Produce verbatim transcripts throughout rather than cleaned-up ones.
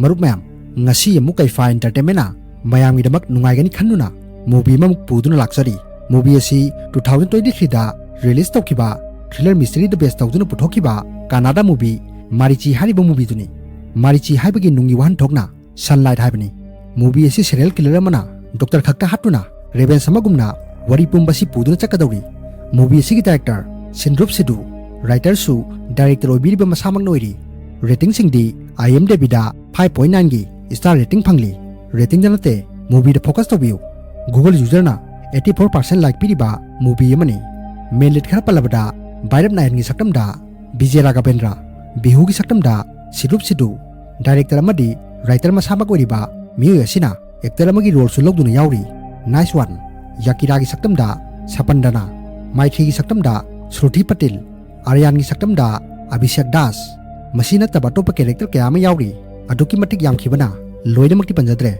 ꯃꯔꯨꯞ ꯃꯌꯥꯝ, ꯉꯁꯤ ꯑꯃꯨꯛ ꯀꯩꯐꯥ Entertainment ꯅ ꯃꯌꯥꯝꯒꯤꯗꯃꯛ ꯅꯨꯡꯉꯥꯏꯒꯅꯤ ꯈꯟꯗꯨꯅ movie ꯑꯃꯃꯨꯛ ꯄꯨꯗꯨꯅ ꯂꯥꯛꯆꯔꯤ꯫ Movie ꯑꯁꯤ two thousand twenty three ꯗ release ꯇꯧꯈꯤꯕ thriller mystery ꯗ base ꯇꯧꯗꯨꯅ ꯄꯨꯊꯣꯛꯈꯤꯕ ꯀꯟꯅꯗ movie ꯃꯔꯤꯆꯤ ꯍꯥꯏꯔꯤꯕ movie ꯗꯨꯅꯤ꯫ ꯃꯔꯤꯆꯤ ꯍꯥꯏꯕꯒꯤ ꯅꯨꯡꯒꯤ ꯋꯥꯍꯟꯊꯣꯛꯅ Sunlight ꯍꯥꯏꯕꯅꯤ꯫ Movie ꯑꯁꯤ serial killer ꯑꯃꯅ doctor ꯈꯛꯇ ꯍꯥꯠꯇꯨꯅ revenge ꯑꯃꯒꯨꯝꯅ ꯋꯥꯔꯤ ꯄꯨꯝꯕ ꯑꯁꯤ ꯄꯨꯗꯨꯅ ꯆꯠꯀꯗꯧꯔꯤ꯫ Movie ꯑꯁꯤꯒꯤ director ꯁꯤꯟꯗ꯭ꯔꯨꯞ ꯁꯤꯗꯨ, writer ꯁꯨ director ꯑꯣꯏꯕꯤꯔꯤꯕ ꯃꯁꯥꯃꯛꯅ ꯑꯣꯏꯔꯤ꯫ Rating ꯁꯤꯡꯗꯤ IMDb ꯗ five point nine ꯒꯤ star rating ꯐꯪꯂꯤ꯫ Rating ꯗ ꯅꯠꯇꯦ, movie ꯗ focus ꯇꯧꯕꯤꯌꯨ꯫ Google user ꯅ eighty four percent like ꯄꯤꯔꯤꯕ movie ꯑꯃꯅꯤ꯫ Main lead ꯈꯔ ꯄꯜꯂꯕꯗ ꯚꯥꯏꯔꯞ ꯅꯥꯌꯟꯒꯤ ꯁꯛꯇꯝꯗ ꯕꯤꯖꯦ ꯔꯥꯘꯕꯦꯟꯗ꯭ꯔ, ꯕꯤꯍꯨꯒꯤ ꯁꯛꯇꯝꯗ ꯁꯤꯔꯨꯞ ꯁꯤꯗꯨ, director ꯑꯃꯗꯤ writer ꯃꯁꯥꯃꯛ ꯑꯣꯏꯔꯤꯕ ꯃꯤꯑꯣꯏ ꯑꯁꯤꯅ actor ꯑꯃꯒꯤ role ꯁꯨ ꯂꯧꯗꯨꯅ ꯌꯥꯎꯔꯤ꯫ Nice one꯫ ꯌꯀꯤꯔꯥꯒꯤ ꯁꯛꯇꯝꯗ ꯁꯄꯟꯗꯅ, ꯃꯥꯏꯊꯤꯒꯤ ꯁꯛꯇꯝꯗ ꯁ꯭ꯔꯨꯇꯤ ꯄꯇꯤꯜ, ꯑꯔꯌꯥꯟꯒꯤ ꯁꯛꯇꯝꯗ ꯑꯚꯤꯁꯦꯛ ꯗꯥꯁ꯫ ꯃꯁꯤ ꯅꯠꯇꯕ ꯑꯇꯣꯞꯄ character ꯀꯌꯥ ꯑꯃ ꯌꯥꯎꯔꯤ꯫ ꯑꯗꯨꯛꯀꯤ ꯃꯇꯤꯛ ꯌꯥꯝꯈꯤꯕꯅ ꯂꯣꯏꯅꯃꯛꯇꯤ ꯄꯟꯖꯗ꯭ꯔꯦ꯫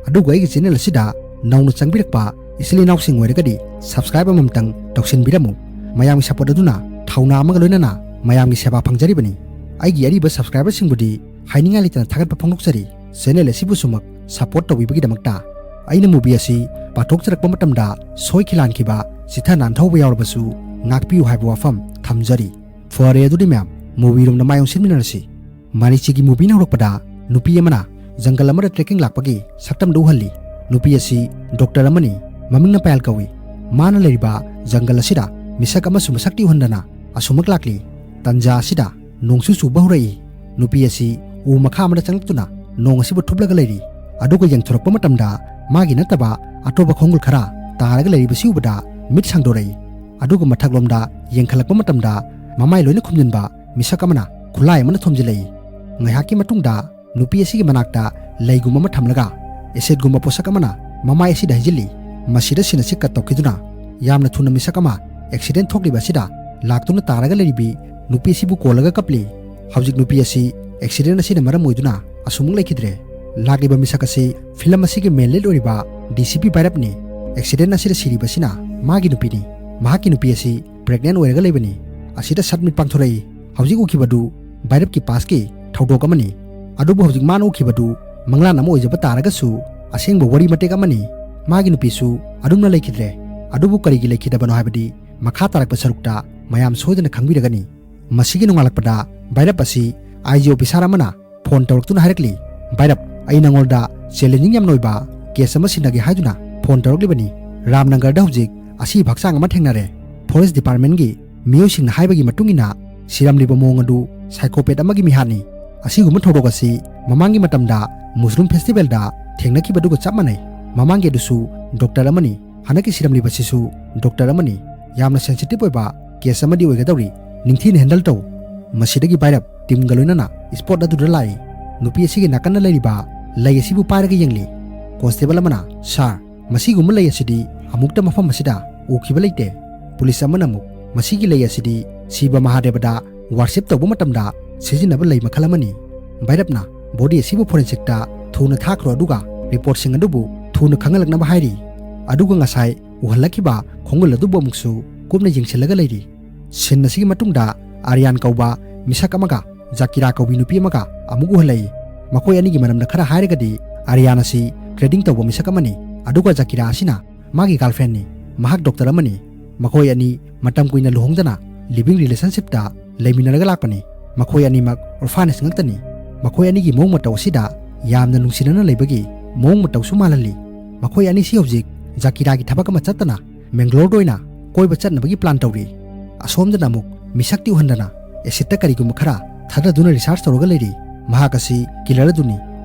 ꯑꯗꯨꯕꯨ ꯑꯩꯒꯤ channel ꯑꯁꯤꯗ ꯅꯧꯅ ꯆꯪꯕꯤꯔꯛꯄ ꯏꯆꯤꯜ ꯏꯅꯥꯎꯁꯤꯡ ꯑꯣꯏꯔꯒꯗꯤ subscribe ꯑꯃꯃꯝꯇꯪ ꯇꯧꯁꯤꯟꯕꯤꯔꯝꯃꯨ꯫ ꯃꯌꯥꯝꯒꯤ support ꯑꯗꯨꯅ ꯊꯧꯅꯥ ꯑꯃꯒ ꯂꯣꯏꯅꯅ ꯃꯌꯥꯝꯒꯤ ꯁꯦꯕꯥ ꯐꯪꯖꯔꯤꯕꯅꯤ꯫ ꯑꯩꯒꯤ ꯑꯔꯤꯕ subscriber ꯁꯤꯡꯕꯨꯗꯤ ꯍꯥꯏꯅꯤꯡꯉꯥꯏ ꯂꯩꯇꯅ ꯊꯥꯒꯠꯄ ꯐꯣꯡꯗꯣꯛꯆꯔꯤ꯫ Channel ꯑꯁꯤꯕꯨ ꯁꯨꯃꯛ support ꯇꯧꯕꯤꯕꯒꯤꯗꯃꯛꯇ꯫ ꯑꯩꯅ movie ꯑꯁꯤ ꯄꯥꯊꯣꯛꯆꯔꯛꯄ ꯃꯇꯝꯗ ꯁꯣꯏꯈꯤ ꯂꯥꯟꯈꯤꯕ, ꯆꯤꯊ ꯅꯥꯟꯊꯍꯧꯕ ꯌꯥꯎꯔꯕꯁꯨ ꯉꯥꯛꯄꯤꯌꯨ ꯍꯥꯏꯕ ꯋꯥꯐꯝ ꯊꯝꯖꯔꯤ꯫ ꯐꯔꯦ, ꯑꯗꯨꯗꯤ ꯃꯌꯥꯝ, movie ꯔꯣꯝꯗ ꯃꯥꯏ ꯑꯣꯟꯁꯤꯟꯃꯤꯟꯅꯔꯁꯤ꯫ ꯃꯔꯤꯆꯤꯒꯤ movie ꯅ ꯍꯧꯔꯛꯄꯗ ꯅꯨꯄꯤ ꯑꯃꯅ jungle ꯑꯃꯗ trekking ꯂꯥꯛꯄꯒꯤ ꯁꯛꯇꯝꯗꯨ ꯎꯍꯜꯂꯤ꯫ ꯅꯨꯄꯤ ꯑꯁꯤ doctor ꯑꯃꯅꯤ, ꯃꯃꯤꯡꯅ ꯄꯥꯌꯜ ꯀꯧꯏ꯫ ꯃꯥꯅ ꯂꯩꯔꯤꯕ jungle ꯑꯁꯤꯗ ꯃꯤꯁꯛ ꯑꯃꯁꯨ ꯃꯁꯛꯇꯤ ꯎꯍꯟꯗꯅ ꯑꯁꯨꯃꯛ ꯂꯥꯛꯂꯤ꯫ ꯇꯟꯖꯥ ꯑꯁꯤꯗ ꯅꯣꯡꯁꯨ ꯆꯨꯕ ꯍꯧꯔꯛꯏ꯫ ꯅꯨꯄꯤ ꯑꯁꯤ ꯎ ꯃꯈꯥ ꯑꯃꯗ ꯆꯪꯂꯛꯇꯨꯅ ꯅꯣꯡ ꯑꯁꯤꯕꯨ ꯊꯨꯞꯂꯒ ꯂꯩꯔꯤ꯫ ꯑꯗꯨꯒ ꯌꯦꯡꯊꯣꯔꯛꯄ ꯃꯇꯝꯗ ꯃꯥꯒꯤ ꯅꯠꯇꯕ ꯑꯇꯣꯞꯄ ꯈꯣꯡꯒꯨꯜ ꯈꯔ ꯇꯥꯔꯒ ꯂꯩꯔꯤꯕꯁꯤ ꯎꯕꯗ ꯃꯤꯠ ꯁꯥꯡꯗꯣꯔꯛꯏ꯫ ꯑꯗꯨꯒ ꯃꯊꯛꯂꯣꯝꯗ ꯌꯦꯡꯈꯠꯂꯛꯄ ꯃꯇꯝꯗ ꯃꯃꯥꯏ ꯂꯣꯏꯅ ꯈꯨꯝꯖꯤꯟꯕ ꯃꯤꯁꯛ ꯑꯃꯅ ꯈꯨꯠꯂꯥꯏ ꯑꯃꯅ ꯊꯣꯝꯖꯤꯜꯂꯛꯏ꯫ ꯉꯥꯏꯍꯥꯛꯀꯤ ꯃꯇꯨꯡꯗ ꯅꯨꯄꯤ ꯑꯁꯤꯒꯤ ꯃꯅꯥꯛꯇ ꯂꯩꯒꯨꯝꯕ ꯑꯃ ꯊꯝꯂꯒ acid ꯒꯨꯝꯕ ꯄꯣꯠꯁꯛ ꯑꯃꯅ ꯃꯃꯥꯏ ꯑꯁꯤꯗ ꯍꯩꯖꯤꯜꯂꯤ꯫ ꯃꯁꯤꯗ scene ꯑꯁꯤ cut ꯇꯧꯈꯤꯗꯨꯅ ꯌꯥꯝꯅ ꯊꯨꯅ ꯃꯤꯁꯛ ꯑꯃ accident ꯊꯣꯛꯂꯤꯕ ꯑꯁꯤꯗ ꯂꯥꯛꯇꯨꯅ ꯇꯥꯔꯒ ꯂꯩꯔꯤꯕꯤ ꯅꯨꯄꯤ ꯑꯁꯤꯕꯨ ꯀꯣꯜꯂꯒ ꯀꯞꯂꯤ꯫ ꯍꯧꯖꯤꯛ ꯅꯨꯄꯤ ꯑꯁꯤ accident ꯑꯁꯤꯅ ꯃꯔꯝ ꯑꯣꯏꯗꯨꯅ ꯑꯁꯨꯃꯛ ꯂꯩꯈꯤꯗ꯭ꯔꯦ꯫ ꯂꯥꯛꯂꯤꯕ ꯃꯤꯁꯛ ꯑꯁꯤ film ꯑꯁꯤꯒꯤ main lead ꯑꯣꯏꯔꯤꯕ DCP ꯚꯥꯏꯔꯞꯅꯤ꯫ Accident ꯑꯁꯤꯗ ꯁꯤꯔꯤꯕ ꯑꯁꯤꯅ ꯃꯥꯒꯤ ꯅꯨꯄꯤꯅꯤ꯫ ꯃꯍꯥꯛꯀꯤ ꯅꯨꯄꯤ ꯑꯁꯤ pregnant ꯑꯣꯏꯔꯒ ꯂꯩꯕꯅꯤ꯫ ꯑꯁꯤꯗ ꯁꯠꯃꯤꯠ ꯄꯥꯡꯊꯣꯔꯛꯏ꯫ ꯍꯧꯖꯤꯛ ꯎꯈꯤꯕꯗꯨ ꯚꯥꯏꯔꯞꯀꯤ past ꯀꯤ ꯊꯧꯗꯣꯛ ꯑꯃꯅꯤ꯫ ꯑꯗꯨꯕꯨ ꯍꯧꯖꯤꯛ ꯃꯥꯅ ꯎꯈꯤꯕꯗꯨ ꯃꯪꯂꯥꯟ ꯑꯃ ꯑꯣꯏꯖꯕ ꯇꯥꯔꯒꯁꯨ, ꯑꯁꯦꯡꯕ ꯋꯥꯔꯤ ꯃꯇꯦꯛ ꯑꯃꯅꯤ꯫ ꯃꯥꯒꯤ ꯅꯨꯄꯤꯁꯨ ꯑꯗꯨꯝꯅ ꯂꯩꯈꯤꯗ꯭ꯔꯦ꯫ ꯑꯗꯨꯕꯨ ꯀꯔꯤꯒꯤ ꯂꯩꯈꯤꯗꯕꯅꯣ ꯍꯥꯏꯕꯗꯤ ꯃꯈꯥ ꯇꯥꯔꯛꯄ ꯁꯔꯨꯛꯇ ꯃꯌꯥꯝ ꯁꯣꯏꯗꯅ ꯈꯪꯕꯤꯔꯒꯅꯤ꯫ ꯃꯁꯤꯒꯤ ꯅꯣꯡꯉꯥꯜꯂꯛꯄꯗ ꯚꯩꯔꯞ ꯑꯁꯤ ꯑꯥꯏ ꯖꯤ ꯑꯣꯐꯤꯁꯥꯔ ꯑꯃꯅ ꯐꯣꯟ ꯇꯧꯔꯛꯇꯨꯅ ꯍꯥꯏꯔꯛꯂꯤ, "ꯚꯩꯔꯞ, ꯑꯩ ꯅꯉꯣꯟꯗ ꯆꯦꯂꯦꯟꯖꯤꯡ ꯌꯥꯝꯅ ꯑꯣꯏꯕ ꯀꯦꯁ ꯑꯃ ꯁꯤꯟꯅꯒꯦ ꯍꯥꯏꯗꯨꯅ ꯐꯣꯟ ꯇꯧꯔꯛꯂꯤꯕꯅꯤ꯫ ꯔꯥꯝꯅꯒꯔꯗ ꯍꯧꯖꯤꯛ ꯑꯁꯤꯕ ꯍꯛꯆꯥꯡ ꯑꯃ ꯊꯦꯡꯅꯔꯦ꯫ ꯐꯣꯔꯦꯁ ꯗꯤꯄꯥꯔꯠꯃꯦꯟꯒꯤ ꯃꯤꯑꯣꯏꯁꯤꯡꯅ ꯍꯥꯏꯕꯒꯤ ꯃꯇꯨꯡ ꯏꯟꯅ, ꯁꯤꯔꯝꯂꯤꯕ ꯃꯑꯣꯡ ꯑꯗꯨ ꯁꯥꯏꯀꯣꯄꯦꯠ ꯑꯃꯒꯤ ꯃꯤꯍꯥꯠꯅꯤ꯫ ꯑꯁꯤꯒꯨꯝꯕ ꯊꯧꯗꯣꯛ ꯑꯁꯤ ꯃꯃꯥꯡꯒꯤ ꯃꯇꯝꯗ ꯃꯨꯁꯔꯨꯝ ꯐꯦꯁꯇꯤꯚꯦꯜꯗ ꯊꯦꯡꯅꯈꯤꯕꯗꯨꯒ ꯆꯞ ꯃꯥꯟꯅꯩ꯫ ꯃꯃꯥꯡꯒꯤ ꯑꯗꯨꯁꯨ ꯗꯣꯛꯇꯔ ꯑꯃꯅꯤ, ꯍꯟꯗꯛꯀꯤ ꯁꯤꯔꯝꯂꯤꯕꯁꯤꯁꯨ ꯗꯣꯛꯇꯔ ꯑꯃꯅꯤ꯫ ꯌꯥꯝꯅ ꯁꯦꯟꯁꯤꯇꯤꯚ ꯑꯣꯏꯕ ꯀꯦꯁ ꯑꯃꯗꯤ ꯑꯣꯏꯒꯗꯧꯔꯤ꯫ ꯅꯤꯡꯊꯤꯅ ꯍꯦꯟꯗꯜ ꯇꯧ꯫" ꯃꯁꯤꯗꯒꯤ ꯚꯩꯔꯞ ꯇꯤꯝꯒ ꯂꯣꯏꯅꯅ ꯁ꯭ꯄꯣꯠ ꯑꯗꯨꯗ ꯂꯥꯛꯏ꯫ ꯅꯨꯄꯤ ꯑꯁꯤꯒꯤ ꯅꯥꯀꯟꯗ ꯂꯩꯔꯤꯕ ꯂꯩ ꯑꯁꯤꯕꯨ ꯄꯥꯏꯔꯒ ꯌꯦꯡꯂꯤ꯫ ꯀꯣꯟꯁꯇꯦꯕꯜ ꯑꯃꯅ, "ꯁꯥꯔ, ꯃꯁꯤꯒꯨꯝꯕ ꯂꯩ ꯑꯁꯤꯗꯤ ꯑꯃꯨꯛꯇ ꯃꯐꯝ ꯑꯁꯤꯗ ꯎꯈꯤꯕ ꯂꯩꯇꯦ꯫" ꯄꯨꯂꯤꯁ ꯑꯃꯅ ꯑꯃꯨꯛ, "ꯃꯁꯤꯒꯤ ꯂꯩ ꯑꯁꯤꯗꯤ ꯁꯤꯕ ꯃꯍꯥꯗꯦꯕꯗ ꯋꯥꯔꯁꯤꯞ ꯇꯧꯕ ꯃꯇꯝꯗ ꯁꯤꯖꯤꯟꯅꯕ ꯂꯩ ꯃꯈꯜ ꯑꯃꯅꯤ꯫" ꯚꯩꯔꯞꯅ, "ꯕꯣꯗꯤ ꯑꯁꯤꯕꯨ ꯐꯣꯔꯦꯟꯁꯤꯛꯇ ꯊꯨꯅ ꯊꯥꯈ꯭ꯔꯣ, ꯑꯗꯨꯒ ꯔꯤꯄꯣꯔꯠꯁꯤꯡ ꯑꯗꯨꯕꯨ ꯊꯨꯅ ꯈꯪꯍꯜꯂꯛꯅꯕ ꯍꯥꯏꯔꯤ꯫" ꯑꯗꯨꯒ ꯉꯁꯥꯏ ꯎꯍꯜꯂꯛꯈꯤꯕ ꯈꯣꯡꯒꯨꯜ ꯑꯗꯨꯕꯨ ꯑꯃꯨꯛꯁꯨ ꯀꯨꯞꯅ ꯌꯦꯡꯁꯤꯜꯂꯒ ꯂꯩꯔꯤ꯫ ꯁꯤꯟ ꯑꯁꯤꯒꯤ ꯃꯇꯨꯡꯗ ꯑꯔꯤꯌꯥꯟ ꯀꯧꯕ ꯃꯤꯁꯛ ꯑꯃꯒ ꯖꯥꯀꯤꯔꯥ ꯀꯧꯕꯤ ꯅꯨꯄꯤ ꯑꯃꯒ ꯑꯃꯨꯛ ꯎꯍꯜꯂꯛꯏ꯫ ꯃꯈꯣꯏ ꯑꯅꯤꯒꯤ ꯃꯔꯝꯗ ꯈꯔ ꯍꯥꯏꯔꯒꯗꯤ, ꯑꯔꯤꯌꯥꯟ ꯑꯁꯤ ꯇ꯭ꯔꯦꯗꯤꯡ ꯇꯧꯕ ꯃꯤꯁꯛ ꯑꯃꯅꯤ, ꯑꯗꯨꯒ ꯖꯥꯀꯤꯔꯥ ꯑꯁꯤꯅ ꯃꯥꯒꯤ ꯒꯥꯔꯜꯐ꯭ꯔꯦꯟꯅꯤ꯫ ꯃꯍꯥꯛ ꯗꯣꯛꯇꯔ ꯑꯃꯅꯤ꯫ ꯃꯈꯣꯏ ꯑꯅꯤ ꯃꯇꯝ ꯀꯨꯏꯅ ꯂꯨꯍꯣꯡꯗꯅ ꯂꯤꯚꯤꯡ ꯔꯤꯂꯦꯁꯟꯁꯤꯞꯇ ꯂꯩꯃꯤꯟꯅꯔꯒ ꯂꯥꯛꯄꯅꯤ꯫ ꯃꯈꯣꯏ ꯑꯅꯤꯃꯛ ꯑꯣꯔꯐꯥꯅꯦꯖ ꯉꯥꯛꯇꯅꯤ꯫ ꯃꯈꯣꯏ ꯑꯅꯤꯒꯤ ꯃꯑꯣꯡ ꯃꯇꯧ ꯑꯁꯤꯗ ꯌꯥꯝꯅ ꯅꯨꯡꯁꯤꯅꯅ ꯂꯩꯕꯒꯤ ꯃꯑꯣꯡ ꯃꯇꯧꯁꯨ ꯃꯥꯜꯍꯜꯂꯤ꯫ ꯃꯈꯣꯏ ꯑꯅꯤꯁꯤ ꯍꯧꯖꯤꯛ ꯖꯥꯀꯤꯔꯥꯒꯤ ꯊꯕꯛ ꯑꯃ ꯆꯠꯇꯅ ꯃꯦꯡꯒ꯭ꯂꯣꯔꯗ ꯑꯣꯏꯅ ꯀꯣꯏꯕ ꯆꯠꯅꯕꯒꯤ ꯄ꯭ꯂꯥꯟ ꯇꯧꯔꯤ꯫ ꯑꯁꯣꯝꯗꯅ ꯑꯃꯨꯛ ꯃꯤꯁꯛꯇꯤ ꯎꯍꯟꯗꯅ ꯑꯦꯁꯤꯗꯇ ꯀꯔꯤꯒꯨꯝꯕ ꯈꯔ ꯊꯥꯗꯗꯨꯅ ꯔꯤꯁꯥꯔꯆ ꯇꯧꯔꯒ ꯂꯩꯔꯤ꯫ ꯃꯍꯥꯛ ꯑꯁꯤ ꯀꯤꯂꯔ ꯑꯗꯨꯅꯤ꯫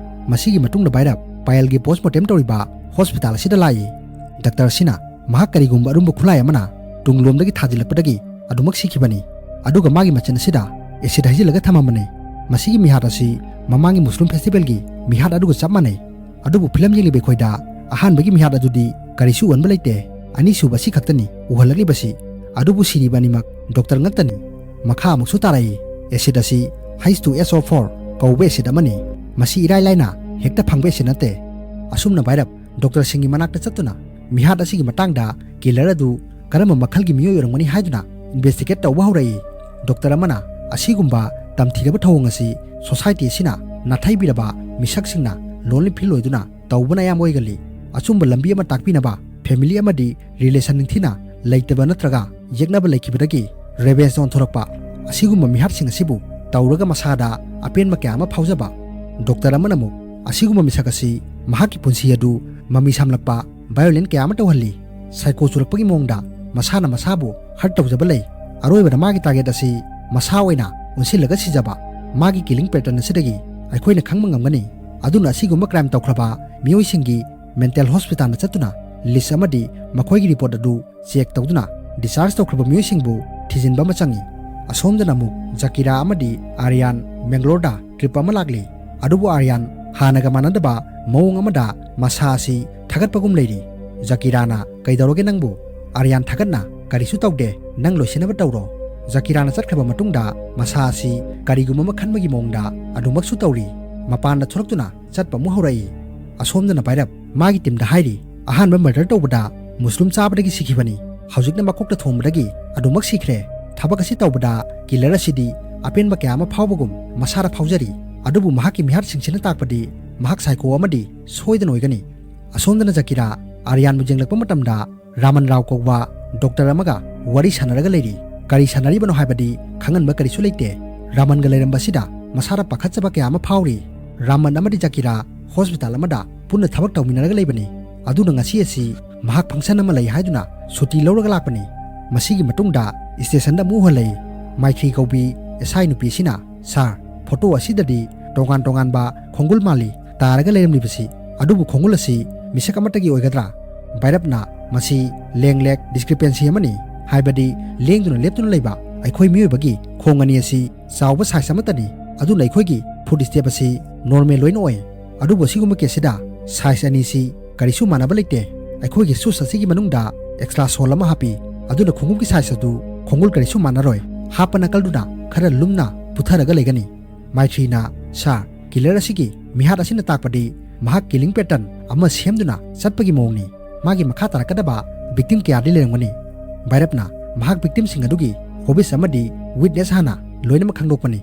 ꯃꯁꯤꯒꯤ ꯃꯇꯨꯡꯗ ꯚꯩꯔꯞ ꯄꯥꯌꯦꯜꯒꯤ ꯄꯣꯁꯃꯣꯔꯇꯦꯝ ꯇꯧꯔꯤꯕ ꯍꯣꯁꯄꯤꯇꯥꯜ ꯑꯁꯤꯗ ꯂꯥꯛꯏ꯫ ꯗꯥꯛꯇꯔ ꯑꯁꯤꯅ ꯃꯍꯥꯛ ꯀꯔꯤꯒꯨꯝꯕ ꯑꯔꯨꯝꯕ ꯈꯨꯠꯂꯥꯏ ꯑꯃꯅ ꯇꯨꯡꯂꯣꯝꯗꯒꯤ ꯊꯥꯖꯤꯜꯂꯛꯄꯗꯒꯤ ꯑꯗꯨꯃꯛ ꯁꯤꯈꯤꯕꯅꯤ꯫ ꯑꯗꯨꯒ ꯃꯥꯒꯤ ꯃꯆꯤꯟ ꯑꯁꯤꯗ ꯑꯦꯁꯤꯗ ꯍꯩꯖꯤꯜꯂꯒ ꯊꯝꯃꯝꯕꯅꯤ꯫ ꯃꯁꯤꯒꯤ ꯃꯤꯍꯥꯠ ꯑꯁꯤ ꯃꯃꯥꯡꯒꯤ ꯃꯨꯁꯂꯤꯝ ꯐꯦꯁꯇꯤꯚꯦꯜꯒꯤ ꯃꯤꯍꯥꯠ ꯑꯗꯨꯒ ꯆꯞ ꯃꯥꯟꯅꯩ꯫ ꯑꯗꯨꯕꯨ ꯐꯤꯂꯝ ꯌꯦꯡꯂꯤꯕ ꯑꯩꯈꯣꯏꯗ ꯑꯍꯥꯟꯕꯒꯤ ꯃꯤꯍꯥꯠ ꯑꯗꯨꯗꯤ ꯀꯔꯤꯁꯨ ꯎꯍꯟꯕ ꯂꯩꯇꯦ꯫ ꯑꯅꯤꯁꯨꯕ ꯑꯁꯤ ꯈꯛꯇꯅꯤ ꯎꯍꯜꯂꯛꯂꯤꯕꯁꯤ꯫ ꯑꯗꯨꯕꯨ ꯁꯤꯔꯤꯕ ꯑꯅꯤꯃꯛ ꯗꯣꯛꯇꯔ ꯉꯥꯛꯇꯅꯤ꯫ ꯃꯈꯥ ꯑꯃꯨꯛꯁꯨ ꯇꯥꯔꯛꯏ, "ꯑꯦꯁꯤꯗ ꯑꯁꯤ ꯍꯩꯆ ꯇꯨ ꯑꯦꯁ ꯑꯣ ꯐꯣꯔ ꯀꯧꯕ ꯑꯦꯁꯤꯗ ꯑꯃꯅꯤ꯫ ꯃꯁꯤ ꯏꯔꯥꯏ ꯂꯥꯏꯅ ꯍꯦꯛꯇ ꯐꯪꯕ ꯑꯦꯁꯤꯗ ꯅꯠꯇꯦ꯫" ꯑꯁꯨꯝꯅ ꯚꯩꯔꯞ ꯗꯣꯛꯇꯔꯁꯤꯡꯒꯤ ꯃꯅꯥꯛꯇ ꯆꯠꯇꯨꯅ ꯃꯤꯍꯥꯠ ꯑꯁꯤꯒꯤ ꯃꯇꯥꯡꯗ ꯀꯤꯂꯔ ꯑꯗꯨ ꯀꯔꯝꯕ ꯃꯈꯜꯒꯤ ꯃꯤꯑꯣꯏ ꯑꯣꯏꯔꯝꯒꯅꯤ ꯍꯥꯏꯗꯨꯅ ꯏꯟꯚꯦꯁꯇꯤꯒꯦꯠ ꯇꯧꯕ ꯍꯧꯔꯛꯏ꯫ ꯗꯣꯛꯇꯔ ꯑꯃꯅ, "ꯑꯁꯤꯒꯨꯝꯕ ꯇꯝꯊꯤꯔꯕ ꯊꯧꯑꯣꯡ ꯑꯁꯤ ꯁꯣꯁꯥꯏꯇꯤ ꯑꯁꯤꯅ ꯅꯥꯊꯩꯕꯤꯔꯕ ꯃꯤꯁꯛꯁꯤꯡꯅ ꯂꯣꯟꯂꯤ ꯐꯤꯜ ꯑꯣꯏꯗꯨꯅ ꯇꯧꯕꯅ ꯑꯌꯥꯝꯕ ꯑꯣꯏꯒꯜꯂꯤ꯫ ꯑꯆꯨꯝꯕ ꯂꯝꯕꯤ ꯑꯃ ꯇꯥꯛꯄꯤꯅꯕ ꯐꯦꯃꯤꯂꯤ ꯑꯃꯗꯤ ꯔꯤꯂꯦꯁꯟ ꯅꯤꯡꯊꯤꯅ ꯂꯩꯇꯕ ꯅꯠꯇ꯭ꯔꯒ ꯌꯦꯛꯅꯕ ꯂꯩꯈꯤꯕꯗꯒꯤ ꯔꯦꯚꯦꯟꯁꯇ ꯑꯣꯟꯊꯣꯔꯛꯄ ꯑꯁꯤꯒꯨꯝꯕ ꯃꯤꯍꯥꯠꯁꯤꯡ ꯑꯁꯤꯕꯨ ꯇꯧꯔꯒ ꯃꯁꯥꯗ ꯑꯄꯦꯟꯕ ꯀꯌꯥ ꯑꯃ ꯐꯥꯎꯖꯕ꯫ ꯗꯣꯛꯇꯔ ꯑꯃꯅ ꯑꯃꯨꯛ ꯑꯁꯤꯒꯨꯝꯕ ꯃꯤꯁꯛ ꯑꯁꯤ ꯃꯍꯥꯛꯀꯤ ꯄꯨꯟꯁꯤ ꯑꯗꯨ ꯃꯃꯤ ꯁꯥꯝꯂꯛꯄ ꯚꯥꯏꯑꯣꯂꯦꯟ ꯀꯌꯥ ꯑꯃ ꯇꯧꯍꯜꯂꯤ꯫ ꯁꯥꯏꯀꯣ ꯆꯨꯔꯛꯄꯒꯤ ꯃꯑꯣꯡꯗ ꯃꯁꯥꯅ ꯃꯁꯥꯕꯨ ꯍꯔꯠ ꯇꯧꯖꯕ ꯂꯩ꯫ ꯑꯔꯣꯏꯕꯗ ꯃꯥꯒꯤ ꯇꯥꯔꯒꯦꯠ ꯑꯁꯤ ꯃꯁꯥ ꯑꯣꯏꯅ ꯑꯣꯟꯁꯤꯜꯂꯒ ꯁꯤꯖꯕ꯫ ꯃꯥꯒꯤ ꯀꯤꯂꯤꯡ ꯄꯦꯇꯔꯟ ꯑꯁꯤꯗꯒꯤ ꯑꯩꯈꯣꯏꯅ ꯈꯪꯕ ꯉꯝꯒꯅꯤ꯫ ꯑꯗꯨꯅ ꯑꯁꯤꯒꯨꯝꯕ ꯀ꯭ꯔꯥꯏꯝ ꯇꯧꯈ꯭ꯔꯕ ꯃꯤꯑꯣꯏꯁꯤꯡꯒꯤ ꯃꯦꯟꯇꯦꯜ ꯍꯣꯁꯄꯤꯇꯥꯜꯗ ꯆꯠꯇꯨꯅ ꯂꯤꯁ ꯑꯃꯗꯤ ꯃꯈꯣꯏꯒꯤ ꯔꯤꯄꯣꯔꯠ ꯑꯗꯨ ꯆꯦꯛ ꯇꯧꯗꯨꯅ ꯗꯤꯁꯆꯥꯔꯖ ꯇꯧꯈ꯭ꯔꯕ ꯃꯤꯑꯣꯏꯁꯤꯡꯕꯨ ꯊꯤꯖꯤꯟꯕ ꯑꯃ ꯆꯪꯏ꯫ ꯑꯁꯣꯝꯗꯅ ꯑꯃꯨꯛ ꯖꯀꯤꯔꯥ ꯑꯃꯗꯤ ꯑꯥꯔꯌꯥꯟ ꯃꯦꯡꯒꯂꯣꯔꯗ ꯇ꯭ꯔꯤꯞ ꯑꯃ ꯂꯥꯛꯂꯤ꯫ ꯑꯗꯨꯕꯨ ꯑꯥꯔꯌꯥꯟ ꯍꯥꯟꯅꯒ ꯃꯥꯟꯅꯗꯕ ꯃꯑꯣꯡ ꯑꯃꯗ ꯃꯁꯥ ꯑꯁꯤ ꯊꯥꯒꯠꯄꯒꯨꯝ ꯂꯩꯔꯤ꯫ ꯖꯀꯤꯔꯥꯅ, "ꯀꯩꯗꯧꯔꯒꯦ ꯅꯪꯕꯨ?" ꯑꯥꯔꯌꯥꯟ ꯊꯥꯒꯠꯅ, "ꯀꯔꯤꯁꯨ ꯇꯧꯗꯦ, ꯅꯪ ꯂꯣꯏꯁꯤꯟꯅꯕ ꯇꯧꯔꯣ"꯫ ꯖꯀꯤꯔꯥꯅ ꯆꯠꯈ꯭ꯔꯕ ꯃꯇꯨꯡꯗ ꯃꯁꯥ ꯑꯁꯤ ꯀꯔꯤꯒꯨꯝꯕ ꯑꯃ ꯈꯟꯕꯒꯤ ꯃꯑꯣꯡꯗ ꯑꯗꯨꯃꯛꯁꯨ ꯇꯧꯔꯤ꯫ ꯃꯄꯥꯟꯗ ꯊꯣꯔꯛꯇꯨꯅ ꯆꯠꯄ ꯑꯃꯨꯛ ꯍꯧꯔꯛꯏ꯫ ꯑꯁꯣꯝꯗꯅ ꯚꯥꯏꯔꯞ ꯃꯥꯒꯤ ꯇꯤꯝꯗ ꯍꯥꯏꯔꯤ, "ꯑꯍꯥꯟꯕ ꯃꯔꯗꯔ ꯇꯧꯕꯗ ꯃꯨꯁꯂꯨꯝ ꯆꯥꯕꯗꯒꯤ ꯁꯤꯈꯤꯕꯅꯤ, ꯍꯧꯖꯤꯛꯅ ꯃꯀꯣꯛꯇ ꯊꯣꯝꯕꯗꯒꯤ ꯑꯗꯨꯃꯛ ꯁꯤꯈ꯭ꯔꯦ꯫ ꯊꯕꯛ ꯑꯁꯤ ꯇꯧꯕꯗ ꯀꯤꯂꯔ ꯑꯁꯤꯗꯤ ꯑꯄꯦꯟꯕ ꯀꯌꯥ ꯑꯃ ꯐꯥꯎꯕꯒꯨꯝ ꯃꯁꯥꯗ ꯐꯥꯎꯖꯔꯤ꯫ ꯑꯗꯨꯕꯨ ꯃꯍꯥꯛꯀꯤ ꯃꯤꯍꯥꯠꯁꯤꯡꯁꯤꯅ ꯇꯥꯛꯄꯗꯤ ꯃꯍꯥꯛ ꯁꯥꯏꯀꯣ ꯑꯃꯗꯤ ꯁꯣꯏꯗꯅ ꯑꯣꯏꯒꯅꯤ"꯫ ꯑꯁꯣꯝꯗꯅ ꯖꯀꯤꯔꯥ ꯑꯥꯔꯌꯥꯟꯕꯨ ꯌꯦꯡꯂꯛꯄ ꯃꯇꯝꯗ ꯔꯥꯃꯟ ꯔꯥꯎ ꯀꯧꯕ ꯗꯣꯛꯇꯔ ꯑꯃꯒ ꯋꯥꯔꯤ ꯁꯥꯟꯅꯔꯒ ꯂꯩꯔꯤ꯫ ꯀꯔꯤ ꯁꯥꯟꯅꯔꯤꯕꯅꯣ ꯍꯥꯏꯕꯗꯤ ꯈꯪꯍꯟꯕ ꯀꯔꯤꯁꯨ ꯂꯩꯇꯦ꯫ ꯔꯥꯃꯟꯒ ꯂꯩꯔꯝꯕꯁꯤꯗ ꯃꯁꯥꯗ ꯄꯥꯈꯠꯆꯕ ꯀꯌꯥ ꯑꯃ ꯐꯥꯎꯔꯤ꯫ ꯔꯥꯃꯟ ꯑꯃꯗꯤ ꯖꯀꯤꯔꯥ ꯍꯣꯁꯄꯤꯇꯥꯜ ꯑꯃꯗ ꯄꯨꯟꯅ ꯊꯕꯛ ꯇꯧꯃꯤꯟꯅꯔꯒ ꯂꯩꯕꯅꯤ꯫ ꯑꯗꯨꯅ ꯉꯁꯤ ꯑꯁꯤ ꯃꯍꯥꯛ ꯐꯪꯁꯟ ꯑꯃ ꯂꯩ ꯍꯥꯏꯗꯨꯅ ꯁꯨꯇꯤ ꯂꯧꯔꯒ ꯂꯥꯛꯄꯅꯤ꯫ ꯃꯁꯤꯒꯤ ꯃꯇꯨꯡꯗ ꯁ꯭ꯇꯦꯁꯟꯗ ꯑꯃꯨꯛ ꯎꯍꯜꯂꯛꯏ꯫ ꯃꯥꯏꯊ꯭ꯔꯤ ꯀꯧꯕꯤ ꯑꯦꯁ ꯑꯥꯏ ꯅꯨꯄꯤ ꯑꯁꯤꯅ, "ꯁꯥꯔ, ꯐꯣꯇꯣ ꯑꯁꯤꯗꯗꯤ ꯇꯣꯉꯥꯟ ꯇꯣꯉꯥꯟꯕ ꯈꯣꯡꯒꯨꯜ ꯃꯥꯜꯂꯤ ꯇꯥꯔꯒ ꯂꯩꯔꯝꯂꯤꯕꯁꯤ, ꯑꯗꯨꯕꯨ ꯈꯣꯡꯒꯨꯜ ꯑꯁꯤ ꯃꯤꯁꯛ ꯑꯃꯠꯇꯒꯤ ꯑꯣꯏꯒꯗ꯭ꯔꯥ?" ꯚꯥꯏꯔꯞꯅ, "ꯃꯁꯤ ꯂꯦꯡ ꯂꯦꯛ ꯗꯤꯁꯀ꯭ꯔꯤꯄꯦꯟꯁꯤ ꯑꯃꯅꯤ, ꯍꯥꯏꯕꯗꯤ ꯂꯦꯡꯗꯨꯅ ꯂꯦꯞꯇꯨꯅ ꯂꯩꯕ ꯑꯩꯈꯣꯏ ꯃꯤꯑꯣꯏꯕꯒꯤ ꯈꯣꯡ ꯑꯅꯤ ꯑꯁꯤ ꯆꯥꯎꯕ ꯁꯥꯏꯖ ꯑꯃꯠꯇꯅꯤ, ꯑꯗꯨꯅ ꯑꯩꯈꯣꯏꯒꯤ ꯐꯨꯠ ꯁ꯭ꯇꯦꯞ ꯑꯁꯤ ꯅꯣꯔꯃꯦꯜ ꯂꯣꯏꯅ ꯑꯣꯏ꯫ ꯑꯗꯨꯕꯨ ꯑꯁꯤꯒꯨꯝꯕ ꯀꯦꯁꯁꯤꯗ ꯁꯥꯏꯖ ꯑꯅꯤꯁꯤ ꯀꯔꯤꯁꯨ ꯃꯥꯟꯅꯕ ꯂꯩꯇꯦ꯫ ꯑꯩꯈꯣꯏꯒꯤ ꯁꯨꯁ ꯑꯁꯤꯒꯤ ꯃꯅꯨꯡꯗ ꯑꯦꯛꯁꯇ꯭ꯔꯥ ꯁꯣꯜ ꯑꯃ ꯍꯥꯞꯄꯤ, ꯑꯗꯨꯅ ꯈꯣꯡꯎꯞꯀꯤ ꯁꯥꯏꯖ ꯑꯗꯨ ꯈꯣꯡꯒꯨꯜ ꯀꯔꯤꯁꯨ ꯃꯥꯟꯅꯔꯣꯏ꯫ ꯍꯥꯞꯄ ꯅꯥꯀꯜꯗꯨꯅ ꯈꯔ ꯂꯨꯝꯅ ꯄꯨꯊꯔꯒ ꯂꯩꯒꯅꯤ"꯫ ꯃꯥꯏꯊ꯭ꯔꯤꯅ, "ꯁꯥꯔ, ꯀꯤꯂꯔ ꯑꯁꯤꯒꯤ ꯃꯤꯍꯥꯠ ꯑꯁꯤꯅ ꯇꯥꯛꯄꯗꯤ ꯃꯍꯥꯛ ꯀꯤꯂꯤꯡ ꯄꯦꯇꯔꯟ ꯑꯃ ꯁꯦꯝꯗꯨꯅ ꯆꯠꯄꯒꯤ ꯃꯑꯣꯡꯅꯤ꯫ ꯃꯥꯒꯤ ꯃꯈꯥ ꯇꯥꯔꯛꯀꯗꯕ ꯚꯤꯛꯇꯤꯝ ꯀꯌꯥꯗꯤ ꯂꯩꯔꯝꯒꯅꯤ"꯫ ꯚꯥꯏꯔꯞꯅ ꯃꯍꯥꯛ ꯚꯤꯛꯇꯤꯝꯁꯤꯡ ꯑꯗꯨꯒꯤ ꯍꯣꯕꯤꯁ ꯑꯃꯗꯤ ꯋꯤꯛꯅꯦꯁ ꯍꯥꯟꯅ ꯂꯣꯏꯅꯃꯛ ꯈꯪꯗꯣꯛꯄꯅꯤ꯫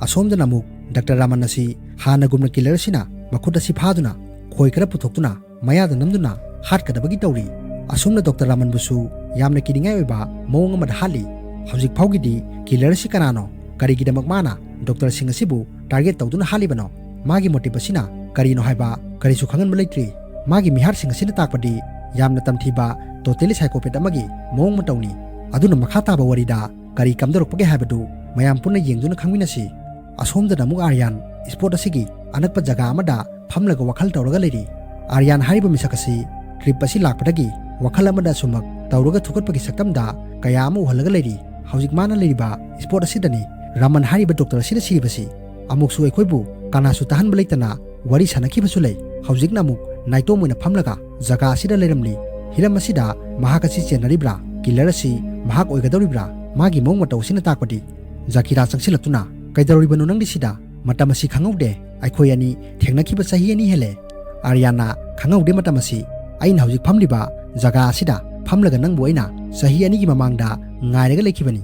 ꯑꯁꯣꯝꯗꯅ ꯑꯃꯨꯛ ꯗꯥꯛꯇꯔ ꯔꯥꯃꯟ ꯑꯁꯤ ꯍꯥꯟꯅꯒꯨꯝꯅ ꯀꯤꯂꯔꯁꯤꯅ ꯃꯈꯨꯠ ꯑꯁꯤ ꯐꯥꯗꯨꯅ ꯈꯣꯏ ꯈꯔ ꯄꯨꯊꯣꯛꯇꯨꯅ ꯃꯌꯥꯗ ꯅꯝꯗꯨꯅ ꯍꯥꯠꯀꯗꯕꯒꯤ ꯇꯧꯔꯤ꯫ ꯑꯁꯨꯝꯅ ꯗꯣꯛꯇꯔ ꯔꯥꯃꯟꯕꯨꯁꯨ ꯌꯥꯝꯅ ꯀꯤꯅꯤꯡꯉꯥꯏ ꯑꯣꯏꯕ ꯃꯑꯣꯡ ꯑꯃꯗ ꯍꯥꯠꯂꯤ꯫ ꯍꯧꯖꯤꯛ ꯐꯥꯎꯒꯤꯗꯤ ꯀꯤꯂꯔ ꯑꯁꯤ ꯀꯅꯥꯅꯣ, ꯀꯔꯤꯒꯤꯗꯃꯛ ꯃꯥꯅ ꯗꯣꯛꯇꯔꯁꯤꯡ ꯑꯁꯤꯕꯨ ꯇꯥꯔꯒꯦꯠ ꯇꯧꯗꯨꯅ ꯍꯥꯠꯂꯤꯕꯅꯣ, ꯃꯥꯒꯤ ꯃꯣꯇꯤꯕ ꯑꯁꯤꯅ ꯀꯔꯤꯅꯣ ꯍꯥꯏꯕ ꯀꯔꯤꯁꯨ ꯈꯪꯍꯟꯕ ꯂꯩꯇ꯭ꯔꯤ꯫ ꯃꯥꯒꯤ ꯃꯤꯍꯥꯠꯁꯤꯡ ꯑꯁꯤꯅ ꯇꯥꯛꯄꯗꯤ ꯌꯥꯝꯅ ꯇꯝꯊꯤꯕ, ꯇꯣꯇꯦꯂꯤ ꯁꯥꯏꯀꯣꯄꯦꯠ ꯑꯃꯒꯤ ꯃꯑꯣꯡ ꯃꯇꯧꯅꯤ꯫ ꯑꯗꯨꯅ ꯃꯈꯥ ꯇꯥꯕ ꯋꯥꯔꯤꯗ ꯀꯔꯤ ꯀꯝꯗꯧꯔꯛꯄꯒꯦ ꯍꯥꯏꯕꯗꯨ ꯃꯌꯥꯝ ꯄꯨꯟꯅ ꯌꯦꯡꯗꯨꯅ ꯈꯪꯃꯤꯟꯅꯁꯤ꯫ ꯑꯁꯣꯝꯗꯅ ꯑꯃꯨꯛ ꯑꯥꯔꯌꯥꯟ ꯏꯁꯄꯣꯠ ꯑꯁꯤꯒꯤ ꯑꯅꯛꯄ ꯖꯒꯥ ꯑꯃꯗ ꯐꯝꯂꯒ ꯋꯥꯈꯜ ꯇꯧꯔꯒ ꯂꯩꯔꯤ꯫ ꯑꯥꯔꯌꯥꯟ ꯍꯥꯏꯔꯤꯕ ꯃꯤꯁꯛ ꯑꯁꯤ ꯇ꯭ꯔꯤꯞ ꯑꯁꯤ ꯂꯥꯛꯄꯗꯒꯤ ꯋꯥꯈꯜ ꯑꯃꯗ ꯑꯁꯨꯝꯃꯛ ꯇꯧꯔꯒ ꯊꯨꯀꯠꯄꯒꯤ ꯁꯛꯇꯝꯗ ꯀꯌꯥ ꯑꯃ ꯎꯍꯜꯂꯒ ꯂꯩꯔꯤ꯫ ꯍꯧꯖꯤꯛ ꯃꯥꯅ ꯂꯩꯔꯤꯕ ꯏꯁꯄꯣꯠ ꯑꯁꯤꯗꯅꯤ ꯔꯥꯃꯟ ꯍꯥꯏꯔꯤꯕ ꯗꯣꯛꯇꯔ ꯑꯁꯤꯅ ꯁꯤꯔꯤꯕꯁꯤ꯫ ꯑꯃꯨꯛꯁꯨ ꯑꯩꯈꯣꯏꯕꯨ ꯀꯅꯥꯁꯨ ꯇꯥꯍꯟꯕ ꯂꯩꯇꯅ ꯋꯥꯔꯤ ꯁꯥꯟꯅꯈꯤꯕꯁꯨ ꯂꯩ꯫ ꯍꯧꯖꯤꯛꯅ ꯑꯃꯨꯛ ꯅꯥꯏꯇꯣꯝ ꯑꯣꯏꯅ ꯐꯝꯂꯒ ꯖꯒꯥ ꯑꯁꯤꯗ ꯂꯩꯔꯝꯂꯤ꯫ ꯍꯤꯔꯝ ꯑꯁꯤꯗ ꯃꯍꯥꯛ ꯑꯁꯤ ꯆꯦꯟꯅꯔꯤꯕ꯭ꯔꯥ? ꯀꯤꯂꯔ ꯑꯁꯤ ꯃꯍꯥꯛ ꯑꯣꯏꯒꯗꯧꯔꯤꯕ꯭ꯔꯥ? ꯃꯥꯒꯤ ꯃꯑꯣꯡ ꯃꯇꯧ ꯑꯁꯤꯅ ꯇꯥꯛꯄꯗꯤ꯫ ꯖꯀꯤꯔꯥ ꯆꯪꯁꯤꯜꯂꯛꯇꯨꯅ, "ꯀꯩꯗꯧꯔꯤꯕꯅꯣ ꯅꯪꯗꯤ ꯁꯤꯗ? ꯃꯇꯝ ꯑꯁꯤ ꯈꯪꯍꯧꯗꯦ꯫ ꯑꯩꯈꯣꯏ ꯑꯅꯤ ꯊꯦꯡꯅꯈꯤꯕ ꯆꯍꯤ ꯑꯅꯤ ꯍꯦꯜꯂꯦ꯫" ꯑꯥꯔꯌꯥꯟꯅ, "ꯈꯪꯍꯧꯗꯦ ꯃꯇꯝ ꯑꯁꯤ꯫ ꯑꯩꯅ ꯍꯧꯖꯤꯛ ꯐꯝꯂꯤꯕ ꯖꯒꯥ ꯑꯁꯤꯗ ꯐꯝꯂꯒ ꯅꯪꯕꯨ ꯑꯩꯅ ꯆꯍꯤ ꯑꯅꯤꯒꯤ ꯃꯃꯥꯡꯗ ꯉꯥꯏꯔꯒ ꯂꯩꯈꯤꯕꯅꯤ꯫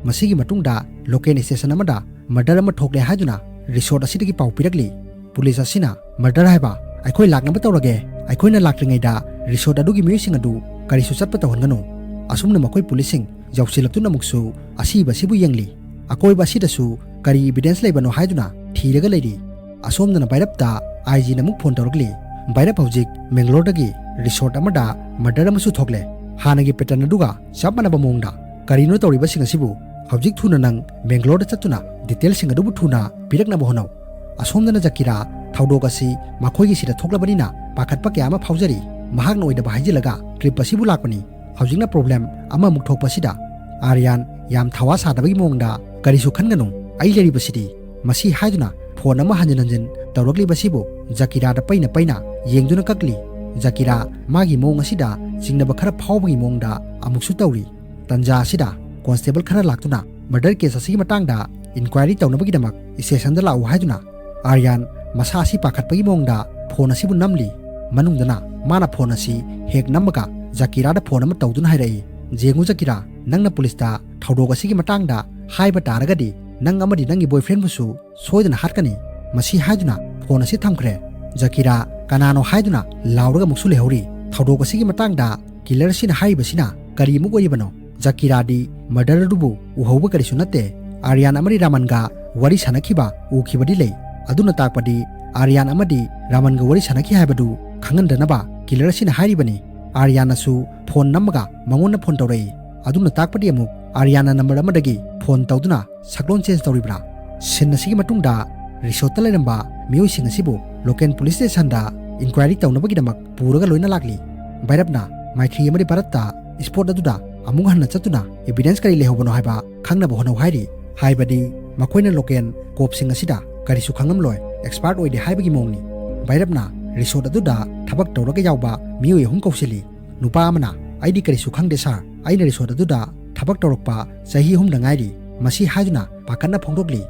ꯃꯁꯤꯒꯤ ꯃꯇꯨꯡꯗ ꯂꯣꯀꯦꯜ ꯁ꯭ꯇꯦꯁꯟ ꯑꯃꯗ ꯃꯔꯗꯔ ꯑꯃ ꯊꯣꯛꯂꯦ ꯍꯥꯏꯗꯨꯅ ꯔꯤꯁꯣꯔꯠ ꯑꯁꯤꯗꯒꯤ ꯄꯥꯎ ꯄꯤꯔꯛꯂꯤ꯫ ꯄꯨꯂꯤꯁ ꯑꯁꯤꯅ ꯃꯔꯗꯔ ꯍꯥꯏꯕ ꯑꯩꯈꯣꯏ ꯂꯥꯛꯅꯕ ꯇꯧꯔꯒꯦ, ꯑꯩꯈꯣꯏꯅ ꯂꯥꯛꯇ꯭ꯔꯤꯉꯩꯗ ꯔꯤꯁꯣꯔꯠ ꯑꯗꯨꯒꯤ ꯃꯤꯑꯣꯏꯁꯤꯡ ꯑꯗꯨ ꯀꯔꯤꯁꯨ ꯆꯠꯄ ꯇꯧꯍꯟꯒꯅꯨ꯫" ꯑꯁꯨꯝꯅ ꯃꯈꯣꯏ ꯄꯨꯂꯤꯁꯁꯤꯡ ꯌꯧꯁꯤꯜꯂꯛꯇꯨꯅ ꯑꯃꯨꯛꯁꯨ ꯑꯁꯤꯕ ꯑꯁꯤꯕꯨ ꯌꯦꯡꯂꯤ꯫ ꯑꯀꯣꯏꯕ ꯑꯁꯤꯗꯁꯨ ꯀꯔꯤ ꯏꯕꯤꯗꯦꯟꯁ ꯂꯩꯕꯅꯣ ꯍꯥꯏꯗꯨꯅ ꯊꯤꯔꯒ ꯂꯩꯔꯤ꯫ ꯑꯁꯣꯝꯗꯅ ꯚꯥꯏꯔꯞꯇ ꯑꯥꯏ ꯖꯤꯅ ꯑꯃꯨꯛ ꯐꯣꯟ ꯇꯧꯔꯛꯂꯤ꯫ "ꯚꯥꯏꯔꯞ, ꯍꯧꯖꯤꯛ ꯃꯦꯡꯒꯂꯣꯔꯗꯒꯤ ꯔꯤꯁꯣꯔꯠ ꯑꯃꯗ ꯃꯔꯗꯔ ꯑꯃꯁꯨ ꯊꯣꯛꯂꯦ, ꯍꯥꯟꯅꯒꯤ ꯄꯦꯇꯔꯟ ꯑꯗꯨꯒ ꯆꯞ ꯃꯥꯟꯅꯕ ꯃꯑꯣꯡꯗ꯫ ꯀꯔꯤꯅꯣ ꯇꯧꯔꯤꯕꯁꯤꯡ ꯑꯁꯤꯕꯨ? ꯍꯧꯖꯤꯛ ꯊꯨꯅ ꯅꯪ ꯃꯦꯡꯒꯂꯣꯔꯗ ꯆꯠꯇꯨꯅ ꯗꯤꯇꯦꯜꯁꯤꯡ ꯑꯗꯨꯕꯨ ꯊꯨꯅ ꯄꯤꯔꯛꯅꯕ ꯍꯣꯠꯅꯧ꯫" ꯑꯁꯣꯝꯗꯅ ꯖꯀꯤꯔꯥ ꯊꯧꯗꯣꯛ ꯑꯁꯤ ꯃꯈꯣꯏꯒꯤ ꯁꯤꯗ ꯊꯣꯛꯂꯕꯅꯤꯅ ꯄꯥꯈꯠꯄ ꯀꯌꯥ ꯑꯃ ꯐꯥꯎꯖꯔꯤ꯫ ꯃꯍꯥꯛꯅ ꯑꯣꯏꯗꯕ ꯍꯥꯏꯖꯤꯜꯂꯒ ꯇ꯭ꯔꯤꯞ ꯑꯁꯤꯕꯨ ꯂꯥꯛꯄꯅꯤ꯫ ꯍꯧꯖꯤꯛꯅ ꯄ꯭ꯔꯣꯕ꯭ꯂꯦꯝ ꯑꯃꯃꯨꯛ ꯊꯣꯛꯄꯁꯤꯗ꯫ ꯑꯥꯔꯌꯥꯟ ꯌꯥꯝ ꯊꯋꯥ ꯁꯥꯗꯕꯒꯤ ꯃꯑꯣꯡꯗ, "ꯀꯔꯤꯁꯨ ꯈꯟꯒꯅꯨ, ꯑꯩ ꯂꯩꯔꯤꯕꯁꯤꯗꯤ꯫" ꯃꯁꯤ ꯍꯥꯏꯗꯨꯅ ꯐꯣꯟ ꯑꯃ ꯍꯟꯖꯤꯟ ꯍꯟꯖꯤꯟ ꯇꯧꯔꯛꯂꯤꯕꯁꯤꯕꯨ ꯖꯀꯤꯔꯥꯗ ꯄꯩꯅ ꯄꯩꯅ ꯌꯦꯡꯗꯨꯅ ꯀꯛꯂꯤ꯫ ꯖꯀꯤꯔꯥ ꯃꯥꯒꯤ ꯃꯑꯣꯡ ꯑꯁꯤꯗ ꯆꯤꯡꯅꯕ ꯈꯔ ꯐꯥꯎꯕꯒꯤ ꯃꯑꯣꯡꯗ ꯑꯃꯨꯛꯁꯨ ꯇꯧꯔꯤ꯫ ꯇꯟꯖꯥ ꯑꯁꯤꯗ ꯀꯣꯟꯁꯇꯦꯕꯜ ꯈꯔ ꯂꯥꯛꯇꯨꯅ ꯃꯔꯗꯔ ꯀꯦꯁ ꯑꯁꯤꯒꯤ ꯃꯇꯥꯡꯗ ꯏꯟꯀ꯭ꯋꯥꯏꯔꯤ ꯇꯧꯅꯕꯒꯤꯗꯃꯛ ꯁ꯭ꯇꯦꯁꯟꯗ ꯂꯥꯛꯎ ꯍꯥꯏꯗꯨꯅ ꯑꯥꯔꯌꯥꯟ ꯃꯁꯥ ꯑꯁꯤ ꯄꯥꯈꯠꯄꯒꯤ ꯃꯑꯣꯡꯗ ꯐꯣꯟ ꯑꯁꯤꯕꯨ ꯅꯝꯂꯤ꯫ ꯃꯅꯨꯡꯗꯅ ꯃꯥꯅ ꯐꯣꯟ ꯑꯁꯤ ꯍꯦꯛ ꯅꯝꯃꯒ ꯖꯀꯤꯔꯥꯗ ꯐꯣꯟ ꯑꯃ ꯇꯧꯗꯨꯅ ꯍꯥꯏꯔꯛꯏ, "ꯌꯦꯡꯉꯨ ꯖꯀꯤꯔꯥ, ꯅꯪꯅ ꯄꯨꯂꯤꯁꯇ ꯊꯧꯗꯣꯛ ꯑꯁꯤꯒꯤ ꯃꯇꯥꯡꯗ ꯍꯥꯏꯕ ꯇꯥꯔꯒꯗꯤ ꯅꯪ ꯑꯃꯗꯤ ꯅꯪꯒꯤ ꯕꯣꯏꯐ꯭ꯔꯦꯟꯕꯨꯁꯨ ꯁꯣꯏꯗꯅ ꯍꯥꯠꯀꯅꯤ꯫ ꯃꯁꯤ ꯍꯥꯏꯗꯨꯅ ꯐꯣꯟ ꯑꯁꯤ ꯊꯝꯈ꯭ꯔꯦ꯫ ꯖꯀꯤꯔꯥ ꯀꯅꯥꯅꯣ ꯍꯥꯏꯗꯨꯅ ꯂꯥꯎꯔꯒ ꯑꯃꯨꯛꯁꯨ ꯂꯩꯍꯧꯔꯤ꯫ ꯊꯧꯗꯣꯛ ꯑꯁꯤꯒꯤ ꯃꯇꯥꯡꯗ ꯀꯤꯂꯔ ꯑꯁꯤꯅ ꯍꯥꯏꯔꯤꯕꯁꯤꯅ ꯀꯔꯤꯃꯨꯛ ꯑꯣꯏꯔꯤꯕꯅꯣ? ꯖꯀꯤꯔꯥꯗꯤ ꯃꯔꯗꯔ ꯑꯗꯨꯕꯨ ꯎꯍꯧꯕ ꯀꯔꯤꯁꯨ ꯅꯠꯇꯦ꯫ ꯑꯥꯔꯌꯥꯟ ꯑꯃꯗꯤ ꯔꯥꯃꯟꯒ ꯋꯥꯔꯤ ꯁꯥꯅꯈꯤꯕ ꯎꯈꯤꯕꯗꯤ ꯂꯩ꯫ ꯑꯗꯨꯅ ꯇꯥꯛꯄꯗꯤ ꯑꯥꯔꯌꯥꯟ ꯑꯃꯗꯤ ꯔꯥꯃꯟꯒ ꯋꯥꯔꯤ ꯁꯥꯅꯈꯤ ꯍꯥꯏꯕꯗꯨ ꯈꯪꯍꯟꯗꯅꯕ ꯀꯤꯂꯔ ꯑꯁꯤꯅ ꯍꯥꯏꯔꯤꯕꯅꯤ꯫ ꯑꯥꯔꯌꯥꯟꯅꯁꯨ ꯐꯣꯟ ꯅꯝꯃꯒ ꯃꯉꯣꯟꯗ ꯐꯣꯟ ꯇꯧꯔꯛꯏ꯫ ꯑꯗꯨꯅ ꯇꯥꯛꯄꯗꯤ ꯑꯃꯨꯛ ꯑꯥꯔꯌꯥꯟꯅ ꯅꯝꯕꯔ ꯑꯃꯗꯒꯤ ꯐꯣꯟ ꯇꯧꯗꯨꯅ ꯁꯛꯂꯣꯟ ꯆꯦꯟꯖ ꯇꯧꯔꯤꯕ꯭ꯔꯥ? ꯁꯤꯟ ꯑꯁꯤꯒꯤ ꯃꯇꯨꯡꯗ ꯔꯤꯁꯣꯔꯠꯇ ꯂꯩꯔꯝꯕ ꯃꯤꯑꯣꯏꯁꯤꯡ ꯑꯁꯤꯕꯨ ꯂꯣꯀꯦꯜ ꯄꯨꯂꯤꯁ ꯁ꯭ꯇꯦꯁꯟꯗ ꯏꯟꯀ꯭ꯋꯥꯏꯔꯤ ꯇꯧꯅꯕꯒꯤꯗꯃꯛ ꯄꯨꯔꯒ ꯂꯣꯏꯅ ꯂꯥꯛꯂꯤ꯫ ꯚꯩꯔꯞꯅ ꯃꯥꯏꯊꯤ ꯑꯃꯗꯤ ꯚꯥꯔꯠꯇ ꯁ꯭ꯄꯣꯠ ꯑꯗꯨꯗ ꯑꯃꯨꯛ ꯍꯟꯅ ꯆꯠꯇꯨꯅ ꯑꯦꯚꯤꯗꯦꯟꯁ ꯀꯔꯤ ꯂꯩꯍꯧꯕꯅꯣ ꯍꯥꯏꯕ ꯈꯪꯅꯕ ꯍꯣꯠꯅꯧ ꯍꯥꯏꯔꯤ꯫ ꯍꯥꯏꯕꯗꯤ ꯃꯈꯣꯏꯅ ꯂꯣꯀꯦꯜ ꯀꯣꯞꯁꯤꯡ ꯑꯁꯤꯗ ꯀꯔꯤꯁꯨ ꯈꯪꯂꯝꯂꯣꯏ, ꯑꯦꯛꯁꯄꯥꯔꯠ ꯑꯣꯏꯗꯦ ꯍꯥꯏꯕꯒꯤ ꯃꯑꯣꯡꯅꯤ꯫ ꯚꯩꯔꯞꯅ ꯔꯤꯁꯣꯔꯠ ꯑꯗꯨꯗ ꯊꯕꯛ ꯇꯧꯔꯒ ꯌꯥꯎꯕ ꯃꯤꯑꯣꯏ ꯑꯍꯨꯝ ꯀꯧꯁꯤꯜꯂꯤ꯫ ꯅꯨꯄꯥ ꯑꯃꯅ, "ꯑꯩꯗꯤ ꯀꯔꯤꯁꯨ ꯈꯪꯗꯦ ꯁꯥꯔ, ꯑꯩꯅ ꯔꯤꯁꯣꯔꯠ ꯑꯗꯨꯗ ꯊꯕꯛ ꯇꯧꯔꯛꯄ ꯆꯍꯤ ꯑꯍꯨꯝꯗ ꯉꯥꯏꯔꯤ"꯫ ꯃꯁꯤ ꯍꯥꯏꯗꯨꯅ ꯄꯥꯈꯠꯅ ꯐꯣꯡꯗꯣꯛꯂꯤ꯫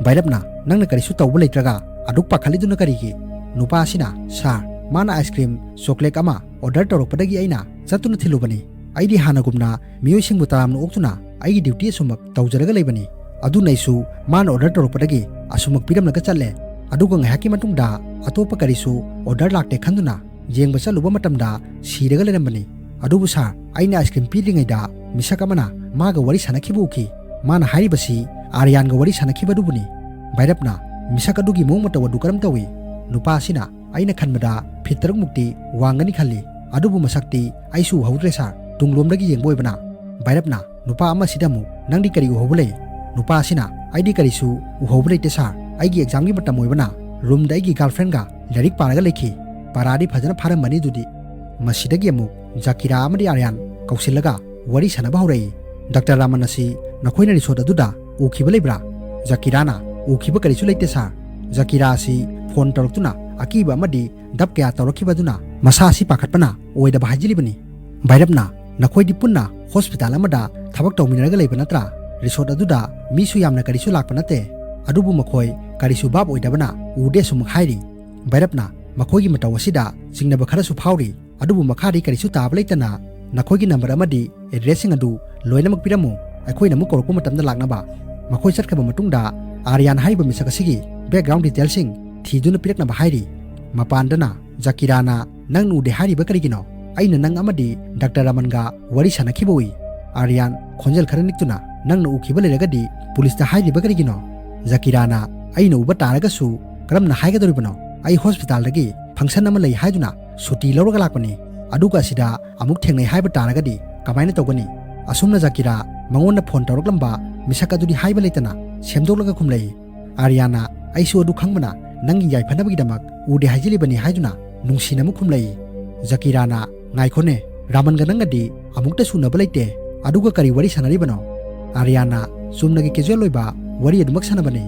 ꯚꯩꯔꯞꯅ, "ꯅꯪꯅ ꯀꯔꯤꯁꯨ ꯇꯧꯕ ꯂꯩꯇ꯭ꯔꯒ ꯑꯗꯨꯛ ꯄꯥꯈꯠꯂꯤꯗꯨꯅ ꯀꯔꯤꯒꯤ?" ꯅꯨꯄꯥ ꯑꯁꯤꯅ, "ꯁꯥꯔ, ꯃꯥꯅ ꯑꯥꯏꯁ ꯀ꯭ꯔꯤꯝ ꯆꯣꯀ꯭ꯂꯦꯠ ꯑꯃ ꯑꯣꯔꯗꯔ ꯇꯧꯔꯛꯄꯗꯒꯤ ꯑꯩꯅ ꯆꯠꯇꯨꯅ ꯊꯤꯜꯂꯨꯕꯅꯤ꯫ ꯑꯩꯗꯤ ꯍꯥꯟꯅꯒꯨꯝꯅ ꯃꯤꯑꯣꯏꯁꯤꯡꯕꯨ ꯇꯔꯥꯝꯅ ꯑꯣꯛꯇꯨꯅ ꯑꯩꯒꯤ ꯗ꯭ꯌꯨꯇꯤ ꯑꯁꯨꯃꯛ ꯇꯧꯖꯔꯒ ꯂꯩꯕꯅꯤ꯫ ꯑꯗꯨꯅ ꯑꯩꯁꯨ ꯃꯥꯅ ꯑꯣꯔꯗꯔ ꯇꯧꯔꯛꯄꯗꯒꯤ ꯑꯁꯨꯃꯛ ꯄꯤꯔꯝꯂꯒ ꯆꯠꯂꯦ꯫ ꯑꯗꯨꯒ ꯉꯥꯏꯍꯥꯛꯀꯤ ꯃꯇꯨꯡꯗ ꯑꯇꯣꯞꯄ ꯀꯔꯤꯁꯨ ꯑꯣꯔꯗꯔ ꯂꯥꯛꯇꯦ ꯈꯟꯗꯨꯅ ꯌꯦꯡꯕ ꯆꯠꯂꯨꯕ ꯃꯇꯝꯗ ꯁꯤꯔꯒ ꯂꯩꯔꯝꯕꯅꯤ꯫ ꯑꯗꯨꯕꯨ ꯁꯥꯔ, ꯑꯩꯅ ꯑꯥꯏꯁ ꯀ꯭ꯔꯤꯝ ꯄꯤꯗ꯭ꯔꯤꯉꯩꯗ ꯃꯤꯁꯛ ꯑꯃꯅ ꯃꯥꯒ ꯋꯥꯔꯤ ꯁꯥꯟꯅꯈꯤꯕ ꯎꯈꯤ꯫ ꯃꯥꯅ ꯍꯥꯏꯔꯤꯕꯁꯤ ꯑꯥꯔꯌꯥꯟꯒ ꯋꯥꯔꯤ ꯁꯥꯟꯅꯈꯤꯕ ꯑꯗꯨꯕꯨꯅꯤ"꯫ ꯚꯩꯔꯞꯅ, "ꯃꯤꯁꯛ ꯑꯗꯨꯒꯤ ꯃꯑꯣꯡ ꯃꯇꯧ ꯑꯗꯨ ꯀꯔꯝ ꯇꯧꯏ?" ꯅꯨꯄꯥ ꯑꯁꯤꯅ, "ꯑꯩꯅ ꯈꯟꯕꯗ ꯐꯤꯠ ꯇꯔꯨꯛ ꯃꯨꯛꯇꯤ ꯋꯥꯡꯒꯅꯤ ꯈꯜꯂꯤ, ꯑꯗꯨꯕꯨ ꯃꯁꯛꯇꯤ ꯑꯩꯁꯨ ꯎꯍꯧꯗ꯭ꯔꯦ ꯁꯥꯔ"꯫ ꯇꯨꯡꯂꯣꯝꯗꯒꯤ ꯌꯦꯡꯕ ꯑꯣꯏꯕꯅ꯫ ꯚꯩꯔꯞꯅ ꯅꯨꯄꯥ ꯑꯃꯁꯤꯗ ꯑꯃꯨꯛ, "ꯅꯪꯗꯤ ꯀꯔꯤ ꯎꯍꯧꯕ ꯂꯩ?" ꯅꯨꯄꯥ ꯑꯁꯤꯅ, "ꯑꯩꯗꯤ ꯀꯔꯤꯁꯨ ꯎꯍꯧꯕ ꯂꯩꯇꯦ ꯁꯥꯔ, ꯑꯩꯒꯤ ꯑꯦꯛꯖꯥꯝꯒꯤ ꯃꯇꯝ ꯑꯣꯏꯕꯅ ꯔꯨꯝꯗ ꯑꯩꯒꯤ ꯒꯥꯔꯜꯐ꯭ꯔꯦꯟꯒ ꯂꯥꯏꯔꯤꯛ ꯄꯥꯔꯒ ꯂꯩꯈꯤ꯫ ꯄꯥꯔꯥꯗꯤ ꯐꯖꯅ ꯐꯥꯔꯝꯃꯅꯤ ꯑꯗꯨꯗꯤ"꯫ ꯃꯁꯤꯗꯒꯤ ꯑꯃꯨꯛ ꯖꯀꯤꯔꯥ ꯑꯃꯗꯤ ꯑꯥꯔꯌꯥꯟ ꯀꯧꯁꯤꯜꯂꯒ ꯋꯥꯔꯤ ꯁꯥꯟꯅꯕ ꯍꯧꯔꯛꯏ꯫ "ꯗꯥꯛꯇꯔ ꯔꯥꯃꯟ ꯑꯁꯤ ꯅꯈꯣꯏꯅ ꯔꯤꯁꯣꯔꯠ ꯑꯗꯨꯗ ꯎꯈꯤꯕ ꯂꯩꯕ꯭ꯔꯥ?" ꯖꯀꯤꯔꯥꯅ, "ꯎꯈꯤꯕ ꯀꯔꯤꯁꯨ ꯂꯩꯇꯦ ꯁꯥꯔ꯫ ꯖꯀꯤꯔꯥ ꯑꯁꯤ ꯐꯣꯟ ꯇꯧꯔꯛꯇꯨꯅ ꯑꯀꯤꯕ ꯑꯃꯗꯤ ꯗꯞ ꯀꯌꯥ ꯇꯧꯔꯛꯈꯤꯕ ꯑꯗꯨꯅ ꯃꯁꯥ ꯑꯁꯤ ꯄꯥꯈꯠꯄꯅ ꯑꯣꯏꯗꯕ ꯍꯥꯏꯖꯤꯜꯂꯤꯕꯅꯤ"꯫ ꯚꯩꯔꯞꯅ, "ꯅꯈꯣꯏꯗꯤ ꯄꯨꯟꯅ ꯍꯣꯁꯄꯤꯇꯥꯜ ꯑꯃꯗ ꯊꯕꯛ ꯇꯧꯃꯤꯟꯅꯔꯒ ꯂꯩꯕ ꯅꯠꯇ꯭ꯔꯥ? ꯔꯤꯁꯣꯔꯠ ꯑꯗꯨꯗ ꯃꯤꯁꯨ ꯌꯥꯝꯅ ꯀꯔꯤꯁꯨ ꯂꯥꯛꯄ ꯅꯠꯇꯦ꯫ ꯑꯗꯨꯕꯨ ꯃꯈꯣꯏ ꯀꯔꯤꯁꯨ ꯚꯥꯞ ꯑꯣꯏꯗꯕꯅ ꯎꯗꯦ" ꯑꯁꯨꯃꯛ ꯍꯥꯏꯔꯤ꯫ ꯚꯩꯔꯞꯅ ꯃꯈꯣꯏꯒꯤ ꯃꯇꯧ ꯑꯁꯤꯗ ꯆꯤꯡꯅꯕ ꯈꯔꯁꯨ ꯐꯥꯎꯔꯤ꯫ "ꯑꯗꯨꯕꯨ ꯃꯈꯥꯗꯤ ꯀꯔꯤꯁꯨ ꯇꯥꯕ ꯂꯩꯇꯅ ꯅꯈꯣꯏꯒꯤ ꯅꯝꯕꯔ ꯑꯃꯗꯤ ꯑꯦꯗ꯭ꯔꯦꯁꯁꯤꯡ ꯑꯗꯨ ꯂꯣꯏꯅꯃꯛ ꯄꯤꯔꯝꯃꯨ, ꯑꯩꯈꯣꯏꯅ ꯑꯃꯨꯛ ꯀꯧꯔꯛꯄ ꯃꯇꯝꯗ ꯂꯥꯛꯅꯕ"꯫ ꯃꯈꯣꯏ ꯆꯠꯈ꯭ꯔꯕ ꯃꯇꯨꯡꯗ ꯑꯥꯔꯌꯥꯟ ꯍꯥꯏꯔꯤꯕ ꯃꯤꯁꯛ ꯑꯁꯤꯒꯤ background detailꯁꯤꯡ ꯊꯤꯗꯨꯅ ꯄꯤꯔꯛꯅꯕ ꯍꯥꯏꯔꯤ꯫ ꯃꯄꯥꯟꯗꯅ ꯖꯀꯤꯔꯥꯅ, "ꯅꯪꯅ ꯎꯗꯦ ꯍꯥꯏꯔꯤꯕ ꯀꯔꯤꯒꯤꯅꯣ? ꯑꯩꯅ ꯅꯪ ꯑꯃꯗꯤ ꯗꯥꯛꯇꯔ ꯔꯃꯟꯒ ꯋꯥꯔꯤ ꯁꯥꯟꯅꯈꯤꯕ ꯎꯏ꯫" ꯑꯥꯔꯌꯥꯟ ꯈꯣꯟꯖꯦꯜ ꯈꯔ ꯅꯤꯛꯇꯨꯅ, "ꯅꯪꯅ ꯎꯈꯤꯕ ꯂꯩꯔꯒꯗꯤ ꯄꯨꯂꯤꯁꯇ ꯍꯥꯏꯔꯤꯕ ꯀꯔꯤꯒꯤꯅꯣ?" ꯖꯀꯤꯔꯥꯅ, "ꯑꯩꯅ ꯎꯕ ꯇꯥꯔꯒꯁꯨ ꯀꯔꯝꯅ ꯍꯥꯏꯒꯗꯧꯔꯤꯕꯅꯣ? ꯑꯩ ꯍꯣꯁꯄꯤꯇꯥꯜꯗꯒꯤ ꯐꯪꯁꯟ ꯑꯃ ꯂꯩ ꯍꯥꯏꯗꯨꯅ ꯁꯨꯇꯤ ꯂꯧꯔꯒ ꯂꯥꯛꯄꯅꯤ꯫ ꯑꯗꯨꯒ ꯑꯁꯤꯗ ꯑꯃꯨꯛ ꯊꯦꯡꯅꯩ ꯍꯥꯏꯕ ꯇꯥꯔꯒꯗꯤ ꯀꯃꯥꯏꯅ ꯇꯧꯒꯅꯤ?" ꯑꯁꯨꯝꯅ ꯖꯀꯤꯔꯥ ꯃꯉꯣꯟꯗ ꯐꯣꯟ ꯇꯧꯔꯛꯂꯝꯕ ꯃꯤꯁꯛ ꯑꯗꯨꯗꯤ ꯍꯥꯏꯕ ꯂꯩꯇꯅ ꯁꯦꯝꯗꯣꯛꯂꯒ ꯈꯨꯝꯂꯛꯏ꯫ ꯑꯥꯔꯌꯥꯅ, "ꯑꯩꯁꯨ ꯑꯗꯨ ꯈꯪꯕꯅ ꯅꯪꯒꯤ ꯌꯥꯏꯐꯅꯕꯒꯤꯗꯃꯛ ꯎꯗꯦ ꯍꯥꯏꯖꯤꯜꯂꯤꯕꯅꯤ" ꯍꯥꯏꯗꯨꯅ ꯅꯨꯡꯁꯤꯅ ꯑꯃꯨꯛ ꯈꯨꯝꯂꯛꯏ꯫ ꯖꯀꯤꯔꯥꯅ, "ꯉꯥꯏꯈꯣꯅꯦ, ꯔꯥꯃꯟꯒ ꯅꯪꯒꯗꯤ ꯑꯃꯨꯛꯇꯁꯨ ꯎꯅꯕ ꯂꯩꯇꯦ, ꯑꯗꯨꯒ ꯀꯔꯤ ꯋꯥꯔꯤ ꯁꯥꯟꯅꯔꯤꯕꯅꯣ?" ꯑꯥꯔꯌꯥꯅ, "ꯆꯨꯝꯅꯒꯤ casual ꯑꯣꯏꯕ ꯋꯥꯔꯤ ꯑꯗꯨꯃꯛ ꯁꯥꯟꯅꯕꯅꯤ꯫"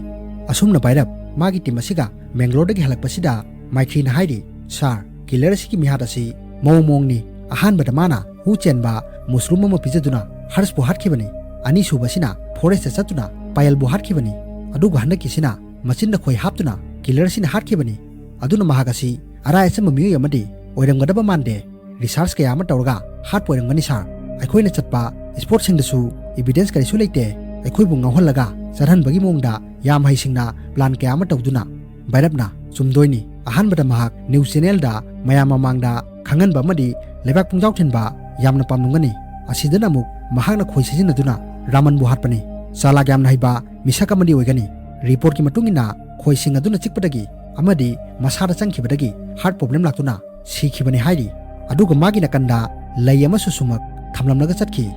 ꯑꯁꯨꯝꯅ ꯚꯩꯔꯞ ꯃꯥꯒꯤ ꯇꯤꯝ ꯑꯁꯤꯒ ꯃꯦꯡꯒ꯭ꯂꯣꯔꯗꯒꯤ ꯍꯜꯂꯛꯄꯁꯤꯗ ꯃꯥꯏꯊ꯭ꯔꯤꯅ ꯍꯥꯏꯔꯤ, "ꯁꯥꯔ, ꯀꯤꯂꯔ ꯑꯁꯤꯒꯤ ꯃꯤꯍꯥꯠ ꯑꯁꯤ ꯃꯑꯣꯡ ꯃꯑꯣꯡꯅꯤ꯫ ꯑꯍꯥꯟꯕꯗ ꯃꯥꯅ ꯍꯨ ꯆꯦꯟꯕ ꯃꯨꯁꯔꯨꯝ ꯑꯃ ꯄꯤꯖꯗꯨꯅ ꯍꯔꯁꯄꯨ ꯍꯥꯠꯈꯤꯕꯅꯤ꯫ ꯑꯅꯤꯁꯨꯕꯁꯤꯅ ꯐꯣꯔꯦꯁꯇ ꯆꯠꯇꯨꯅ ꯄꯥꯌꯜꯕꯨ ꯍꯥꯠꯈꯤꯕꯅꯤ꯫ ꯑꯗꯨꯒ ꯍꯟꯗꯛꯀꯤꯁꯤꯅ ꯃꯆꯤꯟꯗ ꯈꯣꯏ ꯍꯥꯞꯇꯨꯅ ꯀꯤꯂꯔꯁꯤꯅ ꯍꯥꯠꯈꯤꯕꯅꯤ꯫ ꯑꯗꯨꯅ ꯃꯍꯥꯛ ꯑꯁꯤ ꯑꯔꯥꯏ ꯑꯆꯝꯕ ꯃꯤꯑꯣꯏ ꯑꯃꯗꯤ ꯑꯣꯏꯔꯝꯒꯗꯕ ꯃꯥꯟꯗꯦ꯫ ꯔꯤꯁꯥꯔꯆ ꯀꯌꯥ ꯑꯃ ꯇꯧꯔꯒ ꯍꯥꯠꯄ ꯑꯣꯏꯔꯝꯒꯅꯤ ꯁꯥꯔ꯫ ꯑꯩꯈꯣꯏꯅ ꯆꯠꯄ ꯁ꯭ꯄꯣꯠꯁꯤꯡꯗꯁꯨ ꯏꯕꯤꯗꯦꯟꯁ ꯀꯔꯤꯁꯨ ꯂꯩꯇꯦ꯫ ꯑꯩꯈꯣꯏꯕꯨ ꯉꯥꯎꯍꯜꯂꯒ ꯆꯠꯍꯟꯕꯒꯤ ꯃꯑꯣꯡꯗ ꯌꯥꯝ ꯍꯩꯁꯤꯡꯅ ꯄ꯭ꯂꯥꯟ ꯀꯌꯥ ꯑꯃ ꯇꯧꯗꯨꯅ" ꯚꯩꯔꯞꯅ, "ꯆꯨꯝꯗꯣꯏꯅꯤ꯫ ꯑꯍꯥꯟꯕꯗ ꯃꯍꯥꯛ ꯅ꯭ꯌꯨꯁ ꯆꯦꯅꯦꯜꯗ ꯃꯌꯥꯝ ꯃꯃꯥꯡꯗ ꯈꯪꯍꯟꯕ ꯑꯃꯗꯤ ꯂꯩꯕꯥꯛ ꯄꯨꯡꯖꯥꯎ ꯊꯤꯟꯕ ꯌꯥꯝꯅ ꯄꯥꯝꯂꯝꯒꯅꯤ꯫ ꯑꯁꯤꯗꯅ ꯑꯃꯨꯛ ꯃꯍꯥꯛꯅ ꯈꯣꯏ ꯁꯤꯖꯤꯟꯅꯗꯨꯅ ꯔꯥꯃꯟꯕꯨ ꯍꯥꯠꯄꯅꯤ꯫ ꯆꯥꯂꯥꯛ ꯌꯥꯝꯅ ꯍꯩꯕ ꯃꯤꯁꯛ ꯑꯃꯗꯤ ꯑꯣꯏꯒꯅꯤ꯫ ꯔꯤꯄꯣꯔꯠꯀꯤ ꯃꯇꯨꯡ ꯏꯟꯅ ꯈꯣꯏꯁꯤꯡ ꯑꯗꯨꯅ ꯆꯤꯛꯄꯗꯒꯤ ꯑꯃꯗꯤ ꯃꯁꯥꯗ ꯆꯪꯈꯤꯕꯗꯒꯤ ꯍꯥꯔꯠ ꯄ꯭ꯔꯣꯕ꯭ꯂꯦꯝ ꯂꯥꯛꯇꯨꯅ ꯁꯤꯈꯤꯕꯅꯤ" ꯍꯥꯏꯔꯤ꯫ ꯑꯗꯨꯒ ꯃꯥꯒꯤ ꯅꯥꯀꯟꯗ ꯂꯩ ꯑꯃꯁꯨ ꯁꯨꯃꯛ ꯊꯝꯂꯝꯂꯒ ꯆꯠꯈꯤ꯫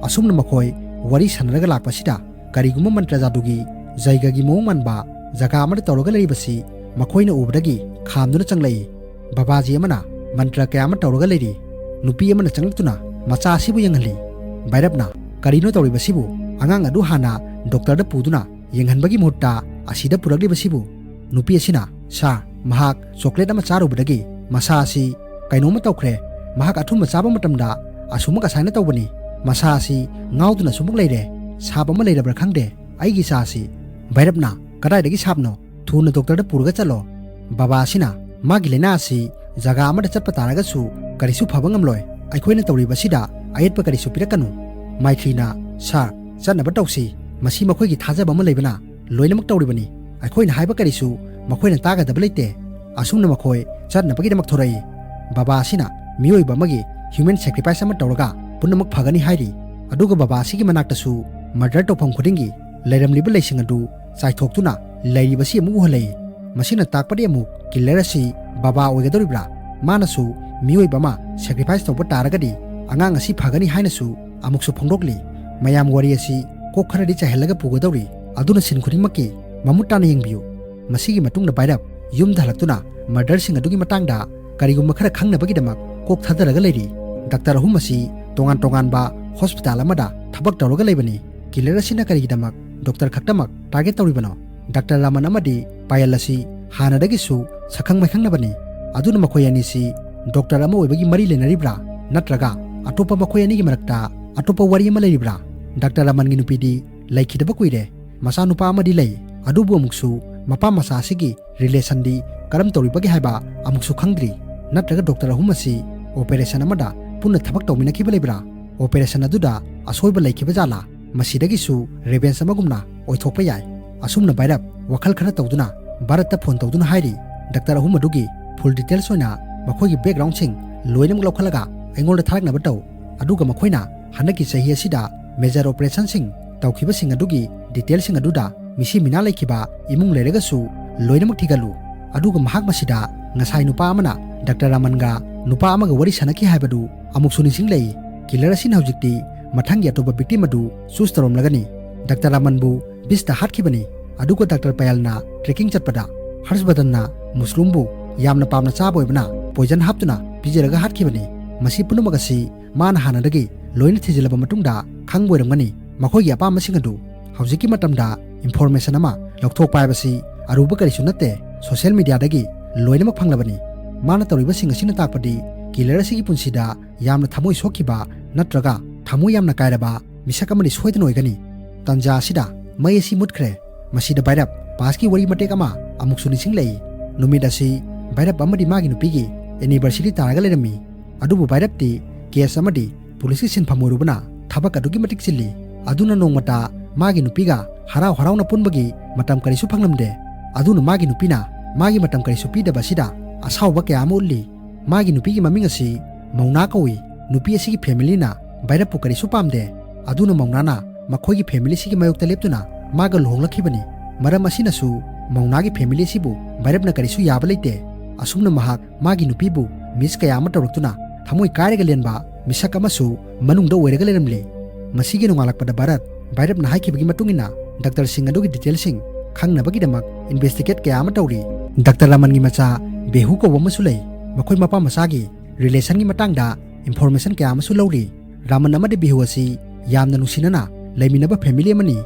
ꯑꯁꯨꯝꯅ ꯃꯈꯣꯏ ꯋꯥꯔꯤ ꯁꯥꯟꯅꯔꯒ ꯂꯥꯛꯄꯁꯤꯗ ꯀꯔꯤꯒꯨꯝꯕ ꯃꯟꯇ꯭ꯔ ꯖꯥꯗꯨꯒꯤ ꯖꯩꯒꯒꯤ ꯃꯑꯣꯡ ꯃꯥꯟꯕ ꯖꯒꯥ ꯑꯃꯗ ꯇꯧꯔꯒ ꯂꯩꯔꯤꯕꯁꯤ ꯃꯈꯣꯏꯅ ꯎꯕꯗꯒꯤ ꯈꯥꯝꯗꯨꯅ ꯆꯪꯂꯛꯏ꯫ ꯕꯕꯥꯖꯤ ꯑꯃꯅ ꯃꯟꯇ꯭ꯔ ꯀꯌꯥ ꯑꯃ ꯇꯧꯔꯒ ꯂꯩꯔꯤ꯫ ꯅꯨꯄꯤ ꯑꯃꯅ ꯆꯪꯂꯛꯇꯨꯅ ꯃꯆꯥ ꯑꯁꯤꯕꯨ ꯌꯦꯡꯍꯜꯂꯤ꯫ ꯚꯩꯔꯞꯅ, "ꯀꯔꯤꯅꯣ ꯇꯧꯔꯤꯕꯁꯤꯕꯨ? ꯑꯉꯥꯡ ꯑꯗꯨ ꯍꯥꯟꯅ ꯗꯣꯛꯇꯔꯗ ꯄꯨꯗꯨꯅ ꯌꯦꯡꯍꯟꯕꯒꯤ ꯃꯍꯨꯠꯇ ꯑꯁꯤꯗ ꯄꯨꯔꯛꯂꯤꯕꯁꯤꯕꯨ?" ꯅꯨꯄꯤ ꯑꯁꯤꯅ, "ꯁꯥꯔ, ꯃꯍꯥꯛ ꯆꯣꯀ꯭ꯂꯦꯠ ꯑꯃ ꯆꯥꯔꯨꯕꯗꯒꯤ ꯃꯁꯥ ꯑꯁꯤ ꯀꯩꯅꯣꯝꯃ ꯇꯧꯈ꯭ꯔꯦ꯫ ꯃꯍꯥꯛ ꯑꯊꯨꯝꯕ ꯆꯥꯕ ꯃꯇꯝꯗ ꯑꯁꯨꯝꯃꯛ ꯑꯁꯥꯏꯅ ꯇꯧꯕꯅꯤ꯫ ꯃꯁꯥ ꯑꯁꯤ ꯉꯥꯎꯗꯨꯅ ꯑꯁꯨꯝꯃꯛ ꯂꯩꯔꯦ꯫ ꯁꯥꯞ ꯑꯃ ꯂꯩꯔꯕ꯭ꯔꯥ ꯈꯪꯗꯦ ꯑꯩꯒꯤ ꯏꯆꯥ ꯑꯁꯤ꯫" ꯚꯩꯔꯞꯅ, "ꯀꯗꯥꯏꯗꯒꯤ ꯁꯥꯞꯅꯣ? ꯊꯨꯅ ꯗꯣꯛꯇꯔꯗ ꯄꯨꯔꯒ ꯆꯠꯂꯣ꯫" ꯕꯕꯥ ꯑꯁꯤꯅ, "ꯃꯥꯒꯤ ꯂꯥꯏꯅꯥ ꯑꯁꯤ ꯖꯒꯥ ꯑꯃꯗ ꯆꯠꯄ ꯇꯥꯔꯒꯁꯨ ꯀꯔꯤꯁꯨ ꯐꯕ ꯉꯝꯂꯣꯏ꯫ ꯑꯩꯈꯣꯏꯅ ꯇꯧꯔꯤꯕꯁꯤꯗ ꯑꯌꯦꯠꯄ ꯀꯔꯤꯁꯨ ꯄꯤꯔꯛꯀꯅꯨ꯫" ꯃꯥꯏꯊ꯭ꯔꯤꯅ, "ꯁꯥꯔ, ꯆꯠꯅꯕ ꯇꯧꯁꯤ꯫ ꯃꯁꯤ ꯃꯈꯣꯏꯒꯤ ꯊꯥꯖꯕ ꯑꯃ ꯂꯩꯕꯅ ꯂꯣꯏꯅꯃꯛ ꯇꯧꯔꯤꯕꯅꯤ꯫ ꯑꯩꯈꯣꯏꯅ ꯍꯥꯏꯕ ꯀꯔꯤꯁꯨ ꯃꯈꯣꯏꯅ ꯇꯥꯒꯗꯕ ꯂꯩꯇꯦ꯫ ꯑꯁꯨꯝꯅ ꯃꯈꯣꯏ ꯆꯠꯅꯕꯒꯤꯗꯃꯛ ꯊꯣꯔꯛꯏ꯫ ꯕꯕꯥ ꯑꯁꯤꯅ ꯃꯤꯑꯣꯏꯕ ꯑꯃꯒꯤ human sacrifice ꯑꯃ ꯇꯧꯔꯒ ꯄꯨꯝꯅꯃꯛ ꯐꯒꯅꯤ ꯍꯥꯏꯔꯤ꯫ ꯑꯗꯨꯒ ꯕꯕꯥ ꯑꯁꯤꯒꯤ ꯃꯅꯥꯛꯇꯁꯨ murder ꯇꯧꯐꯝ ꯈꯨꯗꯤꯡꯒꯤ ꯂꯩꯔꯝꯂꯤꯕ ꯂꯩꯁꯤꯡ ꯑꯗꯨ ꯆꯥꯏꯊꯣꯛꯇꯨꯅ ꯂꯩꯔꯤꯕꯁꯤ ꯑꯃꯨꯛ ꯎꯍꯜꯂꯛꯏ꯫ ꯃꯁꯤꯅ ꯇꯥꯛꯄꯗꯤ ꯑꯃꯨꯛ killer ꯑꯁꯤ ꯕꯕꯥ ꯑꯣꯏꯒꯗꯧꯔꯤꯕ꯭ꯔꯥ? ꯃꯥꯅꯁꯨ ꯃꯤꯑꯣꯏꯕ ꯑꯃ sacrifice ꯇꯧꯕ ꯇꯥꯔꯒꯗꯤ ꯑꯉꯥꯡ ꯑꯁꯤ ꯐꯒꯅꯤ ꯍꯥꯏꯅꯁꯨ ꯑꯃꯨꯛꯁꯨ ꯐꯣꯡꯗꯣꯛꯂꯤ꯫ ꯃꯌꯥꯝ ꯋꯥꯔꯤ ꯑꯁꯤ ꯀꯣꯛ ꯈꯔꯗꯤ ꯆꯥꯏꯍꯜꯂꯒ ꯄꯨꯒꯗꯧꯔꯤ꯫ ꯑꯗꯨꯅ scene ꯈꯨꯗꯤꯡꯃꯛꯀꯤ ꯃꯃꯨꯠ ꯇꯥꯅ ꯌꯦꯡꯕꯤꯌꯨ꯫ ꯃꯁꯤꯒꯤ ꯃꯇꯨꯡꯗ ꯚꯩꯔꯕ ꯌꯨꯝꯗ ꯍꯜꯂꯛꯇꯨꯅ murderꯁꯤꯡ ꯑꯗꯨꯒꯤ ꯃꯇꯥꯡꯗ ꯀꯔꯤꯒꯨꯝꯕ ꯈꯔ ꯈꯪꯅꯕꯒꯤꯗꯃꯛ ꯀꯣꯛ ꯊꯥꯗꯔꯒ ꯂꯩꯔꯤ꯫ ꯗꯥꯛꯇꯔ ꯑꯍꯨꯝ ꯑꯁꯤ ꯇꯣꯉꯥꯟ ꯇꯣꯉꯥꯟꯕ hospital ꯑꯃꯗ ꯊꯕꯛ ꯇꯧꯔꯒ ꯂꯩꯕꯅꯤ꯫ Killer ꯑꯁꯤꯅ ꯀꯔꯤꯒꯤꯗꯃꯛ doctor ꯈꯛꯇꯃꯛ target ꯇꯧꯔꯤꯕꯅꯣ? ꯗꯥꯛꯇꯔ ꯔꯥꯃꯟ ꯑꯃꯗꯤ ꯄꯥꯌꯜ ꯑꯁꯤ ꯍꯥꯟꯅꯗꯒꯤꯁꯨ ꯁꯛꯈꯪ ꯃꯥꯏꯈꯪꯅꯕꯅꯤ꯫ ꯑꯗꯨꯅ ꯃꯈꯣꯏ ꯑꯅꯤꯁꯤ doctor ꯑꯃ ꯑꯣꯏꯕꯒꯤ ꯃꯔꯤ ꯂꯩꯅꯔꯤꯕ꯭ꯔꯥ? ꯅꯠꯇ꯭ꯔꯒ ꯑꯇꯣꯞꯄ ꯃꯈꯣꯏ ꯑꯅꯤꯒꯤ ꯃꯔꯛꯇ ꯑꯇꯣꯞꯄ ꯋꯥꯔꯤ ꯑꯃ ꯂꯩꯔꯤꯕ꯭ꯔꯥ? ꯗꯥꯛꯇꯔ ꯔꯥꯃꯟꯒꯤ ꯅꯨꯄꯤꯗꯤ ꯂꯩꯈꯤꯗꯕ ꯀꯨꯏꯔꯦ꯫ ꯃꯆꯥꯅꯨꯄꯥ ꯑꯃꯗꯤ ꯂꯩ, ꯑꯗꯨꯕꯨ ꯑꯃꯨꯛꯁꯨ ꯃꯄꯥ ꯃꯆꯥ ꯑꯁꯤꯒꯤ relationꯗꯤ ꯀꯔꯝ ꯇꯧꯔꯤꯕꯒꯦ ꯍꯥꯏꯕ ꯑꯃꯨꯛꯁꯨ ꯈꯪꯗ꯭ꯔꯤ꯫ ꯅꯠꯇ꯭ꯔꯒ doctor ꯑꯍꯨꯝ ꯑꯁꯤ operation ꯑꯃꯗ ꯄꯨꯟꯅ ꯊꯕꯛ ꯇꯧꯃꯤꯟꯅꯈꯤꯕ ꯂꯩꯕ꯭ꯔꯥ? Operation ꯑꯗꯨꯗ ꯑꯁꯣꯏꯕ ꯂꯩꯈꯤꯕ ꯖꯥꯠꯂꯥ? ꯃꯁꯤꯗꯒꯤꯁꯨ revenge ꯑꯃꯒꯨꯝꯅ ꯑꯣꯏꯊꯣꯛꯄ ꯌꯥꯏ꯫ ꯑꯁꯨꯝꯅ ꯚꯩꯔꯕ ꯋꯥꯈꯜ ꯈꯔ ꯇꯧꯗꯨꯅ ꯚꯥꯔꯠꯇ phone ꯇꯧꯗꯨꯅ ꯍꯥꯏꯔꯤ, ꯗꯥꯛꯇꯔ ꯑꯍꯨꯝ ꯑꯗꯨꯒꯤ full details ꯑꯣꯏꯅ ꯃꯈꯣꯏꯒꯤ backgroundꯁꯤꯡ ꯂꯣꯏꯅꯃꯛ ꯂꯧꯈꯠꯂꯒ ꯑꯩꯉꯣꯟꯗ ꯊꯥꯔꯛꯅꯕ ꯇꯧ꯫ ꯑꯗꯨꯒ ꯃꯈꯣꯏꯅ ꯍꯟꯗꯛꯀꯤ ꯆꯍꯤ ꯑꯁꯤꯗ major operationꯁꯤꯡ ꯇꯧꯈꯤꯕꯁꯤꯡ ꯑꯗꯨꯒꯤ detailꯁꯤꯡ ꯑꯗꯨꯗ ꯃꯤꯁꯤ ꯃꯤꯅꯥ ꯂꯩꯈꯤꯕ ꯏꯃꯨꯡ ꯂꯩꯔꯒꯁꯨ ꯂꯣꯏꯅꯃꯛ ꯊꯤꯒꯠꯂꯨ꯫ ꯑꯗꯨꯒ ꯃꯍꯥꯛ ꯃꯁꯤꯗ ꯉꯁꯥꯏ ꯅꯨꯄꯥ ꯑꯃꯅ ꯗꯥꯛꯇꯔ ꯔꯥꯃꯟꯒ ꯅꯨꯄꯥ ꯑꯃꯒ ꯋꯥꯔꯤ ꯁꯥꯟꯅꯈꯤ ꯍꯥꯏꯕꯗꯨ ꯑꯃꯨꯛꯁꯨ ꯅꯤꯡꯁꯤꯡꯂꯛꯏ꯫ Killer ꯑꯁꯤꯅ ꯍꯧꯖꯤꯛꯇꯤ ꯃꯊꯪꯒꯤ ꯑꯇꯣꯞꯄ victim ꯑꯗꯨ choose ꯇꯧꯔꯝꯂꯒꯅꯤ꯫ ꯗꯥꯛꯇꯔ ꯔꯥꯃꯟꯕꯨ beachꯇ ꯍꯥꯠꯈꯤꯕꯅꯤ꯫ ꯑꯗꯨꯒ ꯗꯥꯛꯇꯔ ꯄꯥꯌꯜꯅ trekking ꯆꯠꯄꯗ ꯍꯔꯁꯕꯔꯙꯟꯅ ꯃꯨꯁꯂꯨꯝꯕꯨ ꯌꯥꯝꯅ ꯄꯥꯝꯅ ꯆꯥꯕ ꯑꯣꯏꯕꯅ poison ꯍꯥꯞꯇꯨꯅ ꯄꯤꯖꯔꯒ ꯍꯥꯠꯈꯤꯕꯅꯤ꯫ ꯃꯁꯤ ꯄꯨꯝꯅꯃꯛ ꯑꯁꯤ ꯃꯥꯅ ꯍꯥꯟꯅꯗꯒꯤ ꯂꯣꯏꯅ ꯊꯤꯖꯤꯜꯂꯕ ꯃꯇꯨꯡꯗ ꯈꯪꯕ ꯑꯣꯏꯔꯝꯒꯅꯤ꯫ ꯃꯈꯣꯏꯒꯤ ꯑꯄꯥꯝꯕꯁꯤꯡ ꯑꯗꯨ ꯍꯧꯖꯤꯛꯀꯤ ꯃꯇꯝꯗ information ꯑꯃ ꯂꯧꯊꯣꯛꯄ ꯍꯥꯏꯕꯁꯤ ꯑꯔꯨꯕ ꯀꯔꯤꯁꯨ ꯅꯠꯇꯦ꯫ Social mediaꯗꯒꯤ ꯂꯣꯏꯅꯃꯛ ꯐꯪꯂꯕꯅꯤ꯫ ꯃꯥꯅ ꯇꯧꯔꯤꯕꯁꯤꯡ ꯑꯁꯤꯅ ꯇꯥꯛꯄꯗꯤ killer ꯑꯁꯤꯒꯤ ꯄꯨꯟꯁꯤꯗ ꯌꯥꯝꯅ ꯊꯃꯣꯏ ꯁꯣꯛꯈꯤꯕ ꯅꯠꯇ꯭ꯔꯒ ꯊꯃꯣꯏ ꯌꯥꯝꯅ ꯀꯥꯏꯔꯕ ꯃꯤꯁꯛ ꯑꯃꯗꯤ ꯁꯣꯏꯗꯅ ꯑꯣꯏꯒꯅꯤ꯫ ꯇꯟꯖꯥ ꯑꯁꯤꯗ ꯃꯩ ꯑꯁꯤ ꯃꯨꯠꯈ꯭ꯔꯦ꯫ ꯃꯁꯤꯗ ꯚꯩꯔꯕ pastꯀꯤ ꯋꯥꯔꯤ ꯃꯇꯦꯛ ꯑꯃ ꯑꯃꯨꯛꯁꯨ ꯅꯤꯡꯁꯤꯡꯂꯛꯏ꯫ ꯅꯨꯃꯤꯠ ꯑꯁꯤ ꯚꯩꯔꯕ ꯑꯃꯗꯤ ꯃꯥꯒꯤ ꯅꯨꯄꯤꯒꯤ anniversary ꯇꯥꯔꯒ ꯂꯩꯔꯝꯃꯤ꯫ ꯑꯗꯨꯕꯨ ꯚꯩꯔꯕꯇꯤ case ꯑꯃꯗꯤ policeꯀꯤ ꯁꯤꯟꯐꯝ ꯑꯣꯏꯔꯨꯕꯅ ꯊꯕꯛ ꯑꯗꯨꯛꯀꯤ ꯃꯇꯤꯛ ꯆꯤꯜꯂꯤ꯫ ꯑꯗꯨꯅ ꯅꯣꯡꯃꯇ ꯃꯥꯒꯤ ꯅꯨꯄꯤꯒ ꯍꯔꯥꯎ ꯍꯔꯥꯎꯅ ꯄꯨꯟꯕꯒꯤ ꯃꯇꯝ ꯀꯔꯤꯁꯨ ꯐꯪꯂꯝꯗꯦ꯫ ꯑꯗꯨꯅ ꯃꯥꯒꯤ ꯅꯨꯄꯤꯅ ꯃꯥꯒꯤ ꯃꯇꯝ ꯀꯔꯤꯁꯨ ꯄꯤꯗꯕ ꯑꯁꯤꯗ ꯑꯁꯥꯎꯕ ꯀꯌꯥ ꯑꯃ ꯎꯠꯂꯤ꯫ ꯃꯥꯒꯤ ꯅꯨꯄꯤꯒꯤ ꯃꯃꯤꯡ ꯑꯁꯤ ꯃꯧꯅꯥ ꯀꯧꯏ꯫ ꯅꯨꯄꯤ ꯑꯁꯤꯒꯤ ꯐꯦꯃꯤꯂꯤꯅ ꯚꯩꯔꯞꯄꯨ ꯀꯔꯤꯁꯨ ꯄꯥꯝꯗꯦ꯫ ꯑꯗꯨꯅ ꯃꯧꯅꯥꯅ ꯃꯈꯣꯏꯒꯤ ꯐꯦꯃꯤꯂꯤꯁꯤꯒꯤ ꯃꯥꯌꯣꯛꯇ ꯂꯦꯞꯇꯨꯅ ꯃꯥꯒ ꯂꯨꯍꯣꯡꯂꯛꯈꯤꯕꯅꯤ꯫ ꯃꯔꯝ ꯑꯁꯤꯅꯁꯨ ꯃꯧꯅꯥꯒꯤ ꯐꯦꯃꯤꯂꯤ ꯑꯁꯤꯕꯨ ꯚꯩꯔꯞꯅ ꯀꯔꯤꯁꯨ ꯌꯥꯕ ꯂꯩꯇꯦ꯫ ꯑꯁꯨꯝꯅ ꯃꯍꯥꯛ ꯃꯥꯒꯤ ꯅꯨꯄꯤꯕꯨ ꯃꯤꯁ ꯀꯌꯥ ꯑꯃ ꯇꯧꯔꯛꯇꯨꯅ ꯊꯃꯣꯏ ꯀꯥꯏꯔꯒ ꯂꯦꯟꯕ ꯃꯤꯁꯛ ꯑꯃꯁꯨ ꯃꯅꯨꯡꯗ ꯑꯣꯏꯔꯒ ꯂꯩꯔꯝꯂꯤ꯫ ꯃꯁꯤꯒꯤ ꯅꯣꯡꯉꯥꯜꯂꯛꯄꯗ ꯚꯥꯔꯠ ꯚꯩꯔꯞꯅ ꯍꯥꯏꯈꯤꯕꯒꯤ ꯃꯇꯨꯡ ꯏꯟꯅ ꯗꯥꯛꯇꯔꯁꯤꯡ ꯑꯗꯨꯒꯤ ꯗꯤꯇꯦꯜꯁꯤꯡ ꯈꯪꯅꯕꯒꯤꯗꯃꯛ ꯏꯟꯚꯦꯁꯇꯤꯒꯦꯠ ꯀꯌꯥ ꯑꯃ ꯇꯧꯔꯤ꯫ ꯗꯥꯛꯇꯔ ꯔꯥꯃꯟꯒꯤ ꯃꯆꯥ ꯕꯦꯍꯨ ꯀꯧꯕ ꯑꯃꯁꯨ ꯂꯩ꯫ ꯃꯈꯣꯏ ꯃꯄꯥ ꯃꯆꯥꯒꯤ ꯔꯤꯂꯦꯁꯟꯒꯤ ꯃꯇꯥꯡꯗ ꯏꯟꯐꯣꯔꯃꯦꯁꯟ ꯀꯌꯥ ꯑꯃꯁꯨ ꯂꯧꯔꯤ꯫ ꯔꯥꯃꯟ ꯑꯃꯗꯤ ꯕꯦꯍꯨ ꯑꯁꯤ ꯌꯥꯝꯅ ꯅꯨꯡꯁꯤꯅꯅ ꯂꯩꯃꯤꯟꯅꯕ ꯐꯦꯃꯤꯂꯤ ꯑꯃꯅꯤ꯫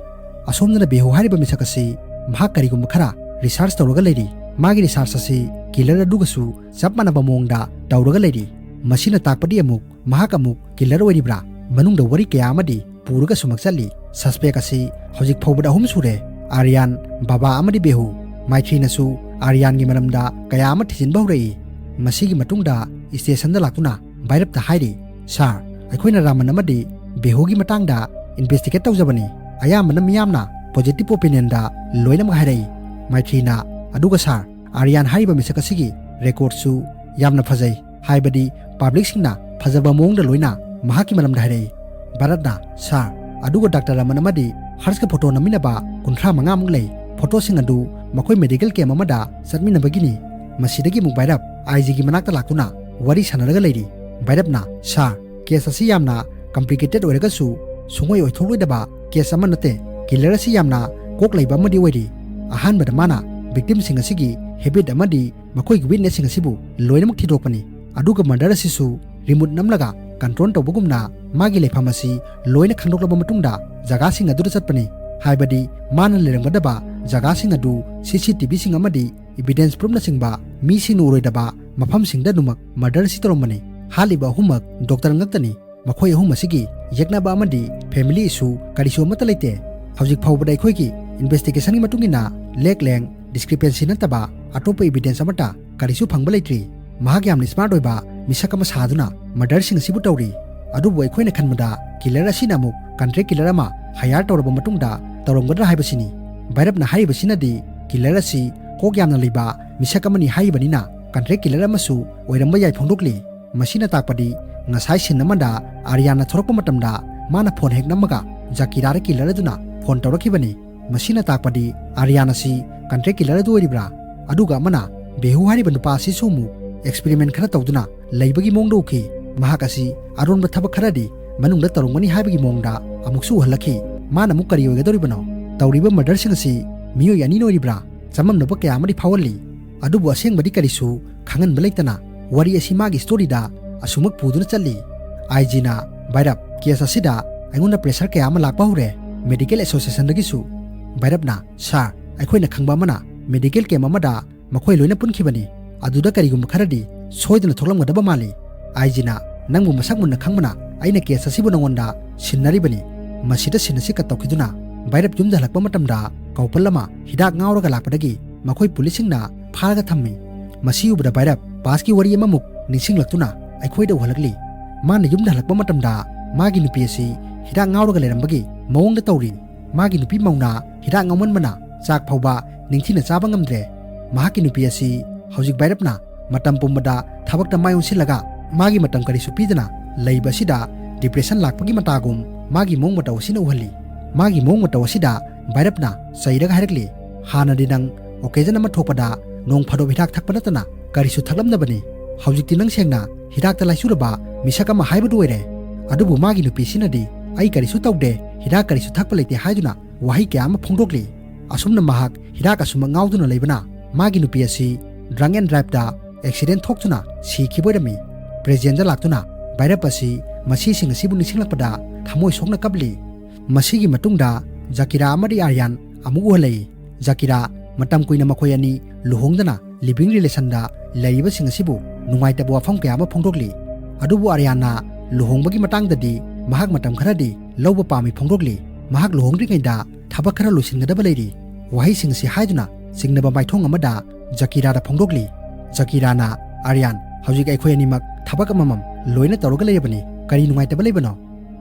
ꯑꯁꯣꯝꯗꯅ ꯕꯦꯍꯨ ꯍꯥꯏꯔꯤꯕ ꯃꯤꯁꯛ ꯑꯁꯤ ꯃꯍꯥꯛ ꯀꯔꯤꯒꯨꯝꯕ ꯈꯔ ꯔꯤꯁꯥꯔꯆ ꯇꯧꯔꯒ ꯂꯩꯔꯤ꯫ ꯃꯥꯒꯤ ꯔꯤꯁꯥꯔꯆ ꯑꯁꯤ ꯀꯤꯂꯔ ꯑꯗꯨꯒꯁꯨ ꯆꯞ ꯃꯥꯟꯅꯕ ꯃꯑꯣꯡꯗ ꯇꯧꯔꯒ ꯂꯩꯔꯤ꯫ ꯃꯁꯤꯅ ꯇꯥꯛꯄꯗꯤ ꯑꯃꯨꯛ ꯃꯍꯥꯛ ꯑꯃꯨꯛ ꯀꯤꯂꯔ ꯑꯣꯏꯔꯤꯕ꯭ꯔꯥ? ꯃꯅꯨꯡꯗ ꯋꯥꯔꯤ ꯀꯌꯥ ꯑꯃꯗꯤ ꯄꯨꯔꯒ ꯁꯨꯃꯛ ꯆꯠꯂꯤ꯫ ꯁꯁꯄꯦꯛ ꯑꯁꯤ ꯍꯧꯖꯤꯛ ꯐꯥꯎꯕꯗ ꯑꯍꯨꯝ ꯁꯨꯔꯦ꯫ ꯑꯥꯔꯌꯥꯟ, ꯕꯕꯥ ꯑꯃꯗꯤ ꯕꯦꯍꯨ꯫ ꯃꯥꯏꯊ꯭ꯔꯤꯅꯁꯨ ꯑꯥꯔꯌꯥꯟꯒꯤ ꯃꯔꯝꯗ ꯀꯌꯥ ꯑꯃ ꯊꯤꯖꯤꯟꯕ ꯍꯧꯔꯛꯏ꯫ ꯃꯁꯤꯒꯤ ꯃꯇꯨꯡꯗ ꯁ꯭ꯇꯦꯁꯟꯗ ꯂꯥꯛꯇꯨꯅ ꯚꯥꯏꯔꯞꯇ ꯍꯥꯏꯔꯤ, "ꯁꯥꯔ, ꯑꯩꯈꯣꯏꯅ ꯔꯥꯃꯟ ꯑꯃꯗꯤ ꯕꯦꯍꯨꯒꯤ ꯃꯇꯥꯡꯗ ꯏꯟꯚꯦꯁꯇꯤꯒꯦꯠ ꯇꯧꯖꯕꯅꯤ꯫ ꯑꯌꯥꯝꯕꯅ ꯃꯤꯌꯥꯝꯅ ꯄꯣꯖꯤꯇꯤꯚ ꯑꯣꯄꯤꯅꯤꯌꯟꯗ ꯂꯣꯏꯅꯃꯛ ꯍꯥꯏꯔꯛꯏ꯫" ꯃꯥꯏꯊ꯭ꯔꯤꯅ, "ꯑꯗꯨꯒ ꯁꯥꯔ, ꯑꯥꯔꯌꯥꯟ ꯍꯥꯏꯔꯤꯕ ꯃꯤꯁꯛ ꯑꯁꯤꯒꯤ ꯔꯦꯀꯣꯔꯗꯁꯨ ꯌꯥꯝꯅ ꯐꯖꯩ꯫ ꯍꯥꯏꯕꯗꯤ ꯄꯕ꯭ꯂꯤꯛꯁꯤꯡꯅ ꯐꯖꯕ ꯃꯑꯣꯡꯗ ꯂꯣꯏꯅ ꯃꯍꯥꯛꯀꯤ ꯃꯔꯝꯗ ꯍꯥꯏꯔꯛꯏ꯫" ꯚꯥꯔꯠꯅ, "ꯁꯥꯔ, ꯑꯗꯨꯒ ꯗꯥꯛꯇꯔ ꯔꯃꯟ ꯑꯃꯗꯤ ꯍꯔꯁꯀ ꯐꯣꯇꯣ ꯅꯝꯃꯤꯟꯅꯕ ꯀꯨꯟꯊ꯭ꯔꯥ ꯃꯉꯥꯃꯨꯛ ꯂꯩ꯫ ꯐꯣꯇꯣꯁꯤꯡ ꯑꯗꯨ ꯃꯈꯣꯏ ꯃꯦꯗꯤꯀꯦꯜ ꯀꯦꯝꯞ ꯑꯃꯗ ꯆꯠꯃꯤꯟꯅꯕꯒꯤꯅꯤ꯫" ꯃꯁꯤꯗꯒꯤ ꯑꯃꯨꯛ ꯚꯥꯏꯔꯞ ꯑꯥꯏ ꯖꯤꯒꯤ ꯃꯅꯥꯛꯇ ꯂꯥꯛꯇꯨꯅ ꯋꯥꯔꯤ ꯁꯥꯟꯅꯔꯒ ꯂꯩꯔꯤ꯫ ꯚꯥꯏꯔꯞꯅ, "ꯁꯥꯔ, ꯀꯦꯁ ꯑꯁꯤ ꯌꯥꯝꯅ ꯀꯝꯄ꯭ꯂꯤꯀꯦꯇꯦꯠ ꯑꯣꯏꯔꯒꯁꯨ ꯁꯨꯡꯑꯣꯏ ꯑꯣꯏꯊꯣꯛꯂꯣꯏꯗꯕ ꯀꯦꯁ ꯑꯃ ꯅꯠꯇꯦ꯫ ꯀꯤꯂꯔ ꯑꯁꯤ ꯌꯥꯝꯅ ꯀꯣꯛ ꯂꯩꯕ ꯑꯃꯗꯤ ꯑꯣꯏꯔꯤ꯫ ꯑꯍꯥꯟꯕꯗ ꯃꯥꯅ ꯚꯤꯛꯇꯤꯝꯁꯤꯡ ꯑꯁꯤꯒꯤ ꯍꯦꯕꯤꯠ ꯑꯃꯗꯤ ꯃꯈꯣꯏꯒꯤ ꯋꯤꯛꯅꯦꯁꯁꯤꯡ ꯑꯁꯤꯕꯨ ꯂꯣꯏꯅꯃꯛ ꯊꯤꯗꯣꯛꯄꯅꯤ꯫ ꯑꯗꯨꯒ ꯃꯔꯗꯔ ꯑꯁꯤꯁꯨ ꯔꯤꯃꯣꯠ ꯅꯝꯂꯒ ꯀꯟꯇ꯭ꯔꯣꯜ ꯇꯧꯕꯒꯨꯝꯅ ꯃꯥꯒꯤ ꯂꯩꯐꯝ ꯑꯁꯤ ꯂꯣꯏꯅ ꯈꯪꯗꯣꯛꯂꯕ ꯃꯇꯨꯡꯗ ꯖꯒꯥꯁꯤꯡ ꯑꯗꯨꯗ ꯆꯠꯄꯅꯤ꯫ ꯍꯥꯏꯕꯗꯤ ꯃꯥꯅ ꯂꯩꯔꯝꯒꯗꯕ ꯖꯒꯥꯁꯤꯡ ꯑꯗꯨ ꯁꯤ ꯁꯤ ꯇꯤ ꯚꯤꯁꯤꯡ ꯑꯃꯗꯤ ꯏꯚꯤꯗꯦꯟꯁ ꯄ꯭ꯔꯨꯐꯅꯆꯤꯡꯕ ꯃꯤꯁꯤꯡꯅ ꯎꯔꯣꯏꯗꯕ ꯃꯐꯝꯁꯤꯡꯗ ꯑꯗꯨꯃꯛ ꯃꯔꯗꯔ ꯑꯁꯤ ꯇꯧꯔꯝꯕꯅꯤ꯫ ꯍꯥꯠꯂꯤꯕ ꯑꯍꯨꯝꯃꯛ ꯗꯣꯛꯇꯔ ꯉꯥꯛꯇꯅꯤ꯫ ꯃꯈꯣꯏ ꯑꯍꯨꯝ ꯑꯁꯤꯒꯤ ꯌꯦꯛꯅꯕ ꯑꯃꯗꯤ ꯐꯦꯃꯤꯂꯤ ꯏꯁꯨ ꯀꯔꯤꯁꯨ ꯑꯃꯠꯇ ꯂꯩꯇꯦ꯫ ꯍꯧꯖꯤꯛ ꯐꯥꯎꯕꯗ ꯑꯩꯈꯣꯏꯒꯤ ꯏꯟꯚꯦꯁꯇꯤꯒꯦꯁꯟꯒꯤ ꯃꯇꯨꯡ ꯏꯟꯅ ꯂꯦꯛ ꯂꯦꯡ ꯗꯤꯁꯀ꯭ꯔꯤꯄꯦꯟꯁꯤ ꯅꯠꯇꯕ ꯑꯇꯣꯞꯄ ꯏꯚꯤꯗꯦꯟꯁ ꯑꯃꯠꯇ ꯀꯔꯤꯁꯨ ꯐꯪꯕ ꯂꯩꯇ꯭ꯔꯤ꯫ ꯃꯍꯥꯛ ꯌꯥꯝꯅ ꯁ꯭ꯃꯥꯔꯠ ꯑꯣꯏꯕ ꯃꯤꯁꯛ ꯑꯃ ꯁꯥꯗꯨꯅ ꯃꯔꯗꯔꯁꯤꯡ ꯑꯁꯤꯕꯨ ꯇꯧꯔꯤ꯫ ꯑꯗꯨꯕꯨ ꯑꯩꯈꯣꯏꯅ ꯈꯟꯕꯗ ꯀꯤꯂꯔ ꯑꯁꯤꯅ ꯑꯃꯨꯛ ꯀꯟꯇ꯭ꯔꯦꯛ ꯀꯤꯂꯔ ꯑꯃ ꯍꯥꯌꯔ ꯇꯧꯔꯕ ꯃꯇꯨꯡꯗ ꯇꯧꯔꯝꯒꯗ꯭ꯔꯥ ꯍꯥꯏꯕꯁꯤꯅꯤ꯫ ꯚꯩꯔꯞꯅ ꯍꯥꯏꯔꯤꯕꯁꯤꯅꯗꯤ ꯀꯤꯂꯔ ꯑꯁꯤ ꯀꯣꯛ ꯌꯥꯝꯅ ꯂꯩꯕ ꯃꯤꯁꯛ ꯑꯃꯅꯤ ꯍꯥꯏꯔꯤꯕꯅꯤꯅ ꯀꯟꯇ꯭ꯔꯦꯛ ꯀꯤꯂꯔ ꯑꯃꯁꯨ ꯑꯣꯏꯔꯝꯕ ꯌꯥꯏ ꯐꯣꯡꯗꯣꯛꯂꯤ꯫ ꯃꯁꯤꯅ ꯇꯥꯛꯄꯗꯤ ꯉꯁꯥꯏ ꯁꯤꯟ ꯑꯃꯗ ꯑꯥꯔꯌꯥꯟꯅ ꯊꯣꯔꯛꯄ ꯃꯇꯝꯗ ꯃꯥꯅ ꯐꯣꯟ ꯍꯦꯛ ꯅꯝꯃꯒ ꯖꯀꯤꯔꯥꯗ ꯀꯤꯂꯔ ꯑꯗꯨꯅ ꯐꯣꯟ ꯇꯧꯔꯛꯈꯤꯕꯅꯤ꯫ ꯃꯁꯤꯅ ꯇꯥꯛꯄꯗꯤ ꯑꯥꯔꯌꯥꯟ ꯑꯁꯤ ꯀꯟꯇ꯭ꯔꯦꯛ ꯀꯤꯂꯔ ꯑꯗꯨ ꯑꯣꯏꯔꯤꯕ꯭ꯔꯥ? ꯑꯗꯨꯒ ꯑꯃꯅ ꯕꯦꯍꯨ ꯍꯥꯏꯔꯤꯕ ꯅꯨꯄꯥ ꯑꯁꯤꯁꯨ ꯑꯃꯨꯛ ꯑꯦꯛꯁꯄꯦꯔꯤꯃꯦꯟ ꯈꯔ ꯇꯧꯗꯨꯅ ꯂꯩꯕꯒꯤ ꯃꯑꯣꯡꯗ ꯎꯈꯤ꯫ ꯃꯍꯥꯛ ꯑꯁꯤ ꯑꯔꯣꯟꯕ ꯊꯕꯛ ꯈꯔꯗꯤ ꯃꯅꯨꯡꯗ ꯇꯧꯔꯝꯒꯅꯤ ꯍꯥꯏꯕꯒꯤ ꯃꯑꯣꯡꯗ ꯑꯃꯨꯛꯁꯨ ꯎꯍꯜꯂꯛꯈꯤ꯫ ꯃꯥꯅ ꯑꯃꯨꯛ ꯀꯔꯤ ꯑꯣꯏꯒꯗꯧꯔꯤꯕꯅꯣ? ꯇꯧꯔꯤꯕ ꯃꯔꯗꯔꯁꯤꯡ ꯑꯁꯤ ꯃꯤꯑꯣꯏ ꯑꯅꯤꯅ ꯑꯣꯏꯔꯤꯕ꯭ꯔꯥ? ꯆꯃꯝꯅꯕ ꯀꯌꯥ ꯑꯃꯗꯤ ꯐꯥꯎꯍꯜꯂꯤ꯫ ꯑꯗꯨꯕꯨ ꯑꯁꯦꯡꯕꯗꯤ ꯀꯔꯤꯁꯨ ꯈꯪꯍꯟꯕ ꯂꯩꯇꯅ ꯋꯥꯔꯤ ꯑꯁꯤ ꯃꯥꯒꯤ ꯁ꯭ꯇꯣꯔꯤꯗ ꯑꯁꯨꯃꯛ ꯄꯨꯗꯨꯅ ꯆꯠꯂꯤ꯫ ꯑꯥꯏ ꯖꯤꯅ, "ꯚꯩꯔꯞ, ꯀꯦꯁ ꯑꯁꯤꯗ ꯑꯩꯉꯣꯟꯗ ꯄ꯭ꯔꯦꯁꯔ ꯀꯌꯥ ꯑꯃ ꯂꯥꯛꯄ ꯍꯧꯔꯦ꯫ ꯃꯦꯗꯤꯀꯦꯜ ꯑꯦꯁꯣꯁꯤꯌꯦꯁꯟꯗꯒꯤꯁꯨ꯫" ꯚꯩꯔꯞꯅ, "ꯁꯥꯔ, ꯑꯩꯈꯣꯏꯅ ꯈꯪꯕ ꯑꯃꯅ ꯃꯦꯗꯤꯀꯦꯜ ꯀꯦꯝꯞ ꯑꯃꯗ ꯃꯈꯣꯏ ꯂꯣꯏꯅ ꯄꯨꯟꯈꯤꯕꯅꯤ꯫ ꯑꯗꯨꯗ ꯀꯔꯤꯒꯨꯝꯕ ꯈꯔꯗꯤ ꯁꯣꯏꯗꯅ ꯊꯣꯛꯂꯝꯒꯗꯕ ꯃꯥꯜꯂꯤ꯫" ꯑꯥꯏ ꯖꯤꯅ, "ꯅꯪꯕꯨ ꯃꯁꯛ ꯃꯨꯟꯅ ꯈꯪꯕꯅ ꯑꯩꯅ ꯀꯦꯁ ꯑꯁꯤꯕꯨ ꯅꯉꯣꯟꯗ ꯁꯤꯟꯅꯔꯤꯕꯅꯤ꯫" ꯃꯁꯤꯗ ꯁꯤꯟ ꯑꯁꯤ ꯀꯠ ꯇꯧꯈꯤꯗꯨꯅ ꯚꯩꯔꯞ ꯌꯨꯝꯗ ꯍꯜꯂꯛꯄ ꯃꯇꯝꯗ ꯀꯧꯄꯜ ꯑꯃ ꯍꯤꯗꯥꯛ ꯉꯥꯎꯔꯒ ꯂꯥꯛꯄꯗꯒꯤ ꯃꯈꯣꯏ ꯄꯨꯂꯤꯁꯁꯤꯡꯅ ꯐꯥꯔꯒ ꯊꯝꯃꯤ꯫ ꯃꯁꯤ ꯎꯕꯗ ꯚꯩꯔꯞ ꯄꯥꯁꯀꯤ ꯋꯥꯔꯤ ꯑꯃꯃꯨꯛ ꯅꯤꯡꯁꯤꯡꯂꯛꯇꯨꯅ ꯑꯩꯈꯣꯏꯗ ꯎꯍꯜꯂꯛꯂꯤ꯫ ꯃꯥꯅ ꯌꯨꯝꯗ ꯍꯜꯂꯛꯄ ꯃꯇꯝꯗ ꯃꯥꯒꯤ ꯅꯨꯄꯤ ꯑꯁꯤ ꯍꯤꯗꯥꯛ ꯉꯥꯎꯔꯒ ꯂꯩꯔꯝꯕꯒꯤ ꯃꯑꯣꯡꯗ ꯇꯧꯔꯤ꯫ ꯃꯥꯒꯤ ꯅꯨꯄꯤ ꯃꯧꯅ ꯍꯤꯗꯥꯛ ꯉꯥꯎꯃꯟꯕꯅ ꯆꯥꯛ ꯐꯥꯎꯕ ꯅꯤꯡꯊꯤꯅ ꯆꯥꯕ ꯉꯝꯗ꯭ꯔꯦ꯫ ꯃꯍꯥꯛꯀꯤ ꯅꯨꯄꯤ ꯑꯁꯤ ꯍꯧꯖꯤꯛ ꯚꯩꯔꯞꯅ ꯃꯇꯝ ꯄꯨꯝꯕꯗ ꯊꯕꯛꯇ ꯃꯥꯏ ꯑꯣꯟꯁꯤꯜꯂꯒ ꯃꯥꯒꯤ ꯃꯇꯝ ꯀꯔꯤꯁꯨ ꯄꯤꯗꯅ ꯂꯩꯕ ꯑꯁꯤꯗ ꯗꯤꯄ꯭ꯔꯦꯁꯟ ꯂꯥꯛꯄꯒꯤ ꯃꯇꯥꯒꯨꯝ ꯃꯥꯒꯤ ꯃꯑꯣꯡ ꯃꯇꯧ ꯑꯁꯤꯅ ꯎꯍꯜꯂꯤ꯫ ꯃꯥꯒꯤ ꯃꯑꯣꯡ ꯃꯇꯧ ꯑꯁꯤꯗ ꯚꯩꯔꯞꯅ ꯆꯩꯔꯒ ꯍꯥꯏꯔꯛꯂꯤ, "ꯍꯥꯟꯅꯗꯤ ꯅꯪ ꯑꯣꯀꯦꯖꯟ ꯑꯃ ꯊꯣꯛꯄꯗ ꯅꯣꯡ ꯐꯥꯗꯣꯛ ꯍꯤꯗꯥꯛ ꯊꯛꯄ ꯅꯠꯇꯅ ꯀꯔꯤꯁꯨ ꯊꯛꯂꯝꯗꯕꯅꯤ꯫ ꯍꯧꯖꯤꯛꯇꯤ ꯅꯪ ꯁꯦꯡꯅ ꯍꯤꯗꯥꯛꯇ ꯂꯥꯏꯆꯨꯔꯕ ꯃꯤꯁꯛ ꯑꯃ ꯍꯥꯏꯕꯗꯨ ꯑꯣꯏꯔꯦ꯫" ꯑꯗꯨꯕꯨ ꯃꯥꯒꯤ ꯅꯨꯄꯤꯁꯤꯅꯗꯤ, "ꯑꯩ ꯀꯔꯤꯁꯨ ꯇꯧꯗꯦ, ꯍꯤꯗꯥꯛ ꯀꯔꯤꯁꯨ ꯊꯛꯄ ꯂꯩꯇꯦ" ꯍꯥꯏꯗꯨꯅ ꯋꯥꯍꯩ ꯀꯌꯥ ꯑꯃ ꯐꯣꯡꯗꯣꯛꯂꯤ꯫ ꯑꯁꯨꯝꯅ ꯃꯍꯥꯛ ꯍꯤꯗꯥꯛ ꯑꯁꯨꯝꯕ ꯉꯥꯎꯗꯨꯅ ꯂꯩꯕꯅ ꯃꯥꯒꯤ ꯅꯨꯄꯤ ꯑꯁꯤ ꯗ꯭ꯔꯪ ꯑꯦꯟ ꯗ꯭ꯔꯥꯏꯚꯇ ꯑꯦꯛꯁꯤꯗꯦꯟ ꯊꯣꯛꯇꯨꯅ ꯁꯤꯈꯤꯕ ꯑꯣꯏꯔꯝꯃꯤ꯫ ꯄ꯭ꯔꯦꯖꯦꯟꯗ ꯂꯥꯛꯇꯨꯅ ꯚꯩꯔꯞ ꯑꯁꯤ ꯃꯁꯤꯁꯤꯡ ꯑꯁꯤꯕꯨ ꯅꯤꯡꯁꯤꯡꯂꯛꯄꯗ ꯊꯃꯣꯏ ꯁꯣꯛꯅ ꯀꯞꯂꯤ꯫ ꯃꯁꯤꯒꯤ ꯃꯇꯨꯡꯗ ꯖꯀꯤꯔꯥ ꯑꯃꯗꯤ ꯑꯥꯔꯌꯥꯟ ꯑꯃꯨꯛ ꯎꯍꯜꯂꯛꯏ꯫ ꯖꯀꯤꯔꯥ ꯃꯇꯝ ꯀꯨꯏꯅ ꯃꯈꯣꯏ ꯑꯅꯤ ꯂꯨꯍꯣꯡꯗꯅ ꯂꯤꯚꯤꯡ ꯔꯤꯂꯦꯁꯟꯗ ꯂꯩꯔꯤꯕꯁꯤꯡ ꯑꯁꯤꯕꯨ ꯅꯨꯡꯉꯥꯏꯇꯕ ꯋꯥꯐꯝ ꯀꯌꯥ ꯑꯃ ꯐꯣꯡꯗꯣꯛꯂꯤ꯫ ꯑꯗꯨꯕꯨ ꯑꯥꯔꯌꯥꯟꯅ ꯂꯨꯍꯣꯡꯕꯒꯤ ꯃꯇꯥꯡꯗꯗꯤ ꯃꯍꯥꯛ ꯃꯇꯝ ꯈꯔꯗꯤ ꯂꯧꯕ ꯄꯥꯝꯃꯤ ꯐꯣꯡꯗꯣꯛꯂꯤ꯫ ꯃꯍꯥꯛ ꯂꯨꯍꯣꯡꯗ꯭ꯔꯤꯉꯩꯗ ꯊꯕꯛ ꯈꯔ ꯂꯣꯏꯁꯤꯟꯒꯗꯕ ꯂꯩꯔꯤ꯫ ꯋꯥꯍꯩꯁꯤꯡ ꯑꯁꯤ ꯍꯥꯏꯗꯨꯅ ꯆꯤꯡꯅꯕ ꯃꯥꯏꯊꯣꯡ ꯑꯃꯗ ꯖꯀꯤꯔꯥꯗ ꯐꯣꯡꯗꯣꯛꯂꯤ꯫ ꯖꯀꯤꯔꯥꯅ, "ꯑꯥꯔꯌꯥꯟ, ꯍꯧꯖꯤꯛ ꯑꯩꯈꯣꯏ ꯑꯅꯤꯃꯛ ꯊꯕꯛ ꯑꯃꯃꯝ ꯂꯣꯏꯅ ꯇꯧꯔꯒ ꯂꯩꯔꯕꯅꯤ꯫ ꯀꯔꯤ ꯅꯨꯡꯉꯥꯏꯇꯕ ꯂꯩꯕꯅꯣ?"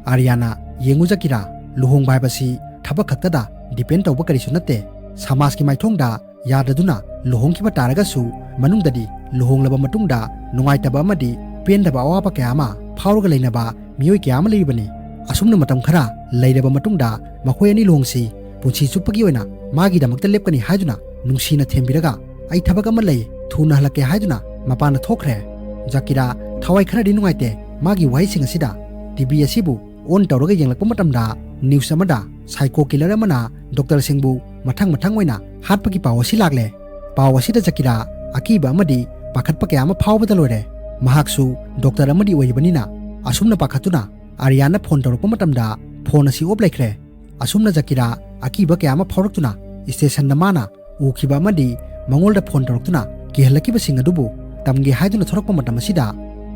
ꯑꯥꯔꯌꯥꯟꯅ, "ꯌꯦꯡꯉꯨ ꯖꯀꯤꯔꯥ, ꯂꯨꯍꯣꯡꯕ ꯍꯥꯏꯕꯁꯤ ꯊꯕꯛ ꯈꯛꯇꯗ depend ꯇꯧꯕ ꯀꯔꯤꯁꯨ ꯅꯠꯇꯦ꯫ ꯁꯃꯥꯖꯀꯤ ꯃꯥꯏꯊꯣꯡꯗ ꯌꯥꯗꯗꯨꯅ ꯂꯨꯍꯣꯡꯈꯤꯕ ꯇꯥꯔꯒꯁꯨ, ꯃꯅꯨꯡꯗꯗꯤ ꯂꯨꯍꯣꯡꯂꯕ ꯃꯇꯨꯡꯗ ꯅꯨꯡꯉꯥꯏꯇꯕ ꯑꯃꯗꯤ ꯄꯦꯟꯗꯕ ꯑꯋꯥꯕ ꯀꯌꯥ ꯑꯃ ꯐꯥꯎꯔꯒ ꯂꯩꯅꯕ ꯃꯤꯑꯣꯏ ꯀꯌꯥ ꯑꯃ ꯂꯩꯔꯤꯕꯅꯤ꯫ ꯑꯁꯨꯝꯅ ꯃꯇꯝ ꯈꯔ ꯂꯩꯔꯕ ꯃꯇꯨꯡꯗ ꯃꯈꯣꯏ ꯑꯅꯤ ꯂꯨꯍꯣꯡꯁꯤ, ꯄꯨꯟꯁꯤ ꯆꯨꯞꯄꯒꯤ ꯑꯣꯏꯅ ꯃꯥꯒꯤꯗꯃꯛꯇ ꯂꯦꯞꯀꯅꯤ ꯍꯥꯏꯗꯨꯅ ꯅꯨꯡꯁꯤꯅ ꯊꯦꯝꯕꯤꯔꯒ, "ꯑꯩ ꯊꯕꯛ ꯑꯃ ꯂꯩ, ꯊꯨꯅ ꯍꯜꯂꯛꯀꯦ" ꯍꯥꯏꯗꯨꯅ ꯃꯄꯥꯟꯗ ꯊꯣꯛꯈ꯭ꯔꯦ꯫ ꯖꯀꯤꯔꯥ ꯊꯋꯥꯏ ꯈꯔꯗꯤ ꯅꯨꯡꯉꯥꯏꯇꯦ ꯃꯥꯒꯤ ꯋꯥꯍꯩꯁꯤꯡ ꯑꯁꯤꯗ꯫ ꯇꯤ ꯚꯤ ꯑꯁꯤꯕꯨ on ꯇꯧꯔꯒ ꯌꯦꯡꯂꯛꯄ ꯃꯇꯝꯗ news ꯑꯃꯗ psycho killer ꯑꯃꯅ doctorꯁꯤꯡꯕꯨ ꯃꯊꯪ ꯃꯊꯪ ꯑꯣꯏꯅ ꯍꯥꯠꯄꯒꯤ ꯄꯥꯎ ꯑꯁꯤ ꯂꯥꯛꯂꯦ꯫ ꯄꯥꯎ ꯑꯁꯤꯗ ꯖꯀꯤꯔꯥ ꯑꯀꯤꯕ ꯑꯃꯗꯤ ꯄꯥꯈꯠꯄ ꯀꯌꯥ ꯑꯃ ꯐꯥꯎꯕꯗ ꯂꯣꯏꯔꯦ꯫ ꯃꯍꯥꯛꯁꯨ doctor ꯑꯃꯗꯤ ꯑꯣꯏꯔꯤꯕꯅꯤꯅ ꯑꯁꯨꯝꯅ ꯄꯥꯈꯠꯇꯨꯅ ꯑꯥꯔꯤꯌꯥꯟꯅ phone ꯇꯧꯔꯛꯄ ꯃꯇꯝꯗ phone ꯑꯁꯤ off ꯂꯩꯈ꯭ꯔꯦ꯫ ꯑꯁꯨꯝꯅ ꯖꯀꯤꯔꯥ ꯑꯀꯤꯕ ꯀꯌꯥ ꯑꯃ ꯐꯥꯎꯔꯛꯇꯨꯅ stationꯗ ꯃꯥꯅ ꯎꯈꯤꯕ ꯑꯃꯗꯤ ꯃꯉꯣꯟꯗ phone ꯇꯧꯔꯛꯇꯨꯅ ꯀꯤꯍꯜꯂꯛꯈꯤꯕꯁꯤꯡ ꯑꯗꯨꯕꯨ ꯇꯝꯒꯦ ꯍꯥꯏꯗꯨꯅ ꯊꯣꯔꯛꯄ ꯃꯇꯝ ꯑꯁꯤꯗ,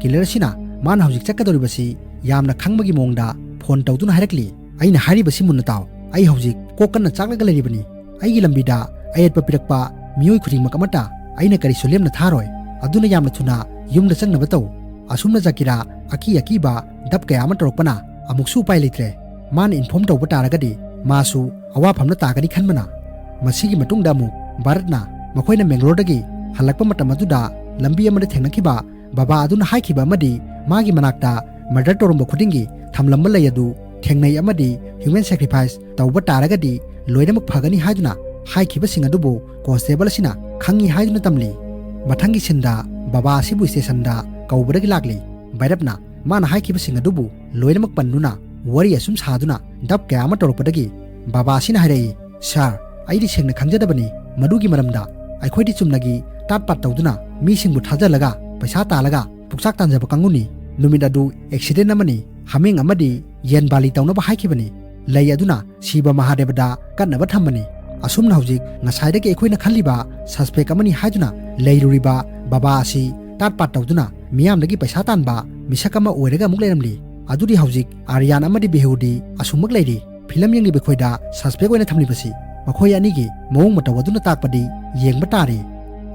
killer ꯑꯁꯤꯅ ꯃꯥꯅ ꯍꯧꯖꯤꯛ ꯆꯠꯀꯗꯧꯔꯤꯕꯁꯤ ꯌꯥꯝꯅ ꯈꯪꯕꯒꯤ ꯃꯑꯣꯡꯗ phone ꯇꯧꯗꯨꯅ ꯍꯥꯏꯔꯛꯂꯤ, "ꯑꯩꯅ ꯍꯥꯏꯔꯤꯕꯁꯤ ꯃꯨꯟꯅ ꯇꯥꯎ꯫ ꯑꯩ ꯍꯧꯖꯤꯛ ꯀꯣꯛ ꯀꯟꯅ ꯆꯥꯛꯂꯒ ꯂꯩꯔꯤꯕꯅꯤ꯫ ꯑꯩꯒꯤ ꯂꯝꯕꯤꯗ ꯑꯌꯦꯠꯄ ꯄꯤꯔꯛꯄ ꯃꯤꯑꯣꯏ ꯈꯨꯗꯤꯡꯃꯛ ꯑꯃꯠꯇ ꯑꯩꯅ ꯀꯔꯤꯁꯨ ꯂꯦꯝꯅ ꯊꯥꯔꯣꯏ꯫ ꯑꯗꯨꯅ ꯌꯥꯝꯅ ꯊꯨꯅ ꯌꯨꯝꯗ ꯆꯪꯅꯕ ꯇꯧ"꯫ ꯑꯁꯨꯝꯅ ꯖꯀꯤꯔꯥ ꯑꯀꯤ ꯑꯀꯤꯕ ꯗꯞ ꯀꯌꯥ ꯑꯃ ꯇꯧꯔꯛꯄꯅ ꯑꯃꯨꯛꯁꯨ ꯎꯄꯥꯏ ꯂꯩꯇ꯭ꯔꯦ꯫ ꯃꯥꯅ inform ꯇꯧꯕ ꯇꯥꯔꯒꯗꯤ ꯃꯥꯁꯨ ꯑꯋꯥꯐꯝꯗ ꯇꯥꯒꯅꯤ ꯈꯟꯕꯅ꯫ ꯃꯁꯤꯒꯤ ꯃꯇꯨꯡꯗ ꯑꯃꯨꯛ ꯚꯥꯔꯠꯅ ꯃꯈꯣꯏꯅ ꯃꯦꯡꯒꯂꯣꯔꯗꯒꯤ ꯍꯜꯂꯛꯄ ꯃꯇꯝ ꯑꯗꯨꯗ ꯂꯝꯕꯤ ꯑꯃꯗ ꯊꯦꯡꯅꯈꯤꯕ ꯕꯕꯥ ꯑꯗꯨꯅ ꯍꯥꯏꯈꯤꯕ ꯑꯃꯗꯤ ꯃꯥꯒꯤ ꯃꯅꯥꯛꯇ murder ꯇꯧꯔꯝꯕ ꯈꯨꯗꯤꯡꯒꯤ ꯊꯝꯂꯝꯕ ꯂꯩ ꯑꯗꯨ ꯊꯦꯡꯅꯩ ꯑꯃꯗꯤ human sacrifice ꯇꯧꯕ ꯇꯥꯔꯒꯗꯤ ꯂꯣꯏꯅꯃꯛ ꯐꯒꯅꯤ ꯍꯥꯏꯗꯨꯅ ꯍꯥꯏꯈꯤꯕꯁꯤꯡ ꯑꯗꯨꯕꯨ constable ꯑꯁꯤꯅ ꯈꯪꯏ ꯍꯥꯏꯗꯨꯅ ꯇꯝꯂꯤ꯫ ꯃꯊꯪꯒꯤ sceneꯗ ꯕꯕꯥ ꯑꯁꯤꯕꯨ stationꯗ ꯀꯧꯕꯗꯒꯤ ꯂꯥꯛꯂꯤ꯫ ꯚꯩꯔꯞꯅ ꯃꯥꯅ ꯍꯥꯏꯈꯤꯕꯁꯤꯡ ꯑꯗꯨꯕꯨ ꯂꯣꯏꯅꯃꯛ ꯄꯟꯗꯨꯅ ꯋꯥꯔꯤ ꯑꯁꯨꯝ ꯁꯥꯗꯨꯅ ꯗꯞ ꯀꯌꯥ ꯑꯃ ꯇꯧꯔꯛꯄꯗꯒꯤ ꯕꯕꯥ ꯑꯁꯤꯅ ꯍꯥꯏꯔꯛꯏ, "Sir, ꯑꯩꯗꯤ ꯁꯦꯡꯅ ꯈꯪꯖꯗꯕꯅꯤ ꯃꯗꯨꯒꯤ ꯃꯔꯝꯗ꯫ ꯑꯩꯈꯣꯏꯗꯤ ꯆꯨꯝꯅꯒꯤ ꯇꯥꯠ ꯄꯥꯠ ꯇꯧꯗꯨꯅ ꯃꯤꯁꯤꯡꯕꯨ ꯊꯥꯖꯍꯜꯂꯒ ꯄꯩꯁꯥ ꯇꯥꯜꯂꯒ ꯄꯨꯛꯆꯥꯛ ꯇꯥꯟꯖꯕ ꯀꯥꯡꯕꯨꯅꯤ꯫ ꯅꯨꯃꯤꯠ ꯑꯗꯨ accident ꯑꯃꯅꯤ, ꯍꯥꯃꯦꯡ ꯑꯃꯗꯤ ꯌꯦꯟ ꯕꯥꯂꯤ ꯇꯧꯅꯕ ꯍꯥꯏꯈꯤꯕꯅꯤ꯫ ꯂꯩ ꯑꯗꯨꯅ ꯁꯤꯕ ꯃꯍꯥꯗꯦꯕꯗ ꯀꯠꯅꯕ ꯊꯝꯕꯅꯤ꯫ ꯑꯁꯨꯝꯅ ꯍꯧꯖꯤꯛ ꯉꯁꯥꯏꯗꯒꯤ ꯑꯩꯈꯣꯏꯅ ꯈꯜꯂꯤꯕ suspect ꯑꯃꯅꯤ ꯍꯥꯏꯗꯨꯅ ꯂꯩꯔꯨꯔꯤꯕ ꯕꯕꯥ ꯑꯁꯤ ꯇꯥꯠ ꯄꯥꯠ ꯇꯧꯗꯨꯅ ꯃꯤꯌꯥꯝꯗꯒꯤ ꯄꯩꯁꯥ ꯇꯥꯟꯕ ꯃꯤꯁꯛ ꯑꯃ ꯑꯣꯏꯔꯒ ꯑꯃꯨꯛ ꯂꯩꯔꯝꯂꯤ꯫ ꯑꯗꯨꯗꯤ ꯍꯧꯖꯤꯛ ꯑꯥꯔꯤꯌꯥꯟ ꯑꯃꯗꯤ ꯕꯦꯍꯨꯗꯤ ꯑꯁꯨꯝꯃꯛ ꯂꯩꯔꯤ꯫ ꯐꯤꯂꯝ ꯌꯦꯡꯂꯤꯕ ꯑꯩꯈꯣꯏꯗ suspect ꯑꯣꯏꯅ ꯊꯝꯂꯤꯕꯁꯤ ꯃꯈꯣꯏ ꯑꯅꯤꯒꯤ ꯃꯑꯣꯡ ꯃꯇꯧ ꯑꯗꯨꯅ ꯇꯥꯛꯄꯗꯤ ꯌꯦꯡꯕ ꯇꯥꯔꯤ"꯫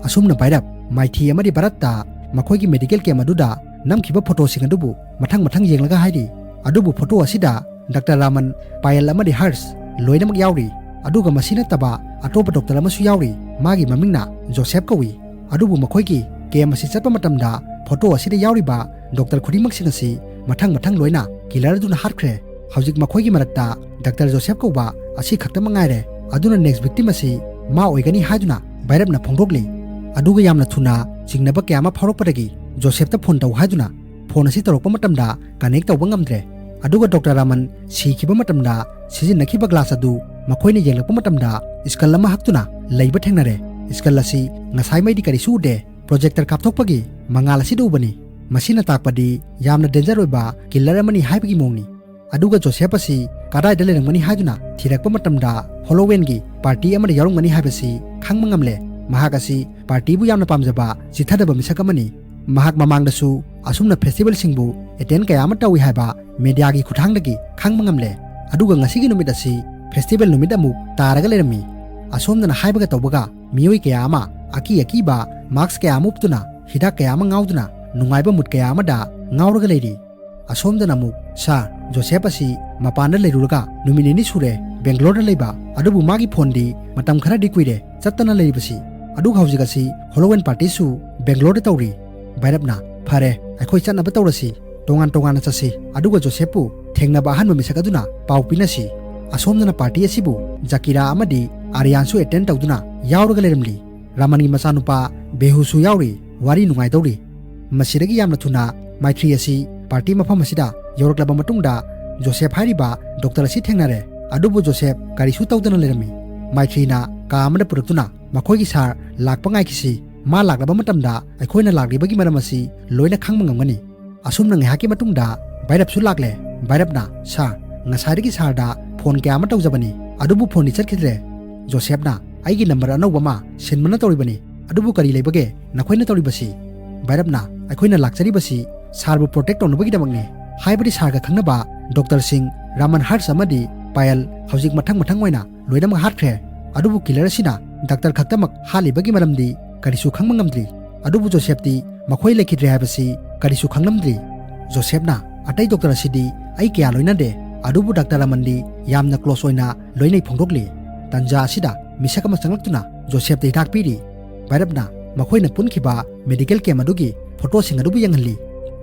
ꯑꯁꯨꯝꯅ ꯚꯩꯔꯞ ꯃꯥꯏꯊꯤ ꯑꯃꯗꯤ ꯚꯥꯔꯠꯇ ꯃꯈꯣꯏꯒꯤ medical camp ꯑꯗꯨꯗ ꯅꯝꯈꯤꯕ photoꯁꯤꯡ ꯑꯗꯨꯕꯨ ꯃꯊꯪ ꯃꯊꯪ ꯌꯦꯡꯂꯒ ꯍꯥꯏꯔꯤ꯫ ꯑꯗꯨꯕꯨ photo ꯑꯁꯤꯗ ꯗꯥꯛꯇꯔ ꯔꯥꯃꯟ, ꯄꯥꯌꯦꯜ ꯑꯃꯗꯤ ꯍꯔꯁ ꯂꯣꯏꯅꯃꯛ ꯌꯥꯎꯔꯤ꯫ ꯑꯗꯨꯒ ꯃꯁꯤ ꯅꯠꯇꯕ ꯑꯇꯣꯞꯄ ꯗꯣꯛꯇꯔ ꯑꯃꯁꯨ ꯌꯥꯎꯔꯤ, ꯃꯥꯒꯤ ꯃꯃꯤꯡꯅ ꯖꯣꯁꯦꯐ ꯀꯧꯏ꯫ ꯑꯗꯨꯕꯨ ꯃꯈꯣꯏꯒꯤ ꯀꯦꯝ ꯑꯁꯤ ꯆꯠꯄ ꯃꯇꯝꯗ ꯐꯣꯇꯣ ꯑꯁꯤꯗ ꯌꯥꯎꯔꯤꯕ ꯗꯣꯛꯇꯔ ꯈꯨꯗꯤꯡꯃꯛꯁꯤꯡ ꯑꯁꯤ ꯃꯊꯪ ꯃꯊꯪ ꯂꯣꯏꯅ ꯀꯤꯂꯔ ꯑꯗꯨꯅ ꯍꯥꯠꯈ꯭ꯔꯦ꯫ ꯍꯧꯖꯤꯛ ꯃꯈꯣꯏꯒꯤ ꯃꯔꯛꯇ ꯗꯥꯛꯇꯔ ꯖꯣꯁꯦꯐ ꯀꯧꯕ ꯑꯁꯤ ꯈꯛꯇꯃꯛ ꯉꯥꯏꯔꯦ꯫ ꯑꯗꯨꯅ ꯅꯦꯛꯁ ꯚꯤꯛꯇꯤꯝ ꯑꯁꯤ ꯃꯥ ꯑꯣꯏꯒꯅꯤ ꯍꯥꯏꯗꯨꯅ ꯚꯩꯔꯞꯅ ꯐꯣꯡꯗꯣꯛꯂꯤ꯫ ꯑꯗꯨꯒ ꯌꯥꯝꯅ ꯊꯨꯅ ꯆꯤꯡꯅꯕ ꯀꯌꯥ ꯑꯃ ꯐꯥꯎꯔꯛꯄꯗꯒꯤ ꯖꯣꯁꯦꯐꯇ ꯐꯣꯟ ꯇꯧ ꯍꯥꯏꯗꯨꯅ ꯐꯣꯟ ꯑꯁꯤ ꯇꯧꯔꯛꯄ ꯃꯇꯝꯗ ꯀꯅꯦꯛ ꯇꯧꯕ ꯉꯝꯗ꯭ꯔꯦ꯫ ꯑꯗꯨꯒ ꯗꯣꯛꯇꯔ ꯔꯥꯃꯟ ꯁꯤꯈꯤꯕ ꯃꯇꯝꯗ ꯁꯤꯖꯤꯟꯅꯈꯤꯕ ꯒ꯭ꯂꯥꯁ ꯑꯗꯨ ꯃꯈꯣꯏꯅ ꯌꯦꯡꯂꯛꯄ ꯃꯇꯝꯗ ꯁ꯭ꯀꯜ ꯑꯃ ꯍꯛꯇꯨꯅ ꯂꯩꯕ ꯊꯦꯡꯅꯔꯦ꯫ ꯁ꯭ꯀꯜ ꯑꯁꯤ ꯉꯁꯥꯏꯃꯩꯗꯤ ꯀꯔꯤꯁꯨ ꯎꯗꯦ, ꯄ꯭ꯔꯣꯖꯦꯛꯇꯔ ꯀꯥꯞꯊꯣꯛꯄꯒꯤ ꯃꯉꯥꯜ ꯑꯁꯤꯗ ꯎꯕꯅꯤ꯫ ꯃꯁꯤꯅ ꯇꯥꯛꯄꯗꯤ ꯌꯥꯝꯅ ꯗꯦꯟꯖꯔ ꯑꯣꯏꯕ ꯀꯤꯂꯔ ꯑꯃꯅꯤ ꯍꯥꯏꯕꯒꯤ ꯃꯑꯣꯡꯅꯤ꯫ ꯑꯗꯨꯒ ꯖꯣꯁꯦꯐ ꯑꯁꯤ ꯀꯗꯥꯏꯗ ꯂꯩꯔꯝꯒꯅꯤ ꯍꯥꯏꯗꯨꯅ ꯊꯤꯔꯛꯄ ꯃꯇꯝꯗ ꯍꯣꯂꯣꯋꯦꯟꯒꯤ ꯄꯥꯔꯇꯤ ꯑꯃꯗ ꯌꯥꯎꯔꯝꯒꯅꯤ ꯍꯥꯏꯕꯁꯤ ꯈꯪꯕ ꯉꯝꯂꯦ꯫ ꯃꯍꯥꯛ ꯑꯁꯤ ꯄꯥꯔꯇꯤꯕꯨ ꯌꯥꯝꯅ ꯄꯥꯝꯖꯕ ꯆꯤꯊꯗꯕ ꯃꯤꯁꯛ ꯑꯃꯅꯤ꯫ ꯃꯍꯥꯛ ꯃꯃꯥꯡꯗꯁꯨ ꯑꯁꯨꯝꯅ ꯐꯦꯁꯇꯤꯚꯦꯜꯁꯤꯡꯕꯨ ꯑꯦꯇꯦꯟ ꯀꯌꯥ ꯑꯃ ꯇꯧꯏ ꯍꯥꯏꯕ ꯃꯦꯗꯤꯌꯥꯒꯤ ꯈꯨꯠꯊꯥꯡꯗꯒꯤ ꯈꯪꯕ ꯉꯝꯂꯦ꯫ ꯑꯗꯨꯒ ꯉꯁꯤꯒꯤ ꯅꯨꯃꯤꯠ ꯑꯁꯤ ꯐꯦꯁꯇꯤꯚꯦꯜ ꯅꯨꯃꯤꯠ ꯑꯃꯨꯛ ꯇꯥꯔꯒ ꯂꯩꯔꯝꯃꯤ꯫ ꯑꯁꯣꯝꯗꯅ ꯍꯥꯏꯕꯒ ꯇꯧꯕꯒ ꯃꯤꯑꯣꯏ ꯀꯌꯥ ꯑꯃ ꯑꯀꯤ ꯑꯀꯤꯕ ꯃꯥꯛꯁ ꯀꯌꯥ ꯑꯃ ꯎꯞꯇꯨꯅ, ꯍꯤꯗꯥꯛ ꯀꯌꯥ ꯑꯃ ꯉꯥꯎꯗꯨꯅ, ꯅꯨꯡꯉꯥꯏꯕ ꯃꯨꯠ ꯀꯌꯥ ꯑꯃꯗ ꯉꯥꯎꯔꯒ ꯂꯩꯔꯤ꯫ ꯑꯁꯣꯝꯗꯅ ꯑꯃꯨꯛ, "ꯁꯥꯔ, ꯖꯣꯁꯦꯐ ꯑꯁꯤ ꯃꯄꯥꯟꯗ ꯂꯩꯔꯨꯔꯒ ꯅꯨꯃꯤꯠ ꯅꯤꯅꯤ ꯁꯨꯔꯦ ꯕꯦꯡꯒ꯭ꯂꯣꯔꯗ ꯂꯩꯕ, ꯑꯗꯨꯕꯨ ꯃꯥꯒꯤ ꯐꯣꯟꯗꯤ ꯃꯇꯝ ꯈꯔꯗꯤ ꯀꯨꯏꯔꯦ ꯆꯠꯇꯅ ꯂꯩꯔꯤꯕꯁꯤ, ꯑꯗꯨꯒ ꯍꯧꯖꯤꯛ ꯑꯁꯤ ꯍꯣꯂꯣꯋꯦꯟ ꯄꯥꯔꯇꯤꯁꯨ ꯕꯦꯡꯒ꯭ꯂꯣꯔꯗ ꯇꯧꯔꯤ꯫" ꯚꯩꯔꯞꯅ, "ꯐꯔꯦ, ꯑꯩꯈꯣꯏ ꯆꯠꯅꯕ ꯇꯧꯔꯁꯤ, ꯇꯣꯉꯥꯟ ꯇꯣꯉꯥꯟꯅ ꯆꯠꯁꯤ, ꯑꯗꯨꯒ ꯖꯣꯁꯦꯐꯄꯨ ꯊꯦꯡꯅꯕ ꯑꯍꯥꯟꯕ ꯃꯤꯁꯛ ꯑꯗꯨꯅ ꯄꯥꯎ ꯄꯤꯅꯁꯤ꯫" ꯑꯁꯣꯝꯗꯅ ꯄꯥꯔꯇꯤ ꯑꯁꯤꯕꯨ ꯖꯀꯤꯔꯥ ꯑꯃꯗꯤ ꯑꯥꯔꯤꯌꯥꯟꯁꯨ ꯑꯦꯇꯦꯟ ꯇꯧꯗꯨꯅ ꯌꯥꯎꯔꯒ ꯂꯩꯔꯝꯂꯤ꯫ ꯔꯥꯃꯟꯒꯤ ꯃꯆꯥꯅꯨꯄꯥ ꯕꯦꯍꯨꯁꯨ ꯌꯥꯎꯔꯤ꯫ ꯋꯥꯔꯤ ꯅꯨꯡꯉꯥꯏꯗꯧꯔꯤ꯫ ꯃꯁꯤꯗꯒꯤ ꯌꯥꯝꯅ ꯊꯨꯅ ꯃꯥꯏꯊ꯭ꯔꯤ ꯑꯁꯤ ꯄꯥꯔꯇꯤ ꯃꯐꯝ ꯑꯁꯤꯗ ꯌꯧꯔꯛꯂꯕ ꯃꯇꯨꯡꯗ ꯖꯣꯁꯦꯐ ꯍꯥꯏꯔꯤꯕ ꯗꯣꯛꯇꯔ ꯑꯁꯤ ꯊꯦꯡꯅꯔꯦ꯫ ꯑꯗꯨꯕꯨ ꯖꯣꯁꯦꯐ ꯀꯔꯤꯁꯨ ꯇꯧꯗꯅ ꯂꯩꯔꯝꯃꯤ꯫ ꯃꯥꯏꯊ꯭ꯔꯤꯅ ꯀꯥ ꯑꯃꯗ ꯄꯨꯔꯛꯇꯨꯅ, "ꯃꯈꯣꯏꯒꯤ ꯁꯥꯔ ꯂꯥꯛꯄ ꯉꯥꯏꯈꯤꯁꯤ, ꯃꯥ ꯂꯥꯛꯂꯕ ꯃꯇꯝꯗ ꯑꯩꯈꯣꯏꯅ ꯂꯥꯛꯂꯤꯕꯒꯤ ꯃꯔꯝ ꯑꯁꯤ ꯂꯣꯏꯅ ꯈꯪꯕ ꯉꯝꯒꯅꯤ꯫" ꯑꯁꯨꯝꯅ ꯉꯥꯏꯍꯥꯛꯀꯤ ꯃꯇꯨꯡꯗ ꯚꯩꯔꯞꯁꯨ ꯂꯥꯛꯂꯦ꯫ ꯚꯩꯔꯞꯅ, "ꯁꯥꯔ, ꯉꯁꯥꯏꯗꯒꯤ ꯁꯥꯔꯗ ꯐꯣꯟ ꯀꯌꯥ ꯑꯃ ꯇꯧꯖꯕꯅꯤ, ꯑꯗꯨꯕꯨ ꯐꯣꯟꯗꯤ ꯆꯠꯈꯤꯗ꯭ꯔꯦ꯫" ꯖꯣꯁꯦꯐꯅ, "ꯑꯩꯒꯤ ꯅꯝꯕꯔ ꯑꯅꯧꯕ ꯑꯃ ꯁꯤꯟꯕꯅ ꯇꯧꯔꯤꯕꯅꯤ, ꯑꯗꯨꯕꯨ ꯀꯔꯤ ꯂꯩꯕꯒꯦ ꯅꯈꯣꯏꯅ ꯇꯧꯔꯤꯕꯁꯤ?" ꯚꯩꯔꯞꯅ, "ꯑꯩꯈꯣꯏꯅ ꯂꯥꯛꯆꯔꯤꯕꯁꯤ ꯁꯥꯔꯕꯨ ꯄ꯭ꯔꯣꯇꯦꯛ ꯇꯧꯅꯕꯒꯤꯗꯃꯛꯅꯤ, ꯍꯥꯏꯕꯗꯤ ꯁꯥꯔꯒ ꯈꯪꯅꯕ ꯗꯣꯛꯇꯔꯁꯤꯡ ꯔꯥꯃꯟ ꯍꯔꯁ ꯑꯃꯗꯤ ꯄꯥꯌꯜ ꯍꯧꯖꯤꯛ ꯃꯊꯪ ꯃꯊꯪ ꯑꯣꯏꯅ ꯂꯣꯏꯅꯃꯛ ꯍꯥꯠꯈ꯭ꯔꯦ꯫ ꯑꯗꯨꯕꯨ ꯀꯤꯂꯔ ꯑꯁꯤꯅ ꯗꯥꯛꯇꯔ ꯈꯛꯇꯃꯛ ꯍꯥꯠꯂꯤꯕꯒꯤ ꯃꯔꯝꯗꯤ ꯀꯔꯤꯁꯨ ꯈꯪꯕ ꯉꯝꯗ꯭ꯔꯤ꯫ ꯑꯗꯨꯕꯨ ꯖꯣꯁꯦꯐꯇꯤ ꯃꯈꯣꯏ ꯂꯩꯈꯤꯗ꯭ꯔꯦ ꯍꯥꯏꯕꯁꯤ ꯀꯔꯤꯁꯨ ꯈꯪꯂꯝꯗ꯭ꯔꯤ꯫" ꯖꯣꯁꯦꯐꯅ, "ꯑꯇꯩ ꯗꯣꯛꯇꯔ ꯑꯁꯤꯗꯤ ꯑꯩ ꯀꯌꯥ ꯂꯣꯏꯅꯗꯦ, ꯑꯗꯨꯕꯨ ꯗꯥꯛꯇꯔ ꯔꯥꯃꯟꯗꯤ ꯌꯥꯝꯅ ꯀ꯭ꯂꯣꯁ ꯑꯣꯏꯅ ꯂꯣꯏꯅꯩ ꯐꯣꯡꯗꯣꯛꯂꯤ꯫ ꯇꯟꯖꯥ ꯑꯁꯤꯗ ꯃꯤꯁꯛ ꯑꯃ ꯆꯪꯂꯛꯇꯨꯅ ꯖꯣꯁꯦꯞꯇ ꯍꯤꯗꯥꯛ ꯄꯤꯔꯤ꯫ ꯚꯥꯏꯔꯞꯅ ꯃꯈꯣꯏꯅ ꯄꯨꯟꯈꯤꯕ ꯃꯦꯗꯤꯀꯦꯜ ꯀꯦꯝ ꯑꯗꯨꯒꯤ ꯐꯣꯇꯣꯁꯤꯡ ꯑꯗꯨꯕꯨ ꯌꯦꯡꯍꯜꯂꯤ꯫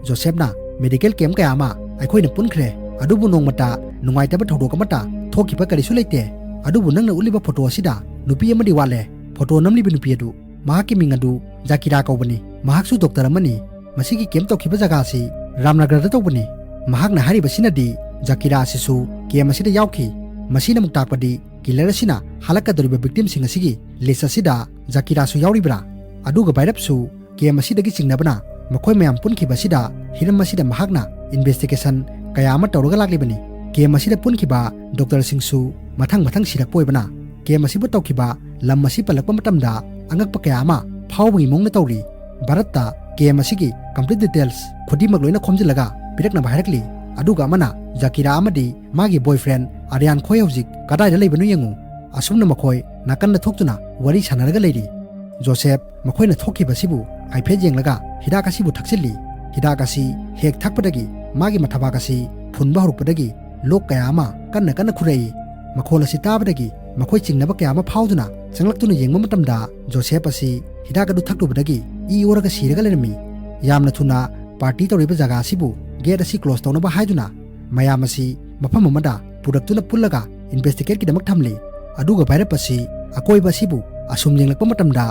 ꯖꯣꯁꯦꯞꯅ ꯃꯦꯗꯤꯀꯦꯜ ꯀꯦꯝ ꯀꯌꯥ ꯑꯃ ꯑꯩꯈꯣꯏꯅ ꯄꯨꯟꯈ꯭ꯔꯦ, ꯑꯗꯨꯕꯨ ꯅꯣꯡꯃꯇ ꯅꯨꯡꯉꯥꯏꯇꯕ ꯊꯧꯗꯣꯛ ꯑꯃꯠꯇ ꯊꯣꯛꯈꯤꯕ ꯀꯔꯤꯁꯨ ꯂꯩꯇꯦ꯫ ꯑꯗꯨꯕꯨ ꯅꯪꯅ ꯎꯠꯂꯤꯕ ꯐꯣꯇꯣ ꯑꯁꯤꯗ ꯅꯨꯄꯤ ꯑꯃꯗꯤ ꯋꯥꯠꯂꯦ꯫ ꯐꯣꯇꯣ ꯅꯝꯂꯤꯕ ꯅꯨꯄꯤ ꯑꯗꯨ, ꯃꯍꯥꯛꯀꯤ ꯃꯤꯡ ꯑꯗꯨ ꯖꯥꯀꯤꯔꯥ ꯀꯧꯕꯅꯤ꯫ ꯃꯍꯥꯛꯁꯨ ꯗꯣꯛꯇꯔ ꯑꯃꯅꯤ꯫ ꯃꯁꯤꯒꯤ ꯀꯦꯝ ꯇꯧꯈꯤꯕ ꯖꯒꯥ ꯑꯁꯤ ꯔꯥꯝꯅꯒꯔꯗ ꯇꯧꯕꯅꯤ꯫ ꯃꯍꯥꯛꯅ ꯍꯥꯏꯔꯤꯕꯁꯤꯅꯗꯤ ꯖꯥꯀꯤꯔꯥ ꯑꯁꯤꯁꯨ ꯀꯦꯝ ꯑꯁꯤꯗ ꯌꯥꯎꯈꯤ꯫ ꯃꯁꯤꯅ ꯑꯃꯨꯛ ꯇꯥꯛꯄꯗꯤ ꯀꯤꯂꯔ ꯑꯁꯤꯅ ꯍꯜꯂꯛꯀꯗꯧꯔꯤꯕ ꯚꯤꯛꯇꯤꯝꯁꯤꯡ ꯑꯁꯤꯒꯤ ꯂꯤꯁ ꯑꯁꯤꯗ ꯖꯥꯀꯤꯔꯥꯁꯨ ꯌꯥꯎꯔꯤꯕ꯭ꯔꯥ? ꯑꯗꯨꯒ ꯚꯥꯏꯔꯞꯁꯨ ꯀꯦꯝ ꯑꯁꯤꯗꯒꯤ ꯆꯤꯡꯅꯕꯅ ꯃꯈꯣꯏ ꯃꯌꯥꯝ ꯄꯨꯟꯈꯤꯕ ꯑꯁꯤꯗ ꯍꯤꯔꯝ ꯑꯁꯤꯗ ꯃꯍꯥꯛꯅ ꯏꯟꯚꯦꯁꯇꯤꯒꯦꯁꯟ ꯀꯌꯥ ꯑꯃ ꯇꯧꯔꯒ ꯂꯥꯛꯂꯤꯕꯅꯤ꯫ ꯀꯦꯝ ꯑꯁꯤꯗ ꯄꯨꯟꯈꯤꯕ ꯗꯣꯛꯇꯔꯁꯤꯡꯁꯨ ꯃꯊꯪ ꯃꯊꯪ ꯁꯤꯔꯛꯄ ꯑꯣꯏꯕꯅ ꯀꯦꯝ ꯑꯁꯤꯕꯨ ꯇꯧꯈꯤꯕ ꯂꯝ ꯑꯁꯤ ꯄꯜꯂꯛꯄ ꯃꯇꯝꯗ ꯑꯉꯛꯄ ꯀꯌꯥ ꯑꯃ ꯐꯥꯎꯕꯒꯤ ꯃꯑꯣꯡꯗ ꯇꯧꯔꯤ꯫ ꯚꯥꯔꯠꯇ ꯀꯦꯝ ꯑꯁꯤꯒꯤ ꯀꯝꯄ꯭ꯂꯤꯠ ꯗꯤꯇꯦꯜꯁ ꯈꯨꯗꯤꯡꯃꯛ ꯂꯣꯏꯅ ꯈꯣꯝꯖꯤꯜꯂꯒ ꯄꯤꯔꯛꯅꯕ ꯍꯥꯏꯔꯛꯂꯤ꯫ ꯑꯗꯨꯒ ꯑꯃꯅ ꯖꯥꯀꯤꯔꯥ ꯑꯃꯗꯤ ꯃꯥꯒꯤ ꯕꯣꯏꯐ꯭ꯔꯦꯟ ꯑꯔꯤꯌꯥꯟ ꯈꯣꯏ ꯍꯧꯖꯤꯛ ꯀꯗꯥꯏꯗ ꯂꯩꯕꯅꯣ ꯌꯦꯡꯉꯨ꯫ ꯑꯁꯨꯝꯅ ꯃꯈꯣꯏ ꯅꯥꯀꯟꯗ ꯊꯣꯛꯇꯨꯅ ꯋꯥꯔꯤ ꯁꯥꯟꯅꯔꯒ ꯂꯩꯔꯤ꯫ ꯖꯣꯁꯦꯞ ꯃꯈꯣꯏꯅ ꯊꯣꯛꯈꯤꯕꯁꯤꯕꯨ ꯍꯥꯏꯐꯦꯠ ꯌꯦꯡꯂꯒ ꯍꯤꯗꯥꯛ ꯑꯁꯤꯕꯨ ꯊꯛꯆꯤꯜꯂꯤ꯫ ꯍꯤꯗꯥꯛ ꯑꯁꯤ ꯍꯦꯛ ꯊꯛꯄꯗꯒꯤ ꯃꯥꯒꯤ ꯃꯊꯕꯥꯛ ꯑꯁꯤ ꯐꯨꯟꯕ ꯍꯧꯔꯛꯄꯗꯒꯤ ꯂꯣꯛ ꯀꯌꯥ ꯑꯃ ꯀꯟꯅ ꯀꯟꯅ ꯈꯨꯔꯛꯏ꯫ ꯃꯈꯣꯜ ꯑꯁꯤ ꯇꯥꯕꯗꯒꯤ ꯃꯈꯣꯏ ꯆꯤꯡꯅꯕ ꯀꯌꯥ ꯑꯃ ꯐꯥꯎꯗꯨꯅ ꯆꯪꯂꯛꯇꯨꯅ ꯌꯦꯡꯕ ꯃꯇꯝꯗ ꯖꯣꯁꯦꯞ ꯑꯁꯤ ꯍꯤꯗꯥꯛ ꯑꯗꯨ ꯊꯛꯂꯨꯕꯗꯒꯤ ꯏ ꯑꯣꯔꯒ ꯁꯤꯔꯒ ꯂꯩꯔꯝꯃꯤ꯫ ꯌꯥꯝꯅ ꯊꯨꯅ ꯄꯥꯔꯇꯤ ꯇꯧꯔꯤꯕ ꯖꯒꯥ ꯑꯁꯤꯕꯨ ꯒꯦꯠ ꯑꯁꯤ ꯀ꯭ꯂꯣꯖ ꯇꯧꯅꯕ ꯍꯥꯏꯗꯨꯅ ꯃꯌꯥꯝ ꯑꯁꯤ ꯃꯐꯝ ꯑꯃꯗ ꯄꯨꯔꯛꯇꯨꯅ ꯄꯨꯜꯂꯒ ꯏꯟꯚꯦꯁꯇꯤꯒꯦꯠꯀꯤꯗꯃꯛ ꯊꯝꯂꯤ꯫ ꯑꯗꯨꯒ ꯚꯥꯏꯔꯞ ꯑꯁꯤ ꯑꯀꯣꯏꯕ ꯑꯁꯤꯕꯨ ꯑꯁꯨꯝ ꯌꯦꯡꯂꯛꯄ ꯃꯇꯝꯗ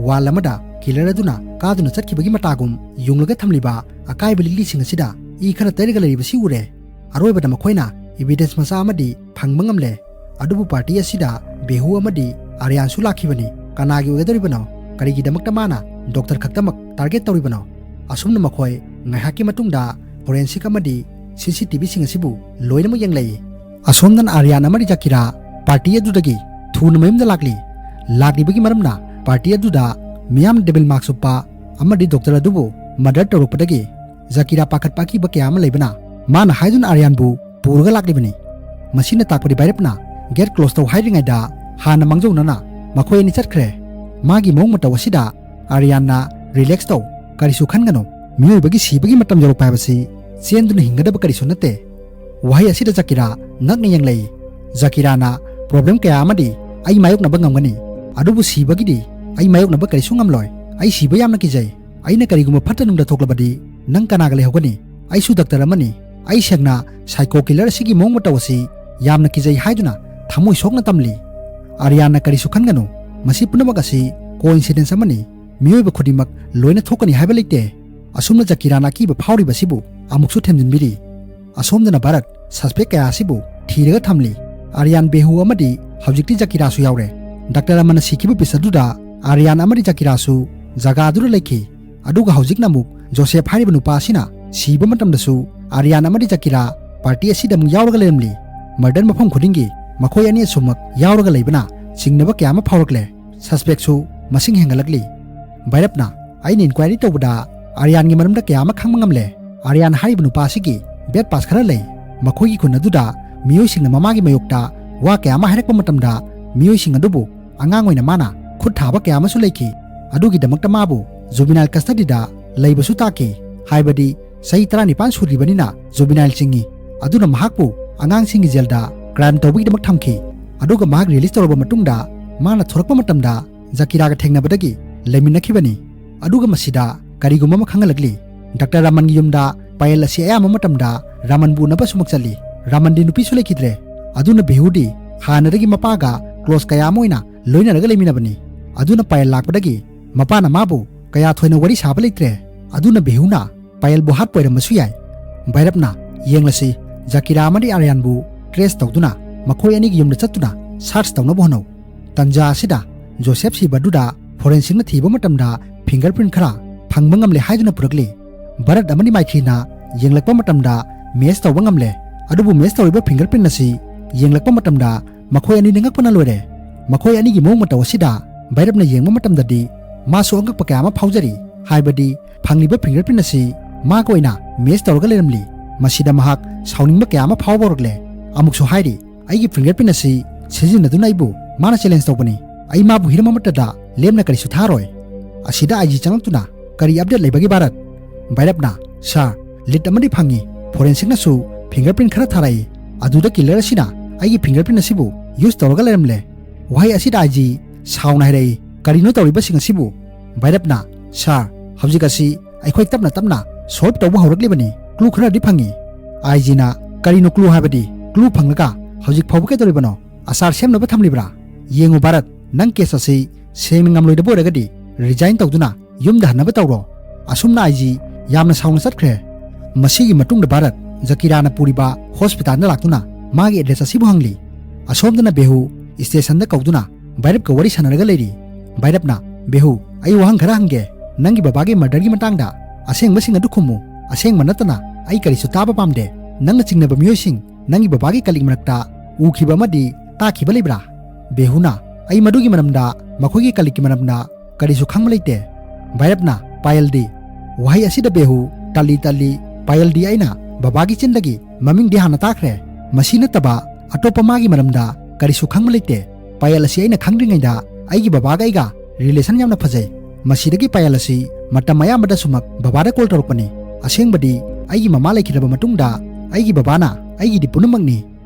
ꯋꯥꯜ ꯑꯃꯗ ꯀꯤꯂꯔ ꯑꯗꯨꯅ ꯀꯥꯗꯨꯅ ꯆꯠꯈꯤꯕꯒꯤ ꯃꯇꯥꯒꯨꯝ ꯌꯨꯡꯂꯒ ꯊꯝꯂꯤꯕ ꯑꯀꯥꯏꯕ ꯂꯤꯛꯂꯤꯁꯤꯡ ꯑꯁꯤꯗ ꯏ ꯈꯔ ꯇꯩꯔꯒ ꯂꯩꯔꯤꯕꯁꯤ ꯎꯔꯦ꯫ ꯑꯔꯣꯏꯕꯗ ꯃꯈꯣꯏꯅ ꯏꯚꯤꯗꯦꯟꯁ ꯃꯆꯥ ꯑꯃꯗꯤ ꯐꯪꯕ ꯉꯝꯂꯦ꯫ ꯑꯗꯨꯕꯨ ꯄꯥꯔꯇꯤ ꯑꯁꯤꯗ ꯕꯦꯍꯨ ꯑꯃꯗꯤ ꯑꯔꯤꯌꯥꯟꯁꯨ ꯂꯥꯛꯈꯤꯕꯅꯤ꯫ ꯀꯅꯥꯒꯤ ꯑꯣꯏꯒꯗꯧꯔꯤꯕꯅꯣ? ꯀꯔꯤꯒꯤꯗꯃꯛꯇ ꯃꯥꯅ ꯗꯣꯛꯇꯔ ꯈꯛꯇꯃꯛ ꯇꯥꯔꯒꯦꯠ ꯇꯧꯔꯤꯕꯅꯣ? ꯑꯁꯨꯝꯅ ꯃꯈꯣꯏ ꯉꯥꯏꯍꯥꯛꯀꯤ ꯃꯇꯨꯡꯗ ꯐꯣꯔꯦꯟꯁꯤꯛ ꯑꯃꯗꯤ ꯁꯤ ꯁꯤ ꯇꯤ ꯚꯤꯁꯤꯡ ꯑꯁꯤꯕꯨ ꯂꯣꯏꯅꯃꯛ ꯌꯦꯡꯂꯛꯏ꯫ ꯑꯁꯣꯝꯗꯅ ꯑꯔꯤꯌꯥꯟ ꯑꯃꯗꯤ ꯖꯀꯤꯔꯥ ꯄꯥꯔꯇꯤ ꯑꯗꯨꯗꯒꯤ ꯊꯨꯅ ꯃꯌꯨꯝꯗ ꯂꯥꯛꯂꯤ꯫ ꯂꯥꯛꯂꯤꯕꯒꯤ ꯃꯔꯝꯅ ꯄꯥꯔꯇꯤ ꯑꯗꯨꯗ ꯃꯤꯌꯥꯝ ꯗꯦꯕꯤꯜ ꯃꯥꯔꯛ ꯆꯨꯞꯄ ꯑꯃꯗꯤ ꯗꯣꯛꯇꯔ ꯑꯗꯨꯕꯨ ꯃꯔꯗꯔ ꯇꯧꯔꯛꯄꯗꯒꯤ ꯖꯀꯤꯔꯥ ꯄꯥꯈꯠꯄ ꯑꯀꯤꯕ ꯀꯌꯥ ꯑꯃ ꯂꯩꯕꯅ ꯃꯥꯅ ꯍꯥꯏꯗꯨꯅ ꯑꯔꯤꯌꯥꯟꯕꯨ ꯄꯨꯔꯒ ꯂꯥꯛꯂꯤꯕꯅꯤ꯫ ꯃꯁꯤꯅ ꯇꯥꯛꯄꯗꯤ ꯚꯥꯏꯔꯞꯅ ꯒꯦꯠ ꯀ꯭ꯂꯣꯖ ꯇꯧ ꯍꯥꯏꯗ꯭ꯔꯤꯉꯩꯗ ꯍꯥꯟꯅ ꯃꯥꯡꯖꯧꯅꯅ ꯃꯈꯣꯏ ꯑꯅꯤ ꯆꯠꯈ꯭ꯔꯦ꯫ ꯃꯥꯒꯤ ꯃꯑꯣꯡ ꯃꯇꯧ ꯑꯁꯤꯗ ꯑꯔꯤꯌꯥꯟꯅ "ꯔꯤꯂꯦꯛꯁ ꯇꯧ, ꯀꯔꯤꯁꯨ ꯈꯟꯒꯅꯨ꯫ ꯃꯤꯑꯣꯏꯕꯒꯤ ꯁꯤꯕꯒꯤ ꯃꯇꯝ ꯌꯧꯔꯛꯄ ꯍꯥꯏꯕꯁꯤ ꯆꯦꯟꯗꯨꯅ ꯍꯤꯡꯒꯗꯕ ꯀꯔꯤꯁꯨ ꯅꯠꯇꯦ"꯫ ꯋꯥꯍꯩ ꯑꯁꯤꯗ ꯖꯀꯤꯔꯥ ꯉꯛꯅ ꯌꯦꯡꯂꯛꯏ꯫ ꯖꯀꯤꯔꯥꯅ ꯄ꯭ꯔꯣꯕ꯭ꯂꯦꯝ ꯀꯌꯥ ꯑꯃꯗꯤ ꯑꯩ ꯃꯥꯌꯣꯛꯅꯕ ꯉꯝꯒꯅꯤ꯫ ꯑꯗꯨꯕꯨ ꯁꯤꯕꯒꯤꯗꯤ ꯑꯩ ꯃꯥꯌꯣꯛꯅꯕ ꯀꯔꯤꯁꯨ ꯉꯝꯂꯣꯏ꯫ ꯑꯩ ꯁꯤꯕ ꯌꯥꯝꯅ ꯀꯤꯖꯩ꯫ ꯑꯩꯅ ꯀꯔꯤꯒꯨꯝꯕ ꯐꯠꯇ ꯅꯨꯡꯗ ꯊꯣꯛꯂꯕꯗꯤ ꯅꯪ ꯀꯅꯥꯒ ꯂꯩꯍꯧꯒꯅꯤ? ꯑꯩꯁꯨ ꯗꯥꯛꯇꯔ ꯑꯃꯅꯤ꯫ ꯑꯩ ꯁꯦꯡꯅ psycho killer ꯑꯁꯤꯒꯤ ꯃꯑꯣꯡ ꯃꯇꯧ ꯑꯁꯤ ꯌꯥꯝꯅ ꯀꯤꯖꯩ ꯍꯥꯏꯗꯨꯅ ꯊꯃꯣꯏ ꯁꯣꯛꯅ ꯇꯝꯂꯤ꯫ ꯑꯥꯔꯌꯥꯟꯅ ꯀꯔꯤꯁꯨ ꯈꯟꯒꯅꯨ꯫ ꯃꯁꯤ ꯄꯨꯝꯅꯃꯛ ꯑꯁꯤ coincidence ꯑꯃꯅꯤ꯫ ꯃꯤꯑꯣꯏꯕ ꯈꯨꯗꯤꯡꯃꯛ ꯂꯣꯏꯅ ꯊꯣꯛꯀꯅꯤ ꯍꯥꯏꯕ ꯂꯩꯇꯦ꯫ ꯑꯁꯨꯝꯅ ꯖꯀꯤꯔꯥꯅ ꯑꯀꯤꯕ ꯐꯥꯎꯔꯤꯕꯁꯤꯕꯨ ꯑꯃꯨꯛꯁꯨ ꯊꯦꯝꯖꯤꯟꯕꯤꯔꯤ꯫ ꯑꯁꯣꯝꯗꯅ ꯚꯥꯔꯠ suspect ꯀꯌꯥ ꯑꯁꯤꯕꯨ ꯊꯤꯔꯒ ꯊꯝꯂꯤ꯫ ꯑꯥꯔꯌꯥꯟ, ꯕꯦꯍꯨ ꯑꯃꯗꯤ ꯍꯧꯖꯤꯛꯇꯤ ꯖꯀꯤꯔꯥꯁꯨ ꯌꯥꯎꯔꯦ꯫ ꯗꯥꯛꯇꯔ ꯔꯃꯟꯅ ꯁꯤꯈꯤꯕ ꯕꯤꯁ ꯑꯗꯨꯗ ꯑꯥꯔꯌꯥꯟ ꯑꯃꯗꯤ ꯖꯀꯤꯔꯥꯁꯨ ꯖꯒꯥ ꯑꯗꯨꯗ ꯂꯩꯈꯤ꯫ ꯑꯗꯨꯒ ꯍꯧꯖꯤꯛꯅ ꯑꯃꯨꯛ ꯖꯣꯁꯦꯐ ꯍꯥꯏꯔꯤꯕ ꯅꯨꯄꯥ ꯑꯁꯤꯅ ꯁꯤꯕ ꯃꯇꯝꯗꯁꯨ ꯑꯥꯔꯌꯥꯟ ꯑꯃꯗꯤ ꯖꯀꯤꯔꯥ party ꯑꯁꯤꯗ ꯑꯃꯨꯛ ꯌꯥꯎꯔꯒ ꯂꯩꯔꯝꯂꯤ꯫ Murder ꯃꯐꯝ ꯈꯨꯗꯤꯡꯒꯤ ꯃꯈꯣꯏ ꯑꯅꯤ ꯑꯁꯨꯃꯛ ꯌꯥꯎꯔꯒ ꯂꯩꯕꯅ ꯆꯤꯡꯅꯕ ꯀꯌꯥ ꯑꯃ ꯐꯥꯎꯔꯛꯂꯦ꯫ Suspectꯁꯨ ꯃꯁꯤꯡ ꯍꯦꯟꯒꯠꯂꯛꯂꯤ꯫ ꯚꯩꯔꯞꯅ, "ꯑꯩꯅ inquiry ꯇꯧꯕꯗ ꯑꯥꯔꯌꯥꯟꯒꯤ ꯃꯔꯝꯗ ꯀꯌꯥ ꯑꯃ ꯈꯪꯕ ꯉꯝꯂꯦ꯫ ꯑꯥꯔꯌꯥꯟ ꯍꯥꯏꯔꯤꯕ ꯅꯨꯄꯥ ꯑꯁꯤꯒꯤ bed pass ꯈꯔ ꯂꯩ꯫ ꯃꯈꯣꯏꯒꯤ ꯈꯨꯟ ꯑꯗꯨꯗ ꯃꯤꯑꯣꯏꯁꯤꯡꯅ ꯃꯃꯥꯒꯤ ꯃꯥꯌꯣꯛꯇ ꯋꯥ ꯀꯌꯥ ꯑꯃ ꯍꯥꯏꯔꯛꯄ ꯃꯇꯝꯗ ꯃꯤꯑꯣꯏꯁꯤꯡ ꯑꯗꯨꯕꯨ ꯑꯉꯥꯡ ꯑꯣꯏꯅ ꯃꯥꯅ ꯈꯨꯠ ꯊꯥꯕ ꯀꯌꯥ ꯑꯃꯁꯨ ꯂꯩꯈꯤ꯫ ꯑꯗꯨꯒꯤꯗꯃꯛꯇ ꯃꯥꯕꯨ juvenile custodyꯗ ꯂꯩꯕꯁꯨ ꯇꯥꯛꯈꯤ꯫ ꯍꯥꯏꯕꯗꯤ ꯆꯍꯤ ꯇꯔꯥꯅꯤꯄꯥꯟ ꯁꯨꯗ꯭ꯔꯤꯕꯅꯤꯅ juvenile ꯆꯤꯡꯏ꯫ ꯑꯗꯨꯅ ꯃꯍꯥꯛꯄꯨ ꯑꯉꯥꯡꯁꯤꯡꯒꯤ jailꯗ crime ꯇꯧꯕꯒꯤꯗꯃꯛ ꯊꯝꯈꯤ꯫ ꯑꯗꯨꯒ ꯃꯍꯥꯛ release ꯇꯧꯔꯕ ꯃꯇꯨꯡꯗ ꯃꯥꯅ ꯊꯣꯔꯛꯄ ꯃꯇꯝꯗ ꯖꯀꯤꯔꯥꯒ ꯊꯦꯡꯅꯕꯗꯒꯤ ꯂꯩꯃꯤꯟꯅꯈꯤꯕꯅꯤ꯫ ꯑꯗꯨꯒ ꯃꯁꯤꯗ ꯀꯔꯤꯒꯨꯝꯕ ꯑꯃ ꯈꯪꯍꯜꯂꯛꯂꯤ꯫ ꯗꯥꯛꯇꯔ ꯔꯥꯃꯟꯒꯤ ꯌꯨꯝꯗ ꯄꯥꯌꯦꯜ ꯑꯁꯤ ꯑꯌꯥꯝꯕ ꯃꯇꯝꯗ ꯔꯥꯃꯟꯕꯨ ꯎꯅꯕ ꯑꯁꯨꯃꯛ ꯆꯠꯂꯤ꯫ ꯔꯥꯃꯟꯗꯤ ꯅꯨꯄꯤꯁꯨ ꯂꯩꯈꯤꯗ꯭ꯔꯦ꯫ ꯑꯗꯨꯅ ꯕꯤꯍꯨꯗꯤ ꯍꯥꯟꯅꯗꯒꯤ ꯃꯄꯥꯒ close ꯀꯌꯥ ꯑꯃ ꯑꯣꯏꯅ ꯂꯣꯏꯅꯔꯒ ꯂꯩꯃꯤꯟꯅꯕꯅꯤ꯫ ꯑꯗꯨꯅ ꯄꯥꯌꯦꯜ ꯂꯥꯛꯄꯗꯒꯤ ꯃꯄꯥꯅ ꯃꯥꯕꯨ ꯀꯌꯥ ꯊꯣꯏꯅ ꯋꯥꯔꯤ ꯁꯥꯕ ꯂꯩꯇ꯭ꯔꯦ꯫ ꯑꯗꯨꯅ ꯕꯤꯍꯨꯅ ꯄꯥꯌꯦꯜꯕꯨ ꯍꯥꯠꯄ ꯑꯣꯏꯔꯝꯕꯁꯨ ꯌꯥꯏ꯫ ꯚꯩꯔꯞꯅ, "ꯌꯦꯡꯂꯁꯤ, ꯖꯀꯤꯔꯥ ꯑꯃꯗꯤ ꯑꯥꯔꯌꯥꯟꯕꯨ trace ꯇꯧꯗꯨꯅ ꯃꯈꯣꯏ ꯑꯅꯤꯒꯤ ꯌꯨꯝꯗ ꯆꯠꯇꯨꯅ search ꯇꯧꯅꯕ ꯍꯣꯠꯅꯧ꯫" ꯇꯟꯖꯥ ꯑꯁꯤꯗ ꯖꯣꯁꯦꯐ ꯁꯤꯕ ꯑꯗꯨꯗ forensicꯅ ꯊꯤꯕ ꯃꯇꯝꯗ fingerprint ꯈꯔ ꯐꯪꯕ ꯉꯝꯂꯦ ꯍꯥꯏꯗꯨꯅ ꯄꯨꯔꯛꯂꯤ꯫ ꯚꯥꯔꯠ ꯑꯃꯗꯤ ꯃꯥꯏꯊꯤꯅ ꯌꯦꯡꯂꯛꯄ ꯃꯇꯝꯗ match ꯇꯧꯕ ꯉꯝꯂꯦ꯫ ꯑꯗꯨꯕꯨ match ꯇꯧꯔꯤꯕ fingerprint ꯑꯁꯤ ꯌꯦꯡꯂꯛꯄ ꯃꯇꯝꯗ ꯃꯈꯣꯏ ꯑꯅꯤꯗꯤ ꯉꯛꯄꯅ ꯂꯣꯏꯔꯦ꯫ ꯃꯈꯣꯏ ꯑꯅꯤꯒꯤ ꯃꯑꯣꯡ ꯃꯇꯧ ꯑꯁꯤꯗ ꯚꯩꯔꯞꯅ ꯌꯦꯡꯕ ꯃꯇꯝꯗꯗꯤ ꯃꯥꯁꯨ ꯑꯉꯛꯄ ꯀꯌꯥ ꯑꯃ ꯐꯥꯎꯖꯔꯤ꯫ ꯍꯥꯏꯕꯗꯤ ꯐꯪꯂꯤꯕ fingerprint ꯑꯁꯤ ꯃꯥꯒ ꯑꯣꯏꯅ match ꯇꯧꯔꯒ ꯂꯩꯔꯝꯂꯤ꯫ ꯃꯁꯤꯗ ꯃꯍꯥꯛ ꯁꯥꯎꯅꯤꯡꯕ ꯀꯌꯥ ꯑꯃ ꯐꯥꯎꯕ ꯍꯧꯔꯛꯂꯦ꯫ ꯑꯃꯨꯛꯁꯨ ꯍꯥꯏꯔꯤ, "ꯑꯩꯒꯤ fingerprint ꯑꯁꯤ ꯁꯤꯖꯤꯟꯅꯗꯨꯅ ꯑꯩꯕꯨ ꯃꯥꯅ challenge ꯇꯧꯕꯅꯤ꯫ ꯑꯩ ꯃꯥꯕꯨ ꯍꯤꯔꯝ ꯑꯃꯠꯇꯗ ꯂꯦꯝꯅ ꯀꯔꯤꯁꯨ ꯊꯥꯔꯣꯏ꯫" ꯑꯁꯤꯗ ꯑꯥꯏ ꯖꯤ ꯆꯪꯂꯛꯇꯨꯅ, "ꯀꯔꯤ update ꯂꯩꯕꯒꯦ ꯚꯥꯔꯠ?" ꯚꯩꯔꯞꯅ, "Sir, lead ꯑꯃꯗꯤ ꯐꯪꯉꯤ꯫ Forensicꯅꯁꯨ fingerprint ꯈꯔ ꯊꯥꯔꯛꯏ꯫ ꯑꯗꯨꯗ killer ꯑꯁꯤꯅ ꯑꯩꯒꯤ fingerprint ꯑꯁꯤꯕꯨ use ꯇꯧꯔꯒ ꯂꯩꯔꯝꯂꯦ꯫" ꯋꯥꯍꯩ ꯑꯁꯤꯗ ꯑꯥꯏ ꯖꯤ ꯁꯥꯎꯅ ꯍꯥꯏꯔꯛꯏ, "ꯀꯔꯤꯅꯣ ꯇꯧꯔꯤꯕꯁꯤꯡ ꯑꯁꯤꯕꯨ?" ꯚꯩꯔꯞꯅ, "ꯁꯥꯔ, ꯍꯧꯖꯤꯛ ꯑꯁꯤ ꯑꯩꯈꯣꯏ ꯇꯞꯅ ꯇꯞꯅ ꯁꯣꯜꯕ ꯇꯧꯕ ꯍꯧꯔꯛꯂꯤꯕꯅꯤ, ꯀ꯭ꯂꯨ ꯈꯔꯗꯤ ꯐꯪꯉꯤ"꯫ ꯑꯥꯏ ꯖꯤꯅ, "ꯀꯔꯤꯅꯣ ꯀ꯭ꯂꯨ ꯍꯥꯏꯕꯗꯤ? ꯀ꯭ꯂꯨ ꯐꯪꯂꯒ ꯍꯧꯖꯤꯛ ꯐꯥꯎꯕ ꯀꯩꯗꯧꯔꯤꯕꯅꯣ? ꯑꯆꯥꯔ ꯁꯦꯝꯅꯕ ꯊꯝꯂꯤꯕ꯭ꯔꯥ? ꯌꯦꯡꯉꯨ ꯚꯥꯔꯠ, ꯅꯪ ꯀꯦꯁ ꯑꯁꯤ ꯁꯦꯡꯅ ꯉꯝꯂꯣꯏꯗꯕ ꯑꯣꯏꯔꯒꯗꯤ ꯔꯤꯖꯥꯏꯟ ꯇꯧꯗꯨꯅ ꯌꯨꯝꯗ ꯍꯟꯅꯕ ꯇꯧꯔꯣ"꯫ ꯑꯁꯨꯝꯅ ꯑꯥꯏ ꯖꯤ ꯌꯥꯝꯅ ꯁꯥꯎꯅ ꯆꯠꯈ꯭ꯔꯦ꯫ ꯃꯁꯤꯒꯤ ꯃꯇꯨꯡꯗ ꯚꯥꯔꯠ ꯖꯀꯤꯔꯥꯅ ꯄꯨꯔꯤꯕ ꯍꯣꯁꯄꯤꯇꯥꯜꯗ ꯂꯥꯛꯇꯨꯅ ꯃꯥꯒꯤ ꯑꯦꯗ꯭ꯔꯦꯁ ꯑꯁꯤꯕꯨ ꯍꯪꯂꯤ꯫ ꯑꯁꯣꯝꯗꯅ ꯕꯦꯍꯨ ꯁ꯭ꯇꯦꯁꯟꯗ ꯀꯧꯗꯨꯅ ꯚꯩꯔꯞꯀ ꯋꯥꯔꯤ ꯁꯥꯟꯅꯔꯒ ꯂꯩꯔꯤ꯫ ꯚꯩꯔꯞꯅ, "ꯕꯦꯍꯨ, ꯑꯩ ꯋꯥꯍꯪ ꯈꯔ ꯍꯪꯒꯦ꯫ ꯅꯪꯒꯤ ꯕꯕꯥꯒꯤ ꯃꯔꯗꯔꯒꯤ ꯃꯇꯥꯡꯗ ꯑꯁꯦꯡꯕꯁꯤꯡ ꯑꯗꯨ ꯈꯨꯝꯃꯨ꯫ ꯑꯁꯦꯡꯕ ꯅꯠꯇꯅ ꯑꯩ ꯀꯔꯤꯁꯨ ꯇꯥꯕ ꯄꯥꯝꯗꯦ꯫ ꯅꯪꯅ ꯆꯤꯡꯅꯕ ꯃꯤꯑꯣꯏꯁꯤꯡ ꯅꯪꯒꯤ ꯕꯕꯥꯒꯤ ꯀꯂꯤꯛ ꯃꯔꯛꯇ ꯎꯈꯤꯕ ꯑꯃꯗꯤ ꯇꯥꯈꯤꯕ ꯂꯩꯕ꯭ꯔꯥ?" ꯕꯦꯍꯨꯅ, "ꯑꯩ ꯃꯗꯨꯒꯤ ꯃꯔꯝꯗ, ꯃꯈꯣꯏꯒꯤ ꯀꯂꯤꯛꯀꯤ ꯃꯔꯝꯗ ꯀꯔꯤꯁꯨ ꯈꯪꯕ ꯂꯩꯇꯦ"꯫ ꯚꯩꯔꯞꯅ, "ꯄꯥꯌꯜꯗꯤ?" ꯋꯥꯍꯩ ꯑꯁꯤꯗ ꯕꯦꯍꯨ ꯇꯜꯂꯤ ꯇꯜꯂꯤ, "ꯄꯥꯌꯜꯗꯤ ꯑꯩꯅ ꯕꯕꯥꯒꯤ ꯆꯤꯟꯗꯒꯤ ꯃꯃꯤꯡꯗꯤ ꯍꯥꯟꯅ ꯇꯥꯈ꯭ꯔꯦ꯫ ꯃꯁꯤ ꯅꯠꯇꯕ ꯑꯇꯣꯞꯄ ꯃꯥꯒꯤ ꯃꯔꯝꯗ ꯀꯔꯤꯁꯨ ꯈꯪꯕ ꯂꯩꯇꯦ꯫ ꯄꯥꯌꯜ ꯑꯁꯤ ꯑꯩꯅ ꯈꯪꯗ꯭ꯔꯤꯉꯩꯗ ꯑꯩꯒꯤ ꯕꯕꯥꯒ ꯑꯩꯒ ꯔꯤꯂꯦꯁꯟ ꯌꯥꯝꯅ ꯐꯖꯩ꯫ ꯃꯁꯤꯗꯒꯤ ꯄꯥꯌꯜ ꯑꯁꯤ ꯃꯇꯝ ꯑꯌꯥꯝꯕꯗꯁꯨꯃꯛ ꯕꯕꯥꯗ ꯀꯣꯜ ꯇꯧꯔꯛꯄꯅꯤ꯫ ꯑꯁꯦꯡꯕꯗꯤ ꯑꯩꯒꯤ ꯃꯃꯥ ꯂꯩꯈꯤꯗ꯭ꯔꯕ ꯃꯇꯨꯡꯗ ꯑꯩꯒꯤ ꯕꯕꯥꯅ ꯑꯩꯒꯤꯗꯤ ꯄꯨꯝꯅꯃꯛꯅꯤ"꯫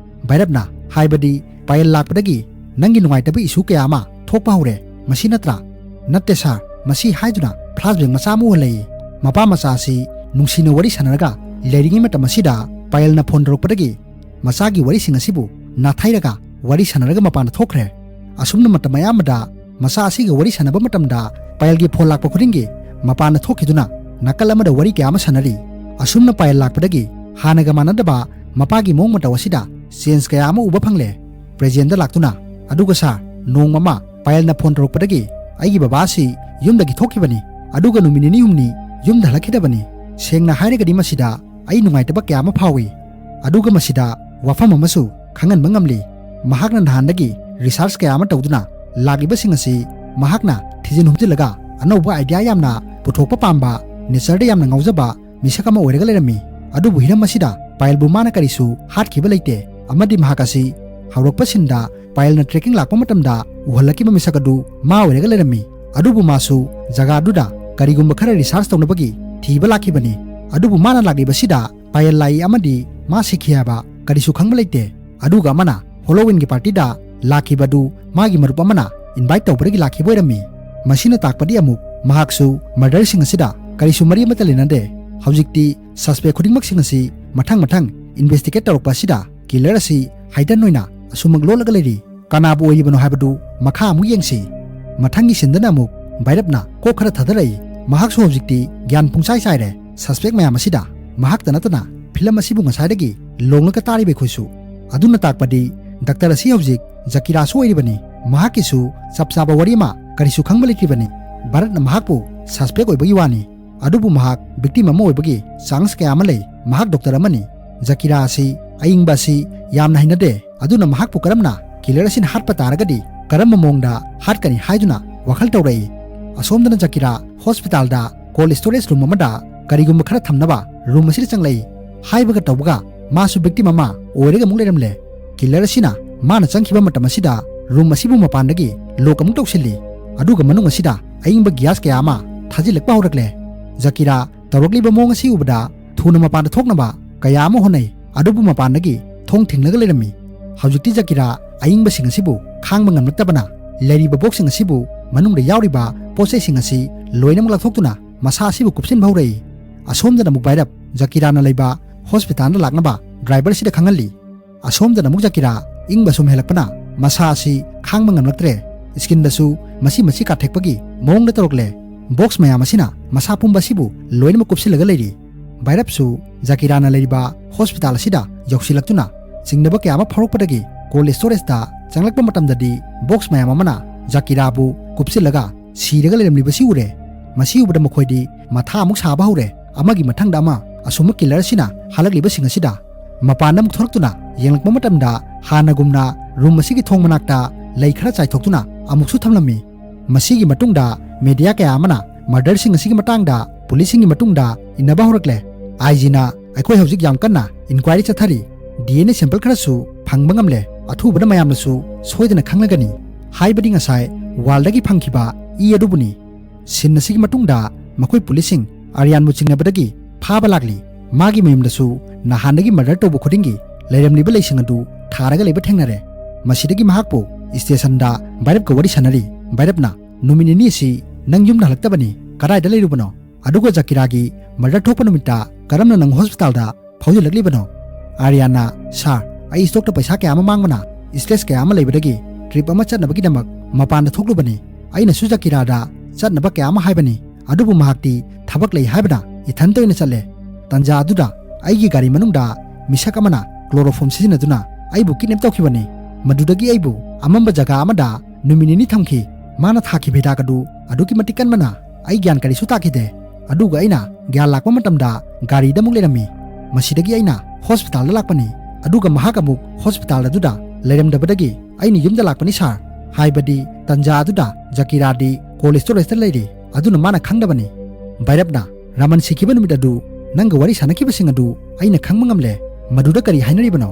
ꯚꯩꯔꯞꯅ, "ꯍꯥꯏꯕꯗꯤ ꯄꯥꯌꯜ ꯂꯥꯛꯄꯗꯒꯤ ꯅꯪꯒꯤ ꯅꯨꯡꯉꯥꯏꯇꯕ ꯏꯁꯨ ꯀꯌꯥ ꯑꯃ ꯊꯣꯛꯄ ꯍꯧꯔꯦ, ꯃꯁꯤ ꯅꯠꯇ꯭ꯔꯥ?" "ꯅꯠꯇꯦ ꯁꯥꯔ, ꯃꯁꯤ ꯍꯥꯏꯗꯨꯅ ꯐ꯭ꯂꯥꯁꯕꯦꯛ ꯃꯆꯥ ꯑꯃ ꯎꯍꯜꯂꯛꯏ꯫ ꯃꯄꯥ ꯃꯆꯥ ꯑꯁꯤ ꯅꯨꯡꯁꯤꯅ ꯋꯥꯔꯤ ꯁꯥꯟꯅꯔꯒ ꯂꯩꯔꯤꯉꯩ ꯃꯇꯝ ꯑꯁꯤꯗ ꯄꯥꯌꯜꯅ ꯐꯣꯟ ꯇꯧꯔꯛꯄꯗꯒꯤ ꯃꯆꯥꯒꯤ ꯋꯥꯔꯤꯁꯤꯡ ꯑꯁꯤꯕꯨ ꯅꯥꯊꯩꯔꯒ ꯋꯥꯔꯤ ꯁꯥꯟꯅꯔꯒ ꯃꯄꯥꯟꯗ ꯊꯣꯛꯈ꯭ꯔꯦ꯫ ꯑꯁꯨꯝꯅ ꯃꯇꯝ ꯑꯌꯥꯝꯕꯗ ꯃꯆꯥ ꯑꯁꯤꯒ ꯋꯥꯔꯤ ꯁꯥꯟꯅꯕ ꯃꯇꯝꯗ ꯄꯥꯌꯜꯒꯤ ꯐꯣꯟ ꯂꯥꯛꯄ ꯈꯨꯗꯤꯡꯒꯤ ꯃꯄꯥꯟꯗ ꯊꯣꯛꯈꯤꯗꯨꯅ ꯅꯥꯀꯜ ꯑꯃꯗ ꯋꯥꯔꯤ ꯀꯌꯥ ꯑꯃ ꯁꯥꯟꯅꯔꯤ꯫ ꯑꯁꯨꯝꯅ ꯄꯥꯌꯜ ꯂꯥꯛꯄꯗꯒꯤ ꯍꯥꯟꯅꯒ ꯃꯥꯟꯅꯗꯕ ꯃꯄꯥꯒꯤ ꯃꯑꯣꯡ ꯃꯇꯧ ꯑꯁꯤꯗ ꯆꯦꯟꯖ ꯀꯌꯥ ꯑꯃ ꯎꯕ ꯐꯪꯂꯦ꯫ ꯄ꯭ꯔꯦꯖꯦꯟꯗ ꯂꯥꯛꯇꯨꯅ, "ꯑꯗꯨꯒ ꯁꯥꯔ, ꯅꯣꯡꯃ ꯑꯃ ꯄꯥꯌꯜꯅ ꯐꯣꯟ ꯇꯧꯔꯛꯄꯗꯒꯤ ꯑꯩꯒꯤ ꯕꯕꯥ ꯑꯁꯤ ꯌꯨꯝꯗꯒꯤ ꯊꯣꯛꯈꯤꯕꯅꯤ꯫ ꯑꯗꯨꯒ ꯅꯨꯃꯤꯠ ꯅꯤꯅꯤ ꯍꯨꯝꯅꯤ ꯌꯨꯝꯗ ꯍꯜꯂꯛꯈꯤꯗꯕꯅꯤ꯫ ꯁꯦꯡꯅ ꯍꯥꯏꯔꯒꯗꯤ ꯃꯁꯤꯗ ꯑꯩ ꯅꯨꯡꯉꯥꯏꯇꯕ ꯀꯌꯥ ꯑꯃ ꯐꯥꯎꯏ꯫ ꯑꯗꯨꯒ ꯃꯁꯤꯗ ꯋꯥꯐꯝ ꯑꯃꯁꯨ ꯈꯪꯍꯟꯕ ꯉꯝꯂꯤ꯫ ꯃꯍꯥꯛꯅ ꯅꯍꯥꯟꯗꯒꯤ ꯔꯤꯁꯥꯔꯆ ꯀꯌꯥ ꯑꯃ ꯇꯧꯗꯨꯅ ꯂꯥꯛꯂꯤꯕꯁꯤꯡ ꯑꯁꯤ ꯃꯍꯥꯛꯅ ꯊꯤꯖꯤꯟ ꯍꯨꯝꯖꯤꯜꯂꯒ ꯑꯅꯧꯕ ꯑꯥꯏꯗꯤꯌꯥ ꯌꯥꯝꯅ ꯄꯨꯊꯣꯛꯄ ꯄꯥꯝꯕ, ꯅꯦꯆꯔꯗ ꯌꯥꯝꯅ ꯉꯥꯎꯖꯕ ꯃꯤꯁꯛ ꯑꯃ ꯑꯣꯏꯔꯒ ꯂꯩꯔꯝꯃꯤ꯫ ꯑꯗꯨꯕꯨ ꯍꯤꯔꯝ ꯑꯁꯤꯗ ꯄꯥꯌꯜꯕꯨ ꯃꯥꯅ ꯀꯔꯤꯁꯨ ꯍꯥꯠꯈꯤꯕ ꯂꯩꯇꯦ, ꯑꯃꯗꯤ ꯃꯍꯥꯛ ꯑꯁꯤ ꯍꯧꯔꯛꯄ ꯁꯤꯟꯗ ꯄꯥꯌꯜꯅ ꯇ꯭ꯔꯦꯀꯤꯡ ꯂꯥꯛꯄ ꯃꯇꯝꯗ ꯎꯍꯜꯂꯛꯈꯤꯕ ꯃꯤꯁꯛ ꯑꯗꯨ ꯃꯥ ꯑꯣꯏꯔꯒ ꯂꯩꯔꯝꯃꯤ꯫ ꯑꯗꯨꯕꯨ ꯃꯥꯁꯨ ꯖꯒꯥ ꯑꯗꯨꯗ ꯀꯔꯤꯒꯨꯝꯕ ꯈꯔ ꯔꯤꯁꯥꯔꯆ ꯇꯧꯅꯕꯒꯤ ꯊꯤꯕ ꯂꯥꯛꯈꯤꯕꯅꯤ꯫ ꯑꯗꯨꯕꯨ ꯃꯥꯅ ꯂꯥꯛꯂꯤꯕꯁꯤꯗ ꯄꯥꯌꯜ ꯂꯥꯛꯏ ꯑꯃꯗꯤ ꯃꯥ ꯁꯤꯈꯤ ꯍꯥꯏꯕ ꯀꯔꯤꯁꯨ ꯈꯪꯕ ꯂꯩꯇꯦ꯫ ꯑꯗꯨꯒ ꯑꯃꯅ ꯍꯣꯂꯣꯋꯤꯟꯒꯤ ꯄꯥꯔꯇꯤꯗ ꯂꯥꯛꯈꯤꯕ ꯑꯗꯨ ꯃꯥꯒꯤ ꯃꯔꯨꯞ ꯑꯃꯅ invite ꯇꯧꯕꯗꯒꯤ ꯂꯥꯛꯈꯤꯕ ꯑꯣꯏꯔꯝꯃꯤ꯫ ꯃꯁꯤꯅ ꯇꯥꯛꯄꯗꯤ ꯑꯃꯨꯛ ꯃꯍꯥꯛꯁꯨ murder ꯁꯤꯡ ꯑꯁꯤꯗ ꯀꯔꯤꯁꯨ ꯃꯔꯤ ꯑꯃꯠꯇ ꯂꯩꯅꯗꯦ꯫ ꯍꯧꯖꯤꯛꯇꯤ suspect ꯈꯨꯗꯤꯡꯃꯛꯁꯤꯡ ꯑꯁꯤ ꯃꯊꯪ ꯃꯊꯪ investigate ꯇꯧꯔꯛꯄ ꯑꯁꯤꯗ killer ꯑꯁꯤ hidden ꯑꯣꯏꯅ ꯑꯁꯨꯝꯃꯛ ꯂꯣꯠꯂꯒ ꯂꯩꯔꯤ꯫ ꯀꯅꯥꯕꯨ ꯑꯣꯏꯔꯤꯕꯅꯣ ꯍꯥꯏꯕꯗꯨ ꯃꯈꯥ ꯑꯃꯨꯛ ꯌꯦꯡꯁꯤ꯫ ꯃꯊꯪꯒꯤ scene ꯗꯅ ꯑꯃꯨꯛ ꯚꯩꯔꯞꯅ ꯀꯣꯛ ꯈꯔ ꯊꯥꯗꯔꯛꯏ꯫ ꯃꯍꯥꯛꯁꯨ ꯍꯧꯖꯤꯛꯇꯤ ꯒ꯭ꯌꯥꯟ ꯄꯨꯡꯆꯥꯏ ꯆꯥꯏꯔꯦ꯫ Suspect ꯃꯌꯥꯝ ꯑꯁꯤꯗ ꯃꯍꯥꯛꯇ ꯅꯠꯇꯅ film ꯑꯁꯤꯕꯨ ꯉꯁꯥꯏꯗꯒꯤ ꯂꯣꯡꯂꯒ ꯇꯥꯔꯤꯕ ꯑꯩꯈꯣꯏꯁꯨ꯫ ꯑꯗꯨꯅ ꯇꯥꯛꯄꯗꯤ doctor ꯑꯁꯤ ꯍꯧꯖꯤꯛ ꯖꯀꯤꯔꯥꯁꯨ ꯑꯣꯏꯔꯤꯕꯅꯤ꯫ ꯃꯍꯥꯛꯀꯤꯁꯨ ꯆꯞ ꯆꯥꯕ ꯋꯥꯔꯤ ꯑꯃ ꯀꯔꯤꯁꯨ ꯈꯪꯕ ꯂꯩꯇ꯭ꯔꯤꯕꯅꯤ꯫ ꯚꯥꯔꯠꯅ ꯃꯍꯥꯛꯄꯨ suspect ꯑꯣꯏꯕꯒꯤ ꯋꯥꯅꯤ꯫ ꯑꯗꯨꯕꯨ ꯃꯍꯥꯛ victim ꯑꯃ ꯑꯣꯏꯕꯒꯤ chance ꯀꯌꯥ ꯑꯃ ꯂꯩ꯫ ꯃꯍꯥꯛ doctor ꯑꯃꯅꯤ꯫ ꯖꯀꯤꯔꯥ ꯑꯁꯤ ꯑꯏꯪꯕ ꯑꯁꯤ ꯌꯥꯝꯅ ꯍꯩꯅꯗꯦ꯫ ꯑꯗꯨꯅ ꯃꯍꯥꯛꯄꯨ ꯀꯔꯝꯅ killer ꯑꯁꯤꯅ ꯍꯥꯠꯄ ꯇꯥꯔꯒꯗꯤ ꯀꯔꯝꯕ ꯃꯑꯣꯡꯗ ꯍꯥꯠꯀꯅꯤ ꯍꯥꯏꯗꯨꯅ ꯋꯥꯈꯜ ꯇꯧꯔꯛꯏ꯫ ꯑꯁꯣꯝꯗꯅ ꯖꯀꯤꯔꯥ hospital ꯗ cold storage room ꯑꯃꯗ ꯀꯔꯤꯒꯨꯝꯕ ꯈꯔ ꯊꯝꯅꯕ room ꯑꯁꯤꯗ ꯆꯪꯂꯛꯏ꯫ ꯍꯥꯏꯕꯒ ꯇꯧꯕꯒ ꯃꯥꯁꯨ victim ꯑꯃ ꯑꯣꯏꯔꯒ ꯑꯃꯨꯛ ꯂꯩꯔꯝꯂꯦ꯫ Killer ꯑꯁꯤꯅ ꯃꯥꯅ ꯆꯪꯈꯤꯕ ꯃꯇꯝ ꯑꯁꯤꯗ room ꯑꯁꯤꯕꯨ ꯃꯄꯥꯟꯗꯒꯤ lock ꯑꯃꯨꯛ ꯇꯧꯁꯤꯜꯂꯤ꯫ ꯑꯗꯨꯒ ꯃꯅꯨꯡ ꯑꯁꯤꯗ ꯑꯏꯪꯕ gas ꯀꯌꯥ ꯑꯃ ꯊꯥꯖꯤꯜꯂꯛꯄ ꯍꯧꯔꯛꯂꯦ꯫ ꯖꯀꯤꯔꯥ ꯇꯧꯔꯛꯂꯤꯕ ꯃꯑꯣꯡ ꯑꯁꯤ ꯎꯕꯗ ꯊꯨꯅ ꯃꯄꯥꯟꯗ ꯊꯣꯛꯅꯕ ꯀꯌꯥ ꯑꯃ ꯍꯣꯠꯅꯩ, ꯑꯗꯨꯕꯨ ꯃꯄꯥꯟꯗꯒꯤ ꯊꯣꯡ ꯊꯤꯡꯂꯒ ꯂꯩꯔꯝꯃꯤ꯫ ꯍꯧꯖꯤꯛꯇꯤ ꯖꯀꯤꯔꯥ ꯑꯏꯪꯕꯁꯤꯡ ꯑꯁꯤꯕꯨ ꯈꯥꯡꯕ ꯉꯝꯂꯛꯇꯕꯅ ꯂꯩꯔꯤꯕ box ꯁꯤꯡ ꯑꯁꯤꯕꯨ ꯃꯅꯨꯡꯗ ꯌꯥꯎꯔꯤꯕ ꯄꯣꯠꯆꯩꯁꯤꯡ ꯑꯁꯤ ꯂꯣꯏꯅꯃꯛ ꯂꯧꯊꯣꯛꯇꯨꯅ ꯃꯁꯥ ꯑꯁꯤꯕꯨ ꯀꯨꯞꯁꯤꯟꯕ ꯍꯧꯔꯛꯏ꯫ ꯑꯁꯣꯝꯗꯅ ꯑꯃꯨꯛ ꯚꯥꯏꯔꯞ ꯖꯀꯤꯔꯥꯅ ꯂꯩꯕ hospital ꯗ ꯂꯥꯛꯅꯕ driver ꯑꯁꯤꯗ ꯈꯪꯍꯜꯂꯤ꯫ ꯑꯁꯣꯝꯗꯅ ꯑꯃꯨꯛ ꯖꯀꯤꯔꯥ ꯏꯪꯕ ꯁꯨꯝ ꯍꯦꯜꯂꯛꯄꯅ ꯃꯁꯥ ꯑꯁꯤ ꯈꯥꯡꯕ ꯉꯝꯂꯛꯇ꯭ꯔꯦ꯫ Skin ꯗꯁꯨ ꯃꯆꯤ ꯃꯆꯤ ꯀꯥꯊꯦꯛꯄꯒꯤ ꯃꯑꯣꯡꯗ ꯇꯧꯔꯛꯂꯦ꯫ Box ꯃꯌꯥꯝ ꯑꯁꯤꯅ ꯃꯁꯥ ꯄꯨꯝꯕ ꯑꯁꯤꯕꯨ ꯂꯣꯏꯅꯃꯛ ꯀꯨꯞꯁꯤꯜꯂꯒ ꯂꯩꯔꯤ꯫ ꯚꯥꯏꯔꯞꯁꯨ ꯖꯀꯤꯔꯥꯅ ꯂꯩꯔꯤꯕ hospital ꯑꯁꯤꯗ ꯌꯧꯁꯤꯜꯂꯛꯇꯨꯅ ꯆꯤꯡꯅꯕ ꯀꯌꯥ ꯑꯃ ꯐꯥꯎꯔꯛꯄꯗꯒꯤ cold storage ꯇ ꯆꯪꯂꯛꯄ ꯃꯇꯝꯗꯗꯤ box ꯃꯌꯥꯝ ꯑꯃꯅ ꯖꯀꯤꯔꯥꯕꯨ ꯀꯨꯞꯁꯤꯜꯂꯒ ꯁꯤꯔꯒ ꯂꯩꯔꯝꯂꯤꯕꯁꯤ ꯎꯔꯦ꯫ ꯃꯁꯤ ꯎꯕꯗ ꯃꯈꯣꯏꯗꯤ ꯃꯊꯥ ꯑꯃꯨꯛ ꯁꯥꯕ ꯍꯧꯔꯦ꯫ ꯑꯃꯒꯤ ꯃꯊꯪꯗ ꯑꯃ ꯑꯁꯨꯝꯕ killer ꯑꯁꯤꯅ ꯍꯜꯂꯛꯂꯤꯕꯁꯤꯡ ꯑꯁꯤꯗ ꯃꯄꯥꯟꯗ ꯑꯃꯨꯛ ꯊꯣꯔꯛꯇꯨꯅ ꯌꯦꯡꯂꯛꯄ ꯃꯇꯝꯗ ꯍꯥꯟꯅꯒꯨꯝꯅ room ꯑꯁꯤꯒꯤ ꯊꯣꯡ ꯃꯅꯥꯛꯇ ꯂꯩ ꯈꯔ ꯆꯥꯏꯊꯣꯛꯇꯨꯅ ꯑꯃꯨꯛꯁꯨ ꯊꯝꯂꯝꯃꯤ꯫ ꯃꯁꯤꯒꯤ ꯃꯇꯨꯡꯗ media ꯀꯌꯥ ꯑꯃꯅ murder ꯁꯤꯡ ꯑꯁꯤꯒꯤ ꯃꯇꯥꯡꯗ police ꯁꯤꯡꯒꯤ ꯃꯇꯨꯡꯗ ꯏꯟꯅꯕ ꯍꯧꯔꯛꯂꯦ꯫ I G ꯅ ꯑꯩꯈꯣꯏ ꯍꯧꯖꯤꯛ ꯌꯥꯝ ꯀꯟꯅ inquiry ꯆꯠꯊꯔꯤ꯫ D N A sample ꯈꯔꯁꯨ ꯐꯪꯕ ꯉꯝꯂꯦ꯫ ꯑꯊꯨꯕꯗ ꯃꯌꯥꯝꯅꯁꯨ ꯁꯣꯏꯗꯅ ꯈꯪꯂꯒꯅꯤ꯫ ꯍꯥꯏꯕꯗꯤ ꯉꯁꯥꯏ wall ꯗꯒꯤ ꯐꯪꯈꯤꯕ ꯏ ꯑꯗꯨꯕꯨꯅꯤ꯫ Scene ꯑꯁꯤꯒꯤ ꯃꯇꯨꯡꯗ ꯃꯈꯣꯏ police ꯁꯤꯡ ꯑꯔꯤꯌꯥꯟꯕꯨ ꯆꯤꯡꯅꯕꯗꯒꯤ ꯐꯥꯕ ꯂꯥꯛꯂꯤ꯫ ꯃꯥꯒꯤ ꯃꯌꯨꯝꯗꯁꯨ ꯅꯍꯥꯟꯗꯒꯤ murder ꯇꯧꯕ ꯈꯨꯗꯤꯡꯒꯤ ꯂꯩꯔꯝꯂꯤꯕ ꯂꯩꯁꯤꯡ ꯑꯗꯨ ꯊꯥꯔꯒ ꯂꯩꯕ ꯊꯦꯡꯅꯔꯦ꯫ ꯃꯁꯤꯗꯒꯤ ꯃꯍꯥꯛꯄꯨ ꯁ꯭ꯇꯦꯁꯟꯗ ꯚꯩꯔꯞꯀ ꯋꯥꯔꯤ ꯁꯥꯟꯅꯔꯤ꯫ ꯚꯩꯔꯞꯅ, "ꯅꯨꯃꯤꯠ ꯅꯤꯅꯤ ꯑꯁꯤ ꯅꯪ ꯌꯨꯝꯗ ꯍꯜꯂꯛꯇꯕꯅꯤ, ꯀꯗꯥꯏꯗ ꯂꯩꯔꯨꯕꯅꯣ? ꯑꯗꯨꯒ ꯖꯀꯤꯔꯥꯒꯤ ꯃꯔꯗꯔ ꯊꯣꯛꯄ ꯅꯨꯃꯤꯠꯇ ꯀꯔꯝꯅ ꯅꯪ ꯍꯣꯁꯄꯤꯇꯥꯜꯗ ꯐꯥꯎꯖꯤꯜꯂꯛꯂꯤꯕꯅꯣ?" ꯑꯥꯔꯤꯌꯥꯟꯅ, "ꯁꯥꯔ, ꯑꯩ ꯁ꯭ꯇꯣꯛꯇ ꯄꯩꯁꯥ ꯀꯌꯥ ꯑꯃ ꯃꯥꯡꯕꯅ ꯁ꯭ꯇ꯭ꯔꯦꯁ ꯀꯌꯥ ꯑꯃ ꯂꯩꯕꯗꯒꯤ ꯇ꯭ꯔꯤꯞ ꯑꯃ ꯆꯠꯅꯕꯒꯤꯗꯃꯛ ꯃꯄꯥꯟꯗ ꯊꯣꯛꯂꯨꯕꯅꯤ꯫ ꯑꯩꯅꯁꯨ ꯖꯀꯤꯔꯥꯗ ꯆꯠꯅꯕ ꯀꯌꯥ ꯑꯃ ꯍꯥꯏꯕꯅꯤ, ꯑꯗꯨꯕꯨ ꯃꯍꯥꯛꯇꯤ ꯊꯕꯛ ꯂꯩ ꯍꯥꯏꯕꯅ ꯏꯊꯟꯇ ꯑꯣꯏꯅ ꯆꯠꯂꯦ꯫ ꯇꯟꯖꯥ ꯑꯗꯨꯗ ꯑꯩꯒꯤ ꯒꯥꯔꯤ ꯃꯅꯨꯡꯗ ꯃꯤꯁꯛ ꯑꯃꯅ ꯀ꯭ꯂꯣꯔꯣꯐꯣꯝ ꯁꯤꯖꯤꯟꯅꯗꯨꯅ ꯑꯩꯕꯨ ꯀꯤꯗꯅꯦꯞ ꯇꯧꯈꯤꯕꯅꯤ꯫ ꯃꯗꯨꯗꯒꯤ ꯑꯩꯕꯨ ꯑꯃꯝꯕ ꯖꯒꯥ ꯑꯃꯗ ꯅꯨꯃꯤꯠ ꯅꯤꯅꯤ ꯊꯝꯈꯤ꯫ ꯃꯥꯅ ꯊꯥꯈꯤꯕ ꯍꯤꯗꯥꯛ ꯑꯗꯨ ꯑꯗꯨꯛꯀꯤ ꯃꯇꯤꯛ ꯀꯟꯕꯅ ꯑꯩ ꯒ꯭ꯌꯥꯟ ꯀꯔꯤꯁꯨ ꯇꯥꯈꯤꯗꯦ꯫ ꯑꯗꯨꯒ ꯑꯩꯅ ꯒ꯭ꯌꯥꯟ ꯂꯥꯛꯄ ꯃꯇꯝꯗ ꯒꯥꯔꯤꯗ ꯑꯃꯨꯛ ꯂꯩꯔꯝꯃꯤ꯫ ꯃꯁꯤꯗꯒꯤ ꯑꯩꯅ ꯍꯣꯁꯄꯤꯇꯥꯜꯗ ꯂꯥꯛꯄꯅꯤ꯫ ꯑꯗꯨꯒ ꯃꯍꯥꯛ ꯑꯃꯨꯛ ꯍꯣꯁꯄꯤꯇꯥꯜ ꯑꯗꯨꯗ ꯂꯩꯔꯝꯗꯕꯗꯒꯤ ꯑꯩꯅ ꯌꯨꯝꯗ ꯂꯥꯛꯄꯅꯤ, ꯁꯥꯔ꯫ ꯍꯥꯏꯕꯗꯤ ꯇꯟꯖꯥ ꯑꯗꯨꯗ ꯖꯀꯤꯔꯥꯗꯤ ꯀꯣꯜ ꯁ꯭ꯇꯣꯔꯦꯖꯇ ꯂꯩꯔꯤ, ꯑꯗꯨꯅ ꯃꯥꯅ ꯈꯪꯗꯕꯅꯤ꯫" ꯚꯩꯔꯞꯅ, "ꯔꯃꯟ ꯁꯤꯈꯤꯕ ꯅꯨꯃꯤꯠ ꯑꯗꯨ ꯅꯪꯒ ꯋꯥꯔꯤ ꯁꯥꯟꯅꯈꯤꯕꯁꯤꯡ ꯑꯗꯨ ꯑꯩꯅ ꯈꯪꯕ ꯉꯝꯂꯦ꯫ ꯃꯗꯨꯗ ꯀꯔꯤ ꯍꯥꯏꯅꯔꯤꯕꯅꯣ?"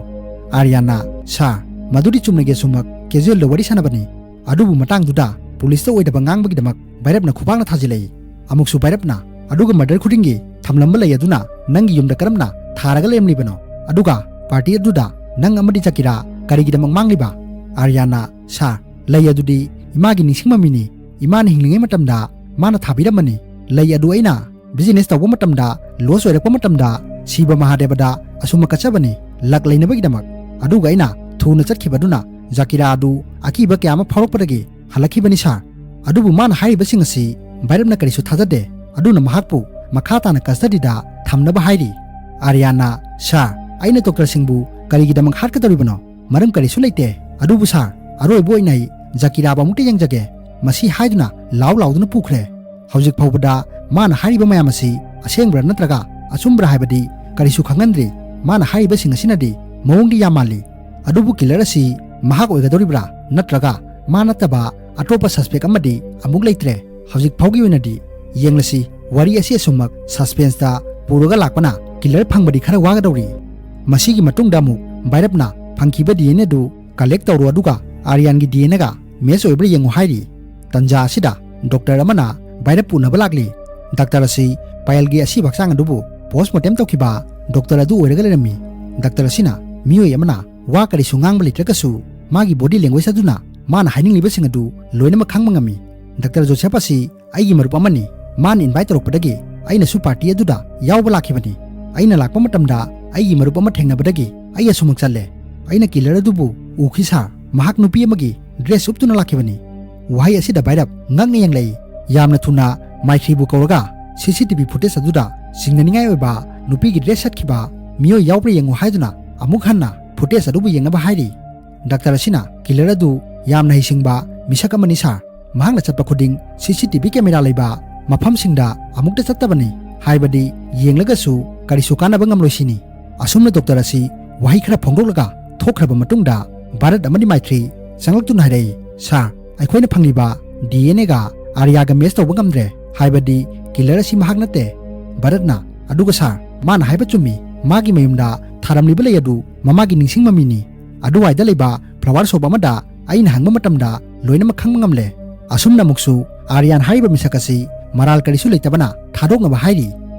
ꯑꯥꯔꯤꯌꯥꯟꯅ, "ꯁꯥꯔ, ꯃꯗꯨꯗꯤ ꯆꯨꯝꯅꯒꯤ ꯑꯁꯨꯝꯃꯛ ꯀꯦꯖꯨꯑꯦꯜꯗ ꯋꯥꯔꯤ ꯁꯥꯟꯅꯕꯅꯤ꯫ ꯑꯗꯨꯕꯨ ꯃꯇꯥꯡꯗꯨꯗ ꯄꯨꯂꯤꯁꯇ ꯑꯣꯏꯗꯕ ꯉꯥꯡꯕꯒꯤꯗꯃꯛ ꯚꯩꯔꯞꯅ ꯈꯨꯕꯥꯛꯅ ꯊꯥꯖꯤꯜꯂꯛꯏ꯫" ꯑꯃꯨꯛꯁꯨ ꯚꯩꯔꯞꯅ, "ꯑꯗꯨꯒ ꯃꯔꯗꯔ ꯈꯨꯗꯤꯡꯒꯤ ꯊꯝꯂꯝꯕ ꯂꯩ ꯑꯗꯨꯅ ꯅꯪꯒꯤ ꯌꯨꯝꯗ ꯀꯔꯝꯅ ꯊꯥꯔꯒ ꯂꯩꯔꯝꯂꯤꯕꯅꯣ? ꯑꯗꯨꯒ ꯄꯥꯔꯇꯤ ꯑꯗꯨꯗ ꯅꯪ ꯑꯃꯗꯤ ꯖꯀꯤꯔꯥ ꯀꯔꯤꯒꯤꯗꯃꯛ ꯃꯥꯡꯂꯤꯕ?" ꯑꯥꯔꯤꯌꯥꯟꯅ, "ꯁꯥꯔ, ꯂꯩ ꯑꯗꯨꯗꯤ ꯏꯃꯥꯒꯤ ꯅꯤꯡꯁꯤꯡ ꯃꯃꯤꯅꯤ꯫ ꯏꯃꯥꯅ ꯍꯤꯡꯂꯤꯉꯩ ꯃꯇꯝꯗ ꯃꯥꯅ ꯊꯥꯕꯤꯔꯝꯕꯅꯤ꯫ ꯂꯩ ꯑꯗꯨ ꯑꯩꯅ ꯕꯤꯖꯤꯅꯦꯁ ꯇꯧꯕ ꯃꯇꯝꯗ ꯂꯣꯁ ꯑꯣꯏꯔꯛꯄ ꯃꯇꯝꯗ ꯁꯤꯕ ꯃꯍꯥꯗꯦꯕꯗ ꯑꯁꯨꯝꯅ ꯀꯠꯆꯕꯅꯤ, ꯂꯛ ꯂꯩꯅꯕꯒꯤꯗꯃꯛ꯫ ꯑꯗꯨꯒ ꯑꯩꯅ ꯊꯨꯅ ꯆꯠꯈꯤꯕ ꯑꯗꯨꯅ ꯖꯀꯤꯔꯥ ꯑꯗꯨ ꯑꯀꯤꯕ ꯀꯌꯥ ꯑꯃ ꯐꯥꯎꯔꯛꯄꯗꯒꯤ ꯍꯜꯂꯛꯈꯤꯕꯅꯤ, ꯁꯥꯔ꯫ ꯑꯗꯨꯕꯨ ꯃꯥꯅ ꯍꯥꯏꯔꯤꯕꯁꯤꯡ ꯑꯁꯤ ꯚꯩꯔꯞꯅ ꯀꯔꯤꯁꯨ ꯊꯥꯖꯗꯦ꯫ ꯑꯗꯨꯅ ꯃꯍꯥꯛꯄꯨ ꯃꯈꯥ ꯇꯥꯅ ꯀꯁꯇꯗꯤꯗ ꯊꯝꯅꯕ ꯍꯥꯏꯔꯤ꯫" ꯑꯥꯔꯤꯌꯥꯟꯅ, "ꯁꯥꯔ, ꯑꯩꯅ ꯗꯣꯛꯇꯔꯁꯤꯡꯕꯨ ꯀꯔꯤꯒꯤꯗꯃꯛ ꯍꯥꯠꯀꯗꯧꯔꯤꯕꯅꯣ? ꯃꯔꯝ ꯀꯔꯤꯁꯨ ꯂꯩꯇꯦ꯫ ꯑꯗꯨꯕꯨ ꯁꯥꯔ, ꯑꯔꯣꯏꯕ ꯑꯣꯏꯅ ꯑꯩ ꯖꯀꯤꯔꯥꯕꯨ ꯑꯃꯨꯛꯇ ꯌꯦꯡꯖꯒꯦ꯫" ꯃꯁꯤ ꯍꯥꯏꯗꯨꯅ ꯂꯥꯎ ꯂꯥꯎꯗꯨꯅ ꯄꯨꯈ꯭ꯔꯦ꯫ ꯍꯧꯖꯤꯛ ꯐꯥꯎꯕꯗ ꯃꯥꯅ ꯍꯥꯏꯔꯤꯕ ꯃꯌꯥꯝ ꯑꯁꯤ ꯑꯁꯦꯡꯕ꯭ꯔꯥ ꯅꯠꯇ꯭ꯔꯒ ꯑꯆꯨꯝꯕ꯭ꯔꯥ ꯍꯥꯏꯕꯗꯤ ꯀꯔꯤꯁꯨ ꯈꯪꯍꯟꯗ꯭ꯔꯤ꯫ ꯃꯥꯅ ꯍꯥꯏꯔꯤꯕꯁꯤꯡ ꯑꯁꯤꯅꯗꯤ ꯃꯑꯣꯡꯗꯤ ꯌꯥꯝ ꯃꯥꯜꯂꯤ꯫ ꯑꯗꯨꯕꯨ ꯀꯤꯂꯔ ꯑꯁꯤ ꯃꯍꯥꯛ ꯑꯣꯏꯒꯗꯧꯔꯤꯕ꯭ꯔꯥ ꯅꯠꯇ꯭ꯔꯒ ꯃꯥ ꯅꯠꯇꯕ ꯑꯇꯣꯞꯄ ꯁꯁꯄꯦꯛ ꯑꯃꯗꯤ ꯑꯃꯨꯛ ꯂꯩꯇ꯭ꯔꯦ꯫ ꯍꯧꯖꯤꯛ ꯐꯥꯎꯒꯤ ꯑꯣꯏꯅꯗꯤ ꯌꯦꯡꯂꯁꯤ꯫ ꯋꯥꯔꯤ ꯑꯁꯤ ꯑꯁꯨꯝꯃꯛ ꯁꯁꯄꯦꯟꯁꯇ ꯄꯨꯔꯒ ꯂꯥꯛꯄꯅ ꯀꯤꯂꯔ ꯐꯪꯕꯗꯤ ꯈꯔ ꯋꯥꯒꯗꯧꯔꯤ꯫ ꯃꯁꯤꯒꯤ ꯃꯇꯨꯡꯗ ꯑꯃꯨꯛ ꯚꯩꯔꯞꯅ ꯐꯪꯈꯤꯕ ꯗꯤ ꯑꯦꯟ ꯑꯦꯗꯨ ꯀꯂꯦꯛ ꯇꯧꯔꯣ, ꯑꯗꯨꯒ ꯑꯥꯔꯤꯌꯥꯟꯒꯤ ꯗꯤ ꯑꯦꯟ ꯑꯦꯒ ꯃꯦꯆ ꯑꯣꯏꯕ꯭ꯔꯥ ꯌꯦꯡꯉꯨ ꯍꯥꯏꯔꯤ꯫ ꯇꯟꯖꯥ ꯑꯁꯤꯗ ꯗꯣꯛꯇꯔ ꯑꯃꯅ ꯚꯩꯔꯞ ꯎꯅꯕ ꯂꯥꯛꯂꯤ꯫ ꯗꯥꯛꯇꯔ ꯑꯁꯤ ꯄꯥꯌꯜꯒꯤ ꯑꯁꯤꯕ ꯍꯛꯆꯥꯡ ꯑꯗꯨꯕꯨ ꯄꯣꯁꯃꯣꯔꯇꯦꯝ ꯇꯧꯈꯤꯕ ꯗꯣꯛꯇꯔ ꯑꯗꯨ ꯑꯣꯏꯔꯒ ꯂꯩꯔꯝꯃꯤ꯫ ꯗꯥꯛꯇꯔ ꯑꯁꯤꯅ ꯃꯤꯑꯣꯏ ꯑꯃꯅ ꯋꯥ ꯀꯔꯤꯁꯨ ꯉꯥꯡꯕ ꯂꯩꯇ꯭ꯔꯒꯁꯨ ꯃꯥꯒꯤ body language ꯑꯗꯨꯅ ꯃꯥꯅ ꯍꯥꯏꯅꯤꯡꯂꯤꯕꯁꯤꯡ ꯑꯗꯨ ꯂꯣꯏꯅꯃꯛ ꯈꯪꯕ ꯉꯝꯃꯤ꯫ ꯗꯥꯛꯇꯔ ꯖꯣꯁꯦꯐ ꯑꯁꯤ ꯑꯩꯒꯤ ꯃꯔꯨꯞ ꯑꯃꯅꯤ꯫ ꯃꯥꯅ invite ꯇꯧꯔꯛꯄꯗꯒꯤ ꯑꯩꯅꯁꯨ party ꯑꯗꯨꯗ ꯌꯥꯎꯕ ꯂꯥꯛꯈꯤꯕꯅꯤ꯫ ꯑꯩꯅ ꯂꯥꯛꯄ ꯃꯇꯝꯗ ꯑꯩꯒꯤ ꯃꯔꯨꯞ ꯑꯃ ꯊꯦꯡꯅꯕꯗꯒꯤ ꯑꯩ ꯑꯁꯨꯃꯛ ꯆꯠꯂꯦ꯫ ꯑꯩꯅ killer ꯑꯗꯨꯕꯨ ꯎꯈꯤ ꯁꯥꯔ꯫ ꯃꯍꯥꯛ ꯅꯨꯄꯤ ꯑꯃꯒꯤ dress ꯎꯞꯇꯨꯅ ꯂꯥꯛꯈꯤꯕꯅꯤ꯫ ꯋꯥꯍꯩ ꯑꯁꯤꯗ ꯚꯩꯔꯕ ꯉꯛꯅ ꯌꯦꯡꯂꯛꯏ꯫ ꯌꯥꯝꯅ ꯊꯨꯅ ꯃꯥꯏꯊ꯭ꯔꯤꯕꯨ ꯀꯧꯔꯒ C C T V footage ꯑꯗꯨꯗ ꯆꯤꯡꯅꯅꯤꯡꯉꯥꯏ ꯑꯣꯏꯕ ꯅꯨꯄꯤꯒꯤ dress ꯁꯦꯠꯈꯤꯕ ꯃꯤꯑꯣꯏ ꯌꯥꯎꯕ꯭ꯔꯥ ꯌꯦꯡꯉꯨ ꯍꯥꯏꯗꯨꯅ ꯑꯃꯨꯛ ꯍꯟꯅ footage ꯑꯗꯨꯕꯨ ꯌꯦꯡꯅꯕ ꯍꯥꯏꯔꯤ꯫ ꯗꯥꯛꯇꯔ ꯑꯁꯤꯅ killer ꯑꯗꯨ ꯌꯥꯝꯅ ꯍꯩꯁꯤꯡꯕ ꯃꯤꯁꯛ ꯑꯃꯅꯤ ꯁꯥꯔ꯫ ꯃꯍꯥꯛꯅ ꯆꯠꯄ ꯈꯨꯗꯤꯡ C C T V camera ꯂꯩꯕ ꯃꯐꯝꯁꯤꯡꯗ ꯑꯃꯨꯛꯇ ꯆꯠꯇꯕꯅꯤ꯫ ꯍꯥꯏꯕꯗꯤ ꯌꯦꯡꯂꯒꯁꯨ ꯀꯔꯤꯁꯨ ꯀꯥꯟꯅꯕ ꯉꯝꯂꯣꯏ ꯁꯤꯅꯤ꯫ ꯑꯁꯨꯝꯅ ꯗꯣꯛꯇꯔ ꯑꯁꯤ ꯋꯥꯍꯩ ꯈꯔ ꯐꯣꯡꯗꯣꯛꯂꯒ ꯊꯣꯛꯈ꯭ꯔꯕ ꯃꯇꯨꯡꯗ ꯚꯥꯔꯠ ꯑꯃꯗꯤ ꯃꯥꯏꯊ꯭ꯔꯤ ꯆꯪꯂꯛꯇꯨꯅ ꯍꯥꯏꯔꯛꯏ, "ꯁꯥꯔ, ꯑꯩꯈꯣꯏꯅ ꯐꯪꯂꯤꯕ D N A ꯒ ꯑꯥꯔꯤꯌꯥꯒ match ꯇꯧꯕ ꯉꯝꯗ꯭ꯔꯦ꯫ ꯍꯥꯏꯕꯗꯤ killer ꯑꯁꯤ ꯃꯍꯥꯛ ꯅꯠꯇꯦ꯫" ꯚꯥꯔꯠꯅ, "ꯑꯗꯨꯒ ꯁꯥꯔ, ꯃꯥꯅ ꯍꯥꯏꯕ ꯆꯨꯝꯃꯤ꯫ ꯃꯥꯒꯤ ꯃꯌꯨꯝꯗ ꯊꯥꯔꯝꯂꯤꯕ ꯂꯩ ꯑꯗꯨ ꯃꯃꯥꯒꯤ ꯅꯤꯡꯁꯤꯡ ꯃꯃꯤꯅꯤ꯫ ꯑꯗꯨꯋꯥꯏꯗ ꯂꯩꯕ flower shop ꯑꯃꯗ ꯑꯩꯅ ꯍꯪꯕ ꯃꯇꯝꯗ ꯂꯣꯏꯅꯃꯛ ꯈꯪꯕ ꯉꯝꯂꯦ꯫" ꯑꯁꯨꯝꯅ ꯑꯃꯨꯛꯁꯨ ꯑꯥꯔꯤꯌꯥꯟ ꯍꯥꯏꯔꯤꯕ ꯃꯤꯁꯛ ꯑꯁꯤ ꯃꯔꯥꯜ ꯀꯔꯤꯁꯨ ꯂꯩꯇꯕꯅ ꯊꯥꯗꯣꯛꯅꯕ ꯍꯥꯏꯔꯤ꯫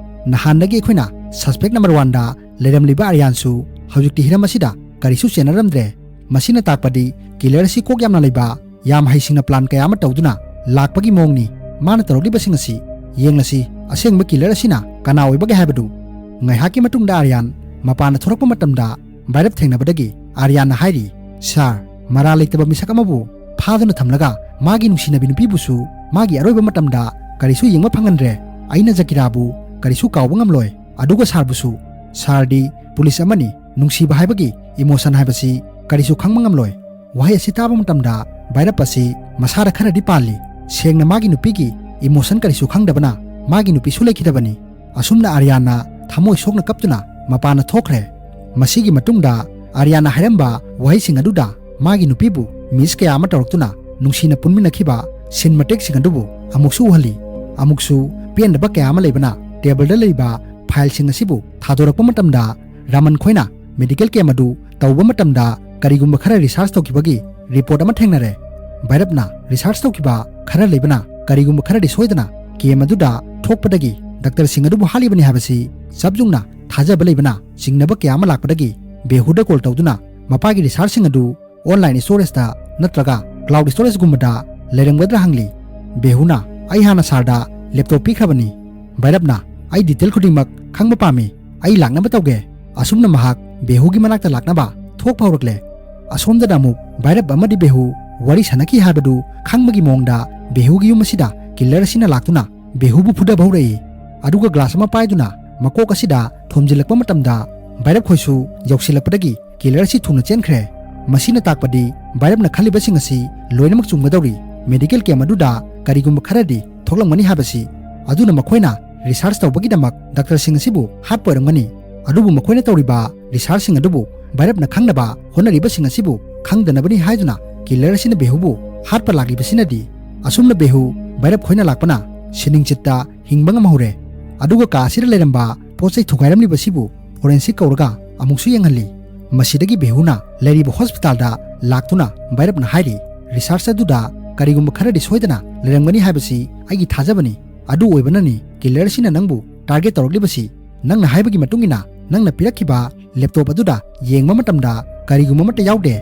"ꯅꯍꯥꯟꯗꯒꯤ ꯑꯩꯈꯣꯏꯅ suspect number one ꯗ ꯂꯩꯔꯝꯂꯤꯕ ꯑꯥꯔꯤꯌꯥꯟꯁꯨ ꯍꯧꯖꯤꯛꯇꯤ ꯍꯤꯔꯝ ꯑꯁꯤꯗ ꯀꯔꯤꯁꯨ ꯆꯦꯟꯅꯔꯝꯗ꯭ꯔꯦ꯫ ꯃꯁꯤꯅ ꯇꯥꯛꯄꯗꯤ killer ꯑꯁꯤ ꯀꯣꯛ ꯌꯥꯝꯅ ꯂꯩꯕ, ꯌꯥꯝ ꯍꯩꯁꯤꯡꯅ plan ꯀꯌꯥ ꯑꯃ ꯇꯧꯗꯨꯅ ꯂꯥꯛꯄꯒꯤ ꯃꯑꯣꯡꯅꯤ꯫ ꯃꯥꯅ ꯇꯧꯔꯛꯂꯤꯕꯁꯤꯡ ꯑꯁꯤ ꯌꯦꯡꯂꯁꯤ, ꯑꯁꯦꯡꯕ killer ꯑꯁꯤꯅ ꯀꯅꯥ ꯑꯣꯏꯕꯒꯦ ꯍꯥꯏꯕꯗꯨ꯫" ꯉꯥꯏꯍꯥꯛꯀꯤ ꯃꯇꯨꯡꯗ ꯑꯥꯔꯤꯌꯥꯟ ꯃꯄꯥꯟꯗ ꯊꯣꯔꯛꯄ ꯃꯇꯝꯗ ꯚꯥꯏꯔꯞ ꯊꯦꯡꯅꯕꯗꯒꯤ ꯑꯥꯔꯤꯌꯥꯟꯅ ꯍꯥꯏꯔꯤ, "ꯁꯥꯔ, ꯃꯔꯥꯜ ꯂꯩꯇꯕ ꯃꯤꯁꯛ ꯑꯃꯕꯨ ꯐꯥꯗꯨꯅ ꯊꯝꯂꯒ ꯃꯥꯒꯤ ꯅꯨꯡꯁꯤꯅꯕꯤ ꯅꯨꯄꯤꯕꯨꯁꯨ ꯃꯥꯒꯤ ꯑꯔꯣꯏꯕ ꯃꯇꯝꯗ ꯀꯔꯤꯁꯨ ꯌꯦꯡꯕ ꯐꯪꯍꯟꯗ꯭ꯔꯦ꯫ ꯑꯩꯅ ꯖꯀꯤꯔꯥꯕꯨ ꯀꯔꯤꯁꯨ ꯀꯥꯎꯕ ꯉꯝꯂꯣꯏ꯫ ꯑꯗꯨꯒ ꯁꯥꯔꯕꯨꯁꯨ, ꯁꯥꯔꯗꯤ ꯄꯨꯂꯤꯁ ꯑꯃꯅꯤ, ꯅꯨꯡꯁꯤꯕ ꯍꯥꯏꯕꯒꯤ emotion ꯍꯥꯏꯕꯁꯤ ꯀꯔꯤꯁꯨ ꯈꯪꯕ ꯉꯝꯂꯣꯏ꯫" ꯋꯥꯍꯩ ꯑꯁꯤ ꯇꯥꯕ ꯃꯇꯝꯗ ꯚꯥꯏꯔꯞ ꯑꯁꯤ ꯃꯁꯥꯗ ꯈꯔꯗꯤ ꯄꯥꯜꯂꯤ꯫ ꯁꯦꯡꯅ ꯃꯥꯒꯤ ꯅꯨꯄꯤꯒꯤ emotion ꯀꯔꯤꯁꯨ ꯈꯪꯗꯕꯅ ꯃꯥꯒꯤ ꯅꯨꯄꯤꯁꯨ ꯂꯩꯈꯤꯗꯕꯅꯤ꯫ ꯑꯁꯨꯝꯅ ꯑꯥꯔꯤꯌꯥꯟꯅ ꯊꯃꯣꯏ ꯁꯣꯛꯅ ꯀꯞꯇꯨꯅ ꯃꯄꯥꯟꯗ ꯊꯣꯛꯈ꯭ꯔꯦ꯫ ꯃꯁꯤꯒꯤ ꯃꯇꯨꯡꯗ ꯑꯥꯔꯤꯌꯥꯟꯅ ꯍꯥꯏꯔꯝꯕ ꯋꯥꯍꯩꯁꯤꯡ ꯑꯗꯨꯗ ꯃꯥꯒꯤ ꯅꯨꯄꯤꯕꯨ miss ꯀꯌꯥ ꯑꯃ ꯇꯧꯔꯛꯇꯨꯅ ꯅꯨꯡꯁꯤꯅ ꯄꯨꯟꯃꯤꯟꯅꯈꯤꯕ scene ꯃꯇꯦꯛꯁꯤꯡ ꯑꯗꯨꯕꯨ ꯑꯃꯨꯛꯁꯨ ꯎꯍꯜꯂꯤ꯫ ꯑꯃꯨꯛꯁꯨ ꯄꯦꯟꯗꯕ ꯀꯌꯥ ꯑꯃ ꯂꯩꯕꯅ table ꯗ ꯂꯩꯕ file ꯁꯤꯡ ꯑꯁꯤꯕꯨ ꯊꯥꯗꯣꯔꯛꯄ ꯃꯇꯝꯗ ꯔꯥꯃꯟ ꯈꯣꯏꯅ medical camp ꯑꯗꯨ ꯇꯧꯕ ꯃꯇꯝꯗ ꯀꯔꯤꯒꯨꯝꯕ ꯈꯔ research ꯇꯧꯈꯤꯕꯒꯤ report ꯑꯃ ꯊꯦꯡꯅꯔꯦ꯫ ꯚꯥꯏꯔꯞꯅ research ꯇꯧꯈꯤꯕ ꯈꯔ ꯂꯩꯕꯅ ꯀꯔꯤꯒꯨꯝꯕ ꯈꯔꯗꯤ ꯁꯣꯏꯗꯅ camp ꯑꯗꯨꯗ ꯊꯣꯛꯄꯗꯒꯤ ꯗꯥꯛꯇꯔꯁꯤꯡ ꯑꯗꯨꯕꯨ ꯍꯥꯠꯂꯤꯕꯅꯤ ꯍꯥꯏꯕꯁꯤ ꯆꯞ ꯌꯨꯡꯅ ꯊꯥꯖꯕ ꯂꯩꯕꯅ ꯆꯤꯡꯅꯕ ꯀꯌꯥ ꯑꯃ ꯂꯥꯛꯄꯗꯒꯤ ꯕꯦꯍꯨꯗ call ꯇꯧꯗꯨꯅ ꯃꯄꯥꯒꯤ research ꯁꯤꯡ ꯑꯗꯨ online storageꯇ ꯅꯠꯇ꯭ꯔꯒ cloud storageꯒꯨꯝꯕꯗ ꯂꯩꯔꯝꯒꯗ꯭ꯔꯥ ꯍꯪꯂꯤ꯫ ꯕꯦꯍꯨꯅ, "ꯑꯩ ꯍꯥꯟꯅ ꯁꯥꯔꯗ laptop ꯄꯤꯈ꯭ꯔꯕꯅꯤ꯫ ꯚꯩꯔꯞꯅ ꯑꯩ detail ꯈꯨꯗꯤꯡꯃꯛ ꯈꯪꯕ ꯄꯥꯝꯃꯤ꯫ ꯑꯩ ꯂꯥꯛꯅꯕ ꯇꯧꯒꯦ꯫" ꯑꯁꯨꯝꯅ ꯃꯍꯥꯛ ꯕꯦꯍꯨꯒꯤ ꯃꯅꯥꯛꯇ ꯂꯥꯛꯅꯕ ꯊꯣꯛꯄ ꯍꯧꯔꯛꯂꯦ꯫ ꯑꯁꯣꯝꯗꯅ ꯑꯃꯨꯛ ꯚꯩꯔꯞ ꯑꯃꯗꯤ ꯕꯦꯍꯨ ꯋꯥꯔꯤ ꯁꯥꯟꯅꯈꯤ ꯍꯥꯏꯕꯗꯨ ꯈꯪꯕꯒꯤ ꯃꯑꯣꯡꯗ ꯕꯦꯍꯨꯒꯤ ꯌꯨꯝ ꯑꯁꯤꯗ killer ꯑꯁꯤꯅ ꯂꯥꯛꯇꯨꯅ ꯕꯦꯍꯨꯕꯨ ꯐꯨꯗꯕ ꯍꯧꯔꯛꯏ꯫ ꯑꯗꯨꯒ glass ꯑꯃ ꯄꯥꯏꯗꯨꯅ ꯃꯀꯣꯛ ꯑꯁꯤꯗ ꯊꯣꯝꯖꯤꯜꯂꯛꯄ ꯃꯇꯝꯗ ꯚꯩꯔꯞ ꯈꯣꯏꯁꯨ ꯌꯧꯁꯤꯜꯂꯛꯄꯗꯒꯤ killer ꯑꯁꯤ ꯊꯨꯅ ꯆꯦꯟꯈ꯭ꯔꯦ꯫ ꯃꯁꯤꯅ ꯇꯥꯛꯄꯗꯤ ꯚꯩꯔꯞꯅ ꯈꯜꯂꯤꯕꯁꯤꯡ ꯑꯁꯤ ꯂꯣꯏꯅꯃꯛ ꯆꯨꯝꯒꯗꯧꯔꯤ꯫ Medical camp ꯑꯗꯨꯗ ꯀꯔꯤꯒꯨꯝꯕ ꯈꯔꯗꯤ ꯊꯣꯛꯂꯝꯒꯅꯤ ꯍꯥꯏꯕꯁꯤ꯫ ꯑꯗꯨꯅ ꯃꯈꯣꯏꯅ research ꯇꯧꯕꯒꯤꯗꯃꯛ doctorꯁꯤꯡ ꯑꯁꯤꯕꯨ ꯍꯥꯠꯄ ꯑꯣꯏꯔꯝꯒꯅꯤ꯫ ꯑꯗꯨꯕꯨ ꯃꯈꯣꯏꯅ ꯇꯧꯔꯤꯕ researchꯁꯤꯡ ꯑꯗꯨꯕꯨ ꯚꯩꯔꯞꯅ ꯈꯪꯅꯕ ꯍꯣꯠꯅꯔꯤꯕꯁꯤꯡ ꯑꯁꯤꯕꯨ ꯈꯪꯗꯅꯕꯅꯤ ꯍꯥꯏꯗꯨꯅ killer ꯑꯁꯤꯅ ꯕꯦꯍꯨꯕꯨ ꯍꯥꯠꯄ ꯂꯥꯛꯂꯤꯕꯁꯤꯅꯗꯤ꯫ ꯑꯁꯨꯝꯅ ꯕꯦꯍꯨ ꯚꯩꯔꯞ ꯈꯣꯏꯅ ꯂꯥꯛꯄꯅ ꯁꯤꯅꯤꯡꯆꯤꯠꯇ ꯍꯤꯡꯕ ꯉꯝꯍꯧꯔꯦ꯫ ꯑꯗꯨꯒ ꯀꯥ ꯑꯁꯤꯗ ꯂꯩꯔꯝꯕ ꯄꯣꯠ ꯆꯩ ꯊꯨꯒꯥꯏꯔꯝꯂꯤꯕꯁꯤꯕꯨ forensic ꯀꯧꯔꯒ ꯑꯃꯨꯛꯁꯨ ꯌꯦꯡꯍꯜꯂꯤ꯫ ꯃꯁꯤꯗꯒꯤ ꯕꯦꯍꯨꯅ ꯂꯩꯔꯤꯕ hospitalꯗ ꯂꯥꯛꯇꯨꯅ ꯚꯩꯔꯞꯅ ꯍꯥꯏꯔꯤ, "Research ꯑꯗꯨꯗ ꯀꯔꯤꯒꯨꯝꯕ ꯈꯔꯗꯤ ꯁꯣꯏꯗꯅ ꯂꯩꯔꯝꯒꯅꯤ ꯍꯥꯏꯕꯁꯤ ꯑꯩꯒꯤ ꯊꯥꯖꯕꯅꯤ꯫ ꯑꯗꯨ ꯑꯣꯏꯕꯅꯅꯤ killer ꯑꯁꯤꯅ ꯅꯪꯕꯨ target ꯇꯧꯔꯛꯂꯤꯕꯁꯤ꯫ ꯅꯪꯅ ꯍꯥꯏꯕꯒꯤ ꯃꯇꯨꯡ ꯏꯟꯅ ꯅꯪꯅ ꯄꯤꯔꯛꯈꯤꯕ laptop ꯑꯗꯨꯗ ꯌꯦꯡꯕ ꯃꯇꯝꯗ ꯀꯔꯤꯒꯨꯝꯕ ꯑꯃꯠꯇ ꯌꯥꯎꯗꯦ꯫"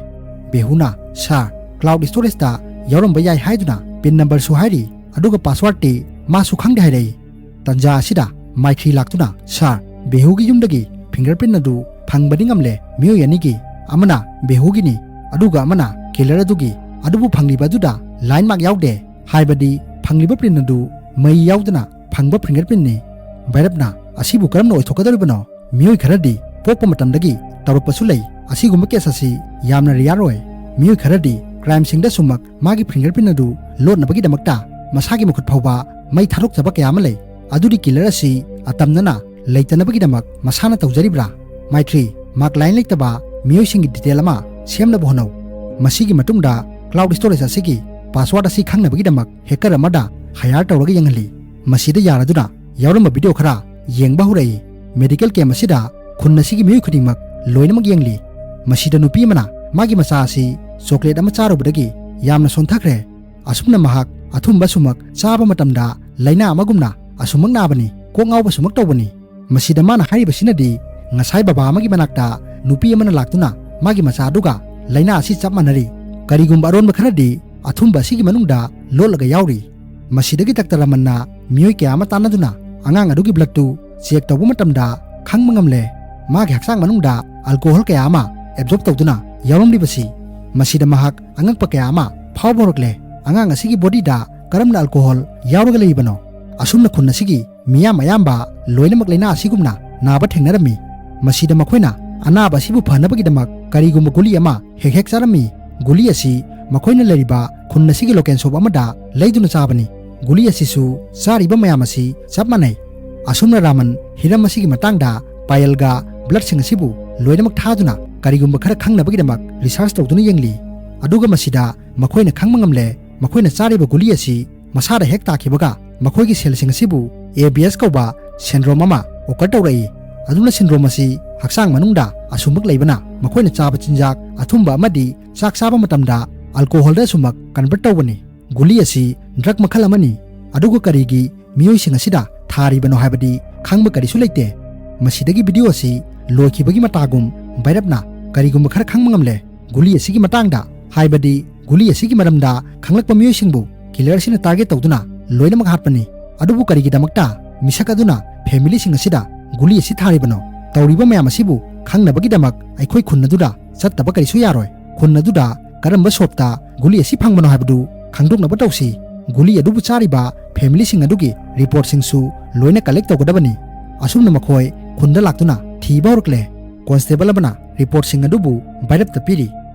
ꯕꯦꯍꯨꯅ, "Sir, cloud storageꯇ ꯌꯥꯎꯔꯝꯕ ꯌꯥꯏ" ꯍꯥꯏꯗꯨꯅ pin numberꯁꯨ ꯍꯥꯏꯔꯤ, ꯑꯗꯨꯒ passwordꯇꯤ ꯃꯥꯁꯨ ꯈꯪꯗꯦ ꯍꯥꯏꯔꯛꯏ꯫ ꯇꯟꯖꯥ ꯑꯁꯤꯗ ꯃꯥꯏꯊ꯭ꯔꯤ ꯂꯥꯛꯇꯨꯅ, "Sir, ꯕꯦꯍꯨꯒꯤ ꯌꯨꯝꯗꯒꯤ fingerprint ꯑꯗꯨ ꯐꯪꯕꯗꯤ ꯉꯝꯂꯦ꯫ ꯃꯤꯑꯣꯏ ꯑꯅꯤꯒꯤ, ꯑꯃꯅ ꯕꯦꯍꯨꯒꯤꯅꯤ, ꯑꯗꯨꯒ ꯑꯃꯅ killer ꯑꯗꯨꯒꯤ꯫ ꯑꯗꯨꯕꯨ ꯐꯪꯂꯤꯕ ꯑꯗꯨꯗ line mark ꯌꯥꯎꯗꯦ, ꯍꯥꯏꯕꯗꯤ ꯐꯪꯂꯤꯕ print ꯑꯗꯨ ꯃꯩ ꯌꯥꯎꯗꯅ ꯐꯪꯕ fingerprintꯅꯤ꯫" ꯚꯩꯔꯞꯅ, "ꯑꯁꯤꯕꯨ ꯀꯔꯝꯅ ꯑꯣꯏꯊꯣꯛꯀꯗꯧꯔꯤꯕꯅꯣ? ꯃꯤꯑꯣꯏ ꯈꯔꯗꯤ ꯄꯣꯛꯄ ꯃꯇꯝꯗꯒꯤ ꯇꯧꯔꯛꯄꯁꯨ ꯂꯩ꯫ ꯑꯁꯤꯒꯨꯝꯕ case ꯑꯁꯤ ꯌꯥꯝꯅ rare ꯑꯣꯏ꯫ ꯃꯤꯑꯣꯏ ꯈꯔꯗꯤ crimeꯁꯤꯡꯗꯁꯨꯃꯛ ꯃꯥꯒꯤ fingerprint ꯑꯗꯨ ꯂꯣꯠꯅꯕꯒꯤꯗꯃꯛꯇ ꯃꯁꯥꯒꯤ ꯃꯈꯨꯠ ꯐꯥꯎꯕ ꯃꯩ ꯊꯥꯗꯣꯛꯆꯕ ꯀꯌꯥ ꯑꯃ ꯂꯩ꯫ ꯑꯗꯨꯗꯤ killer ꯑꯁꯤ ꯑꯇꯝꯅꯅ ꯂꯩꯇꯅꯕꯒꯤꯗꯃꯛ ꯃꯁꯥꯅ ꯇꯧꯖꯔꯤꯕ꯭ꯔꯥ?" ꯃꯥꯏꯊ꯭ꯔꯤ, "Mark line ꯂꯩꯇꯕ ꯃꯤꯑꯣꯏꯁꯤꯡꯒꯤ detail ꯑꯃ ꯁꯦꯝꯅꯕ ꯍꯣꯠꯅꯧ꯫" ꯃꯁꯤꯒꯤ ꯃꯇꯨꯡꯗ cloud storage ꯑꯁꯤꯒꯤ password ꯑꯁꯤ ꯈꯪꯅꯕꯒꯤꯗꯃꯛ hacker ꯑꯃꯗ hire ꯇꯧꯔꯒ ꯌꯦꯡꯍꯜꯂꯤ꯫ ꯃꯁꯤꯗ ꯌꯥꯔꯗꯨꯅ ꯌꯥꯎꯔꯝꯕ video ꯈꯔ ꯌꯦꯡꯕ ꯍꯧꯔꯛꯏ꯫ Medical camp ꯑꯁꯤꯗ ꯈꯨꯟ ꯑꯁꯤꯒꯤ ꯃꯤꯑꯣꯏ ꯈꯨꯗꯤꯡꯃꯛ ꯂꯣꯏꯅꯃꯛ ꯌꯦꯡꯂꯤ꯫ ꯃꯁꯤꯗ ꯅꯨꯄꯤ ꯑꯃꯅ ꯃꯥꯒꯤ ꯃꯆꯥ ꯑꯁꯤ chocolate ꯑꯃ ꯆꯥꯔꯨꯕꯗꯒꯤ ꯌꯥꯝꯅ ꯁꯣꯟꯊꯈ꯭ꯔꯦ꯫ ꯑꯁꯨꯝꯅ ꯃꯍꯥꯛ ꯑꯊꯨꯝꯕ ꯁꯨꯃꯛ ꯆꯥꯕ ꯃꯇꯝꯗ ꯂꯥꯏꯅꯥ ꯑꯃꯒꯨꯝꯅ ꯑꯁꯨꯃꯛ ꯅꯥꯕꯅꯤ, ꯀꯣꯛ ꯉꯥꯎꯕ ꯁꯨꯃꯛ ꯇꯧꯕꯅꯤ꯫ ꯃꯁꯤꯗ ꯃꯥꯅ ꯍꯥꯏꯔꯤꯕꯁꯤꯅꯗꯤ ꯉꯁꯥꯏ ꯕꯕꯥ ꯑꯃꯒꯤ ꯃꯅꯥꯛꯇ ꯅꯨꯄꯤ ꯑꯃꯅ ꯂꯥꯛꯇꯨꯅ ꯃꯥꯒꯤ ꯃꯆꯥ ꯑꯗꯨꯒ ꯂꯥꯏꯅꯥ ꯑꯁꯤ ꯆꯞ ꯃꯥꯟꯅꯔꯤ꯫ ꯀꯔꯤꯒꯨꯝꯕ ꯑꯔꯣꯟꯕ ꯈꯔꯗꯤ ꯑꯊꯨꯝꯕ ꯑꯁꯤꯒꯤ ꯃꯅꯨꯡꯗ ꯂꯣꯠꯂꯒ ꯌꯥꯎꯔꯤ꯫ ꯃꯁꯤꯗꯒꯤ ꯗꯥꯛꯇꯔ ꯔꯃꯟꯅ ꯃꯤꯑꯣꯏ ꯀꯌꯥ ꯑꯃ ꯇꯥꯟꯅꯗꯨꯅ ꯑꯉꯥꯡ ꯑꯗꯨꯒꯤ blood ꯇꯨ check ꯇꯧꯕ ꯃꯇꯝꯗ ꯈꯪꯕ ꯉꯝꯂꯦ, ꯃꯥꯒꯤ ꯍꯛꯆꯥꯡ ꯃꯅꯨꯡꯗ alcohol ꯀꯌꯥ ꯑꯃ absorb ꯇꯧꯗꯨꯅ ꯌꯥꯎꯔꯝꯂꯤꯕꯁꯤ꯫ ꯃꯁꯤꯗ ꯃꯍꯥꯛ ꯑꯉꯛꯄ ꯀꯌꯥ ꯑꯃ ꯐꯥꯎꯕ ꯍꯧꯔꯛꯂꯦ꯫ ꯑꯉꯥꯡ ꯑꯁꯤꯒꯤ body ꯗ ꯀꯔꯝꯅ alcohol ꯌꯥꯎꯔꯒ ꯂꯩꯔꯤꯕꯅꯣ? ꯑꯁꯨꯝꯅ ꯈꯨꯟ ꯑꯁꯤꯒꯤ ꯃꯤꯌꯥꯝ ꯑꯌꯥꯝꯕ ꯂꯣꯏꯅꯃꯛ ꯂꯥꯏꯅꯥ ꯑꯁꯤꯒꯨꯝꯅ ꯅꯥꯕ ꯊꯦꯡꯅꯔꯝꯃꯤ꯫ ꯃꯁꯤꯗ ꯃꯈꯣꯏꯅ ꯑꯅꯥꯕ ꯑꯁꯤꯕꯨ ꯐꯅꯕꯒꯤꯗꯃꯛ ꯀꯔꯤꯒꯨꯝꯕ ꯒꯨꯂꯤ ꯑꯃ ꯍꯦꯛ ꯍꯦꯛ ꯆꯥꯔꯝꯃꯤ꯫ ꯒꯨꯂꯤ ꯑꯁꯤ ꯃꯈꯣꯏꯅ ꯂꯩꯔꯤꯕ ꯈꯨꯟ ꯑꯁꯤꯒꯤ local shop ꯑꯃꯗ ꯂꯩꯗꯨꯅ ꯆꯥꯕꯅꯤ꯫ ꯒꯨꯂꯤ ꯑꯁꯤꯁꯨ ꯆꯥꯔꯤꯕ ꯃꯌꯥꯝ ꯑꯁꯤ ꯆꯞ ꯃꯥꯟꯅꯩ꯫ ꯑꯁꯨꯝꯅ ꯔꯥꯃꯟ ꯍꯤꯔꯝ ꯑꯁꯤꯒꯤ ꯃꯇꯥꯡꯗ ꯄꯥꯌꯜꯒ blood ꯁꯤꯡ ꯑꯁꯤꯕꯨ ꯂꯣꯏꯅꯃꯛ ꯊꯥꯗꯨꯅ ꯀꯔꯤꯒꯨꯝꯕ ꯈꯔ ꯈꯪꯅꯕꯒꯤꯗꯃꯛ research ꯇꯧꯗꯨꯅ ꯌꯦꯡꯂꯤ꯫ ꯑꯗꯨꯒ ꯃꯁꯤꯗ ꯃꯈꯣꯏꯅ ꯈꯪꯕ ꯉꯝꯂꯦ, ꯃꯈꯣꯏꯅ ꯆꯥꯔꯤꯕ ꯒꯨꯂꯤ ꯑꯁꯤ ꯃꯁꯥꯗ ꯍꯦꯛ ꯇꯥꯈꯤꯕꯒ ꯃꯈꯣꯏꯒꯤ cell ꯁꯤꯡ ꯑꯁꯤꯕꯨ A B S ꯀꯧꯕ syndrome ꯑꯃ occur ꯇꯧꯔꯛꯏ꯫ ꯑꯗꯨꯅ syndrome ꯑꯁꯤ ꯍꯛꯆꯥꯡ ꯃꯅꯨꯡꯗ ꯑꯁꯨꯝꯕ ꯂꯩꯕꯅ ꯃꯈꯣꯏꯅ ꯆꯥꯕ ꯆꯤꯟꯖꯥꯛ ꯑꯊꯨꯝꯕ ꯑꯃꯗꯤ ꯆꯥꯛ ꯆꯥꯕ ꯃꯇꯝꯗ alcohol ꯗ ꯑꯁꯨꯃꯛ convert ꯇꯧꯕꯅꯤ꯫ ꯒꯨꯂꯤ ꯑꯁꯤ drug ꯃꯈꯜ ꯑꯃꯅꯤ꯫ ꯑꯗꯨꯒ ꯀꯔꯤꯒꯤ ꯃꯤꯑꯣꯏꯁꯤꯡ ꯑꯁꯤꯗ ꯊꯥꯔꯤꯕꯅꯣ ꯍꯥꯏꯕꯗꯤ ꯈꯪꯕ ꯀꯔꯤꯁꯨ ꯂꯩꯇꯦ꯫ ꯃꯁꯤꯗꯒꯤ video ꯑꯁꯤ ꯂꯣꯏꯈꯤꯕꯒꯤ ꯃꯇꯥꯒꯨꯝ ꯚꯩꯔꯞꯅ ꯀꯔꯤꯒꯨꯝꯕ ꯈꯔ ꯈꯪꯕ ꯉꯝꯂꯦ꯫ ꯒꯨꯂꯤ ꯑꯁꯤꯒꯤ ꯃꯇꯥꯡꯗ, ꯍꯥꯏꯕꯗꯤ ꯒꯨꯂꯤ ꯑꯁꯤꯒꯤ ꯃꯔꯝꯗ ꯈꯪꯂꯛꯄ ꯃꯤꯑꯣꯏꯁꯤꯡꯕꯨ killer ꯑꯁꯤꯅ target ꯇꯧꯗꯨꯅ ꯂꯣꯏꯅꯃꯛ ꯍꯥꯠꯄꯅꯤ꯫ ꯑꯗꯨꯕꯨ ꯀꯔꯤꯒꯤꯗꯃꯛꯇ ꯃꯤꯁꯛ ꯑꯗꯨꯅ family ꯁꯤꯡ ꯑꯁꯤꯗ ꯒꯨꯂꯤ ꯑꯁꯤ ꯊꯥꯔꯤꯕꯅꯣ? ꯇꯧꯔꯤꯕ ꯃꯌꯥꯝ ꯑꯁꯤꯕꯨ ꯈꯪꯅꯕꯒꯤꯗꯃꯛ ꯑꯩꯈꯣꯏ ꯈꯨꯟ ꯑꯗꯨꯗ ꯆꯠꯇꯕ ꯀꯔꯤꯁꯨ ꯌꯥꯔꯣꯏ꯫ ꯈꯨꯟ ꯑꯗꯨꯗ ꯀꯔꯝꯕ shop ꯇ ꯒꯨꯂꯤ ꯑꯁꯤ ꯐꯪꯕꯅꯣ ꯍꯥꯏꯕꯗꯨ ꯈꯪꯗꯣꯛꯅꯕ ꯇꯧꯁꯤ꯫ ꯒꯨꯂꯤ ꯑꯗꯨꯕꯨ ꯆꯥꯔꯤꯕ family ꯁꯤꯡ ꯑꯗꯨꯒꯤ report ꯁꯤꯡꯁꯨ ꯂꯣꯏꯅ collect ꯇꯧꯒꯗꯕꯅꯤ꯫ ꯑꯁꯨꯝꯅ ꯃꯈꯣꯏ ꯈꯨꯟꯗ ꯂꯥꯛꯇꯨꯅ ꯊꯤꯕ ꯍꯧꯔꯛꯂꯦ꯫ Constable ꯑꯃꯅ report ꯁꯤꯡ ꯑꯗꯨꯕꯨ ꯚꯩꯔꯞꯇ ꯄꯤꯔꯤ꯫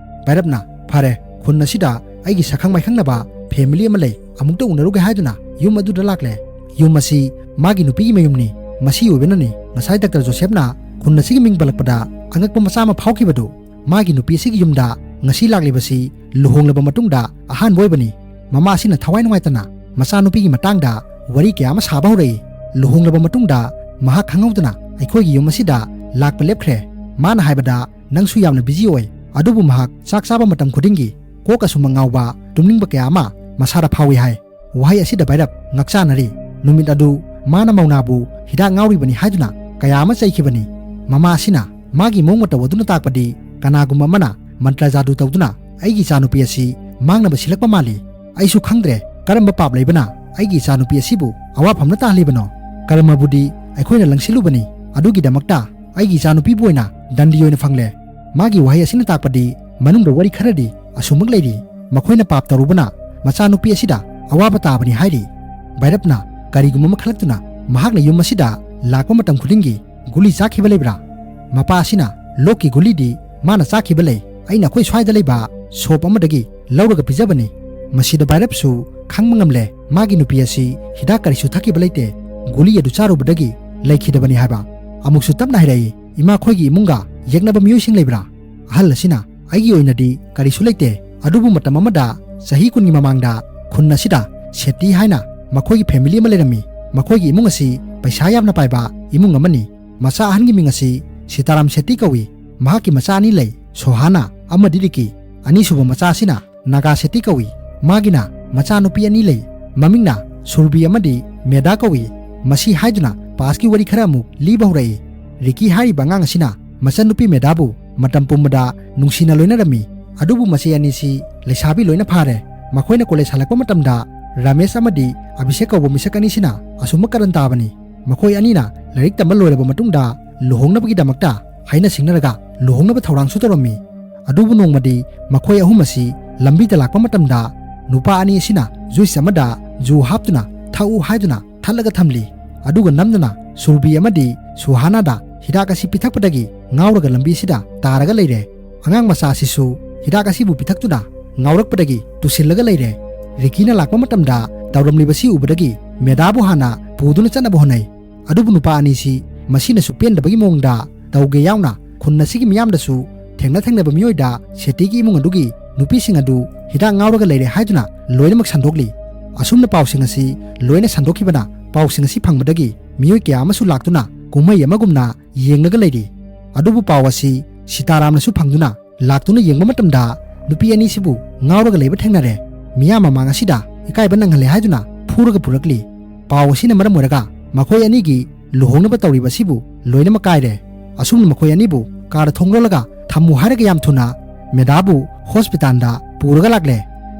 ꯚꯩꯔꯞꯅ, "ꯐꯔꯦ, ꯈꯨꯟ ꯑꯁꯤꯗ ꯑꯩꯒꯤ ꯁꯛꯈꯪ ꯃꯥꯏꯈꯪꯅꯕ family ꯑꯃ ꯂꯩ, ꯑꯃꯨꯛꯇ ꯎꯅꯔꯨꯒꯦ" ꯍꯥꯏꯗꯨꯅ ꯌꯨꯝ ꯑꯗꯨꯗ ꯂꯥꯛꯂꯦ꯫ ꯌꯨꯝ ꯑꯁꯤ ꯃꯥꯒꯤ ꯅꯨꯄꯤꯒꯤ ꯃꯌꯨꯝꯅꯤ꯫ ꯃꯁꯤ ꯑꯣꯏꯕꯅꯅꯤ ꯉꯁꯥꯏ ꯗꯥꯛꯇꯔ ꯖꯣꯁꯦꯐꯅ ꯈꯨꯟ ꯑꯁꯤꯒꯤ ꯃꯤꯡ ꯄꯜꯂꯛꯄꯗ ꯑꯉꯛꯄ ꯃꯆꯥ ꯑꯃ ꯐꯥꯎꯈꯤꯕꯗꯨ꯫ ꯃꯥꯒꯤ ꯅꯨꯄꯤ ꯑꯁꯤꯒꯤ ꯌꯨꯝꯗ ꯉꯁꯤ ꯂꯥꯛꯂꯤꯕꯁꯤ ꯂꯨꯍꯣꯡꯂꯕ ꯃꯇꯨꯡꯗ ꯑꯍꯥꯟꯕ ꯑꯣꯏꯕꯅꯤ꯫ ꯃꯃꯥ ꯑꯁꯤꯅ ꯊꯋꯥꯏ ꯅꯨꯡꯉꯥꯏꯇꯅ ꯃꯆꯥꯅꯨꯄꯤꯒꯤ ꯃꯇꯥꯡꯗ ꯋꯥꯔꯤ ꯀꯌꯥ ꯑꯃ ꯁꯥꯕ ꯍꯧꯔꯛꯏ꯫ ꯂꯨꯍꯣꯡꯂꯕ ꯃꯇꯨꯡꯗ ꯃꯍꯥꯛ ꯈꯪꯍꯧꯗꯅ ꯑꯩꯈꯣꯏꯒꯤ ꯌꯨꯝ ꯑꯁꯤꯗ ꯂꯥꯛꯄ ꯂꯦꯞꯈ꯭ꯔꯦ꯫ ꯃꯥꯅ ꯍꯥꯏꯕꯗ ꯅꯪꯁꯨ ꯌꯥꯝꯅ busy ꯑꯣꯏ, ꯑꯗꯨꯕꯨ ꯃꯍꯥꯛ ꯆꯥꯛ ꯆꯥꯕ ꯃꯇꯝ ꯈꯨꯗꯤꯡꯒꯤ ꯀꯣꯛ ꯑꯁꯨꯝꯕ ꯉꯥꯎꯕ, ꯇꯨꯝꯅꯤꯡꯕ ꯀꯌꯥ ꯑꯃ ꯃꯁꯥꯗ ꯐꯥꯎꯏ ꯍꯥꯏ꯫ ꯋꯥꯍꯩ ꯑꯁꯤꯗ ꯚꯩꯔꯞ ꯉꯛꯆꯥꯅꯔꯤ꯫ ꯅꯨꯃꯤꯠ ꯑꯗꯨ ꯃꯥꯅ ꯃꯧꯅꯥꯕꯨ ꯍꯤꯗꯥꯛ ꯉꯥꯎꯔꯤꯕꯅꯤ ꯍꯥꯏꯗꯨꯅ ꯀꯌꯥ ꯑꯃ ꯆꯩꯈꯤꯕꯅꯤ꯫ ꯃꯃꯥ ꯑꯁꯤꯅ ꯃꯥꯒꯤ ꯃꯑꯣꯡ ꯃꯇꯧ ꯑꯗꯨꯅ ꯇꯥꯛꯄꯗꯤ ꯀꯅꯥꯒꯨꯝꯕ ꯑꯃꯅ ꯃꯟꯇ꯭ꯔ ꯖꯥꯗꯨ ꯇꯧꯗꯨꯅ ꯑꯩꯒꯤ ꯏꯆꯥꯅꯨꯄꯤ ꯑꯁꯤ ꯃꯥꯡꯅꯕ ꯁꯤꯜꯂꯛꯄ ꯃꯥꯜꯂꯤ꯫ ꯑꯩꯁꯨ ꯈꯪꯗ꯭ꯔꯦ ꯀꯔꯝꯕ ꯄꯥꯞ ꯂꯩꯕꯅ ꯑꯩꯒꯤ ꯏꯆꯥꯅꯨꯄꯤ ꯑꯁꯤꯕꯨ ꯑꯋꯥꯐꯝꯅ ꯇꯥꯍꯜꯂꯤꯕꯅꯣ꯫ ꯀꯔꯃꯕꯨꯗꯤ ꯑꯩꯈꯣꯏꯅ ꯂꯪꯁꯤꯜꯂꯨꯕꯅꯤ꯫ ꯑꯗꯨꯒꯤꯗꯃꯛꯇ ꯑꯩꯒꯤ ꯏꯆꯥꯅꯨꯄꯤꯕꯨ ꯑꯣꯏꯅ ꯗꯟꯗꯤ ꯑꯣꯏꯅ ꯐꯪꯂꯦ꯫ ꯃꯥꯒꯤ ꯋꯥꯍꯩ ꯑꯁꯤꯅ ꯇꯥꯛꯄꯗꯤ ꯃꯅꯨꯡꯗ ꯋꯥꯔꯤ ꯈꯔꯗꯤ ꯑꯁꯨꯝꯃꯛ ꯂꯩꯔꯤ꯫ ꯃꯈꯣꯏꯅ ꯄꯥꯞ ꯇꯧꯔꯨꯕꯅ ꯃꯆꯥꯅꯨꯄꯤ ꯑꯁꯤꯗ ꯑꯋꯥꯕ ꯇꯥꯕꯅꯤ ꯍꯥꯏꯔꯤ꯫ ꯚꯩꯔꯞꯅ ꯀꯔꯤꯒꯨꯝꯕ ꯑꯃ ꯈꯜꯂꯛꯇꯨꯅ ꯃꯍꯥꯛꯅ ꯌꯨꯝ ꯑꯁꯤꯗ ꯂꯥꯛꯄ ꯃꯇꯝ ꯈꯨꯗꯤꯡꯒꯤ ꯒꯨꯂꯤ ꯆꯥꯈꯤꯕ ꯂꯩꯕ꯭ꯔꯥ? ꯃꯄꯥ ꯑꯁꯤꯅ ꯂꯣꯛꯀꯤ ꯒꯨꯂꯤꯗꯤ ꯃꯥꯅ ꯆꯥꯈꯤꯕ ꯂꯩ, ꯑꯩꯅ ꯑꯩꯈꯣꯏ ꯁ꯭ꯋꯥꯏꯗ ꯂꯩꯕ ꯁꯣꯞ ꯑꯃꯗꯒꯤ ꯂꯧꯔꯒ ꯄꯤꯖꯕꯅꯤ꯫ ꯃꯁꯤꯗ ꯚꯩꯔꯞꯁꯨ ꯈꯪꯕ ꯉꯝꯂꯦ ꯃꯥꯒꯤ ꯅꯨꯄꯤ ꯑꯁꯤ ꯍꯤꯗꯥꯛ ꯀꯔꯤꯁꯨ ꯊꯛꯈꯤꯕ ꯂꯩꯇꯦ, ꯒꯨꯂꯤ ꯑꯗꯨ ꯆꯥꯔꯨꯕꯗꯒꯤ ꯂꯩꯈꯤꯗꯕꯅꯤ ꯍꯥꯏꯕ꯫ ꯑꯃꯨꯛꯁꯨ ꯇꯞꯅ ꯍꯥꯏꯔꯛꯏ, "ꯏꯃꯥ, ꯑꯩꯈꯣꯏꯒꯤ ꯏꯃꯨꯡꯒ ꯌꯦꯛꯅꯕ ꯃꯤꯑꯣꯏꯁꯤꯡ ꯂꯩꯕ꯭ꯔꯥ?" ꯑꯍꯜ ꯑꯁꯤꯅ, "ꯑꯩꯒꯤ ꯑꯣꯏꯅꯗꯤ ꯀꯔꯤꯁꯨ ꯂꯩꯇꯦ, ꯑꯗꯨꯕꯨ ꯃꯇꯝ ꯑꯃꯗ ꯆꯍꯤ ꯀꯨꯟꯒꯤ ꯃꯃꯥꯡꯗ ꯈꯨꯟ ꯑꯁꯤꯗ ꯁꯦꯇꯤ ꯍꯥꯏꯅ ꯃꯈꯣꯏꯒꯤ ꯐꯦꯃꯤꯂꯤ ꯑꯃ ꯂꯩꯔꯝꯃꯤ꯫ ꯃꯈꯣꯏꯒꯤ ꯏꯃꯨꯡ ꯑꯁꯤ ꯄꯩꯁꯥ ꯌꯥꯝꯅ ꯄꯥꯏꯕ ꯏꯃꯨꯡ ꯑꯃꯅꯤ꯫ ꯃꯆꯥ ꯑꯍꯟꯒꯤ ꯃꯤꯡ ꯑꯁꯤ ꯁꯤꯇꯥꯔꯥꯝ ꯁꯦꯇꯤ ꯀꯧꯏ꯫ ꯃꯍꯥꯛꯀꯤ ꯃꯆꯥ ꯑꯅꯤ ꯂꯩ, ꯁꯣꯍꯥꯅꯥ ꯑꯃꯗꯤ ꯔꯤꯀꯤ꯫ ꯑꯅꯤꯁꯨꯕ ꯃꯆꯥ ꯑꯁꯤꯅ ꯅꯥꯒꯥ ꯁꯦꯇꯤ ꯀꯧꯏ꯫ ꯃꯥꯒꯤꯅ ꯃꯆꯥꯅꯨꯄꯤ ꯑꯅꯤ ꯂꯩ, ꯃꯃꯤꯡꯅ ꯁꯨꯔꯕꯤ ꯑꯃꯗꯤ ꯃꯦꯗꯥ ꯀꯧꯏ꯫" ꯃꯁꯤ ꯍꯥꯏꯗꯨꯅ ꯄꯥꯁꯀꯤ ꯋꯥꯔꯤ ꯈꯔ ꯑꯃꯨꯛ ꯂꯤꯕ ꯍꯧꯔꯛꯏ꯫ ꯔꯤꯀꯤ ꯍꯥꯏꯔꯤꯕ ꯑꯉꯥꯡ ꯑꯁꯤꯅ ꯃꯆꯟꯅꯨꯄꯤ ꯃꯦꯗꯥꯕꯨ ꯃꯇꯝ ꯄꯨꯝꯕꯗ ꯅꯨꯡꯁꯤꯅ ꯂꯣꯏꯅꯔꯝꯃꯤ꯫ ꯑꯗꯨꯕꯨ ꯃꯆꯦ ꯑꯅꯤꯁꯤ ꯂꯩꯁꯥꯕꯤ ꯂꯣꯏꯅ ꯐꯥꯔꯦ꯫ ꯃꯈꯣꯏꯅ ꯀꯣꯂꯦꯖ ꯍꯜꯂꯛꯄ ꯃꯇꯝꯗ ꯔꯥꯃꯦꯁ ꯑꯃꯗꯤ ꯑꯚꯤꯁꯦꯛ ꯀꯧꯕ ꯃꯤꯁꯛ ꯑꯅꯤꯁꯤꯅ ꯑꯁꯨꯝꯕ ꯀꯔꯟ ꯇꯥꯕꯅꯤ꯫ ꯃꯈꯣꯏ ꯑꯅꯤꯅ ꯂꯥꯏꯔꯤꯛ ꯇꯝꯕ ꯂꯣꯏꯔꯕ ꯃꯇꯨꯡꯗ ꯂꯨꯍꯣꯡꯅꯕꯒꯤꯗꯃꯛꯇ ꯍꯥꯏꯅ ꯁꯤꯡꯅꯔꯒ ꯂꯨꯍꯣꯡꯅꯕ ꯊꯧꯔꯥꯡꯁꯨ ꯇꯧꯔꯝꯃꯤ꯫ ꯑꯗꯨꯕꯨ ꯅꯣꯡꯃꯗꯤ ꯃꯈꯣꯏ ꯑꯍꯨꯝ ꯑꯁꯤ ꯂꯝꯕꯤꯗ ꯂꯥꯛꯄ ꯃꯇꯝꯗ ꯅꯨꯄꯥ ꯑꯅꯤ ꯑꯁꯤꯅ ꯖꯨꯏꯁ ꯑꯃꯗ ꯖꯨ ꯍꯥꯞꯇꯨꯅ ꯊꯛꯎ ꯍꯥꯏꯗꯨꯅ ꯊꯠꯂꯒ ꯊꯝꯂꯤ꯫ ꯑꯗꯨꯒ ꯅꯝꯗꯨꯅ ꯁꯨꯔꯕꯤ ꯑꯃꯗꯤ ꯁꯨꯍꯥꯅꯥꯗ ꯍꯤꯗꯥꯛ ꯑꯁꯤ ꯄꯤꯊꯛꯄꯗꯒꯤ ꯉꯥꯎꯔꯒ ꯂꯝꯕꯤ ꯑꯁꯤꯗ ꯇꯥꯔꯒ ꯂꯩꯔꯦ꯫ ꯑꯉꯥꯡ ꯃꯆꯥ ꯑꯁꯤꯁꯨ ꯍꯤꯗꯥꯛ ꯑꯁꯤꯕꯨ ꯄꯤꯊꯛꯇꯨꯅ ꯉꯥꯎꯔꯛꯄꯗꯒꯤ ꯇꯨꯁꯤꯜꯂꯒ ꯂꯩꯔꯦ꯫ ꯔꯤꯀꯤꯅ ꯂꯥꯛꯄ ꯃꯇꯝꯗ ꯇꯧꯔꯝꯂꯤꯕꯁꯤ ꯎꯕꯗꯒꯤ ꯃꯦꯗꯥꯕꯨ ꯍꯥꯟꯅ ꯄꯨꯗꯨꯅ ꯆꯠꯅꯕ ꯍꯣꯠꯅꯩ꯫ ꯑꯗꯨꯕꯨ ꯅꯨꯄꯥ ꯑꯅꯤꯁꯤ ꯃꯁꯤꯅꯁꯨ ꯄꯦꯟꯗꯕꯒꯤ ꯃꯑꯣꯡꯗ ꯇꯧꯒꯦ ꯌꯥꯎꯅ ꯈꯨꯟ ꯑꯁꯤꯒꯤ ꯃꯤꯌꯥꯝꯗꯁꯨ ꯊꯦꯡꯅ ꯊꯦꯡꯅꯕ ꯃꯤꯑꯣꯏꯗ ꯁꯦꯇꯤꯒꯤ ꯏꯃꯨꯡ ꯑꯗꯨꯒꯤ ꯅꯨꯄꯤꯁꯤꯡ ꯑꯗꯨ ꯍꯤꯗꯥꯛ ꯉꯥꯎꯔꯒ ꯂꯩꯔꯦ ꯍꯥꯏꯗꯨꯅ ꯂꯣꯏꯅꯃꯛ ꯁꯟꯗꯣꯛꯂꯤ꯫ ꯑꯁꯨꯝꯅ ꯄꯥꯎꯁꯤꯡ ꯑꯁꯤ ꯂꯣꯏꯅ ꯁꯟꯗꯣꯛꯈꯤꯕꯅ ꯄꯥꯎꯁꯤꯡ ꯑꯁꯤ ꯐꯪꯕꯗꯒꯤ ꯃꯤꯑꯣꯏ ꯀꯌꯥ ꯑꯃꯁꯨ ꯂꯥꯛꯇꯨꯅ ꯀꯨꯝꯍꯩ ꯑꯃꯒꯨꯝꯅ ꯌꯦꯡꯂꯒ ꯂꯩꯔꯤ꯫ ꯑꯗꯨꯕꯨ ꯄꯥꯎ ꯑꯁꯤ ꯁꯤꯇꯥꯔꯥꯝꯅꯁꯨ ꯐꯪꯗꯨꯅ ꯂꯥꯛꯇꯨꯅ ꯌꯦꯡꯕ ꯃꯇꯝꯗ ꯅꯨꯄꯤ ꯑꯅꯤꯁꯤꯕꯨ ꯉꯥꯎꯔꯒ ꯂꯩꯕ ꯊꯦꯡꯅꯔꯦ꯫ ꯃꯤꯌꯥꯝ ꯃꯃꯥꯡ ꯑꯁꯤꯗ ꯏꯀꯥꯏꯕ ꯅꯪꯍꯜꯂꯦ ꯍꯥꯏꯗꯨꯅ ꯐꯨꯔꯒ ꯄꯨꯔꯛꯂꯤ꯫ ꯄꯥꯎ ꯑꯁꯤꯅ ꯃꯔꯝ ꯑꯣꯏꯔꯒ ꯃꯈꯣꯏ ꯑꯅꯤꯒꯤ ꯂꯨꯍꯣꯡꯅꯕ ꯇꯧꯔꯤꯕ ꯑꯁꯤꯕꯨ ꯂꯣꯏꯅꯃꯛ ꯀꯥꯏꯔꯦ꯫ ꯑꯁꯨꯝꯅ ꯃꯈꯣꯏ ꯑꯅꯤꯕꯨ ꯀꯥꯔ ꯊꯣꯡ ꯂꯣꯜꯂꯒ ꯊꯝꯃꯨ ꯍꯥꯏꯔꯒ ꯌꯥꯝ ꯊꯨꯅ ꯃꯦꯗꯥꯕꯨ ꯍꯣꯁꯄꯤꯇꯥꯜꯗ ꯄꯨꯔꯒ ꯂꯥꯛꯂꯦ꯫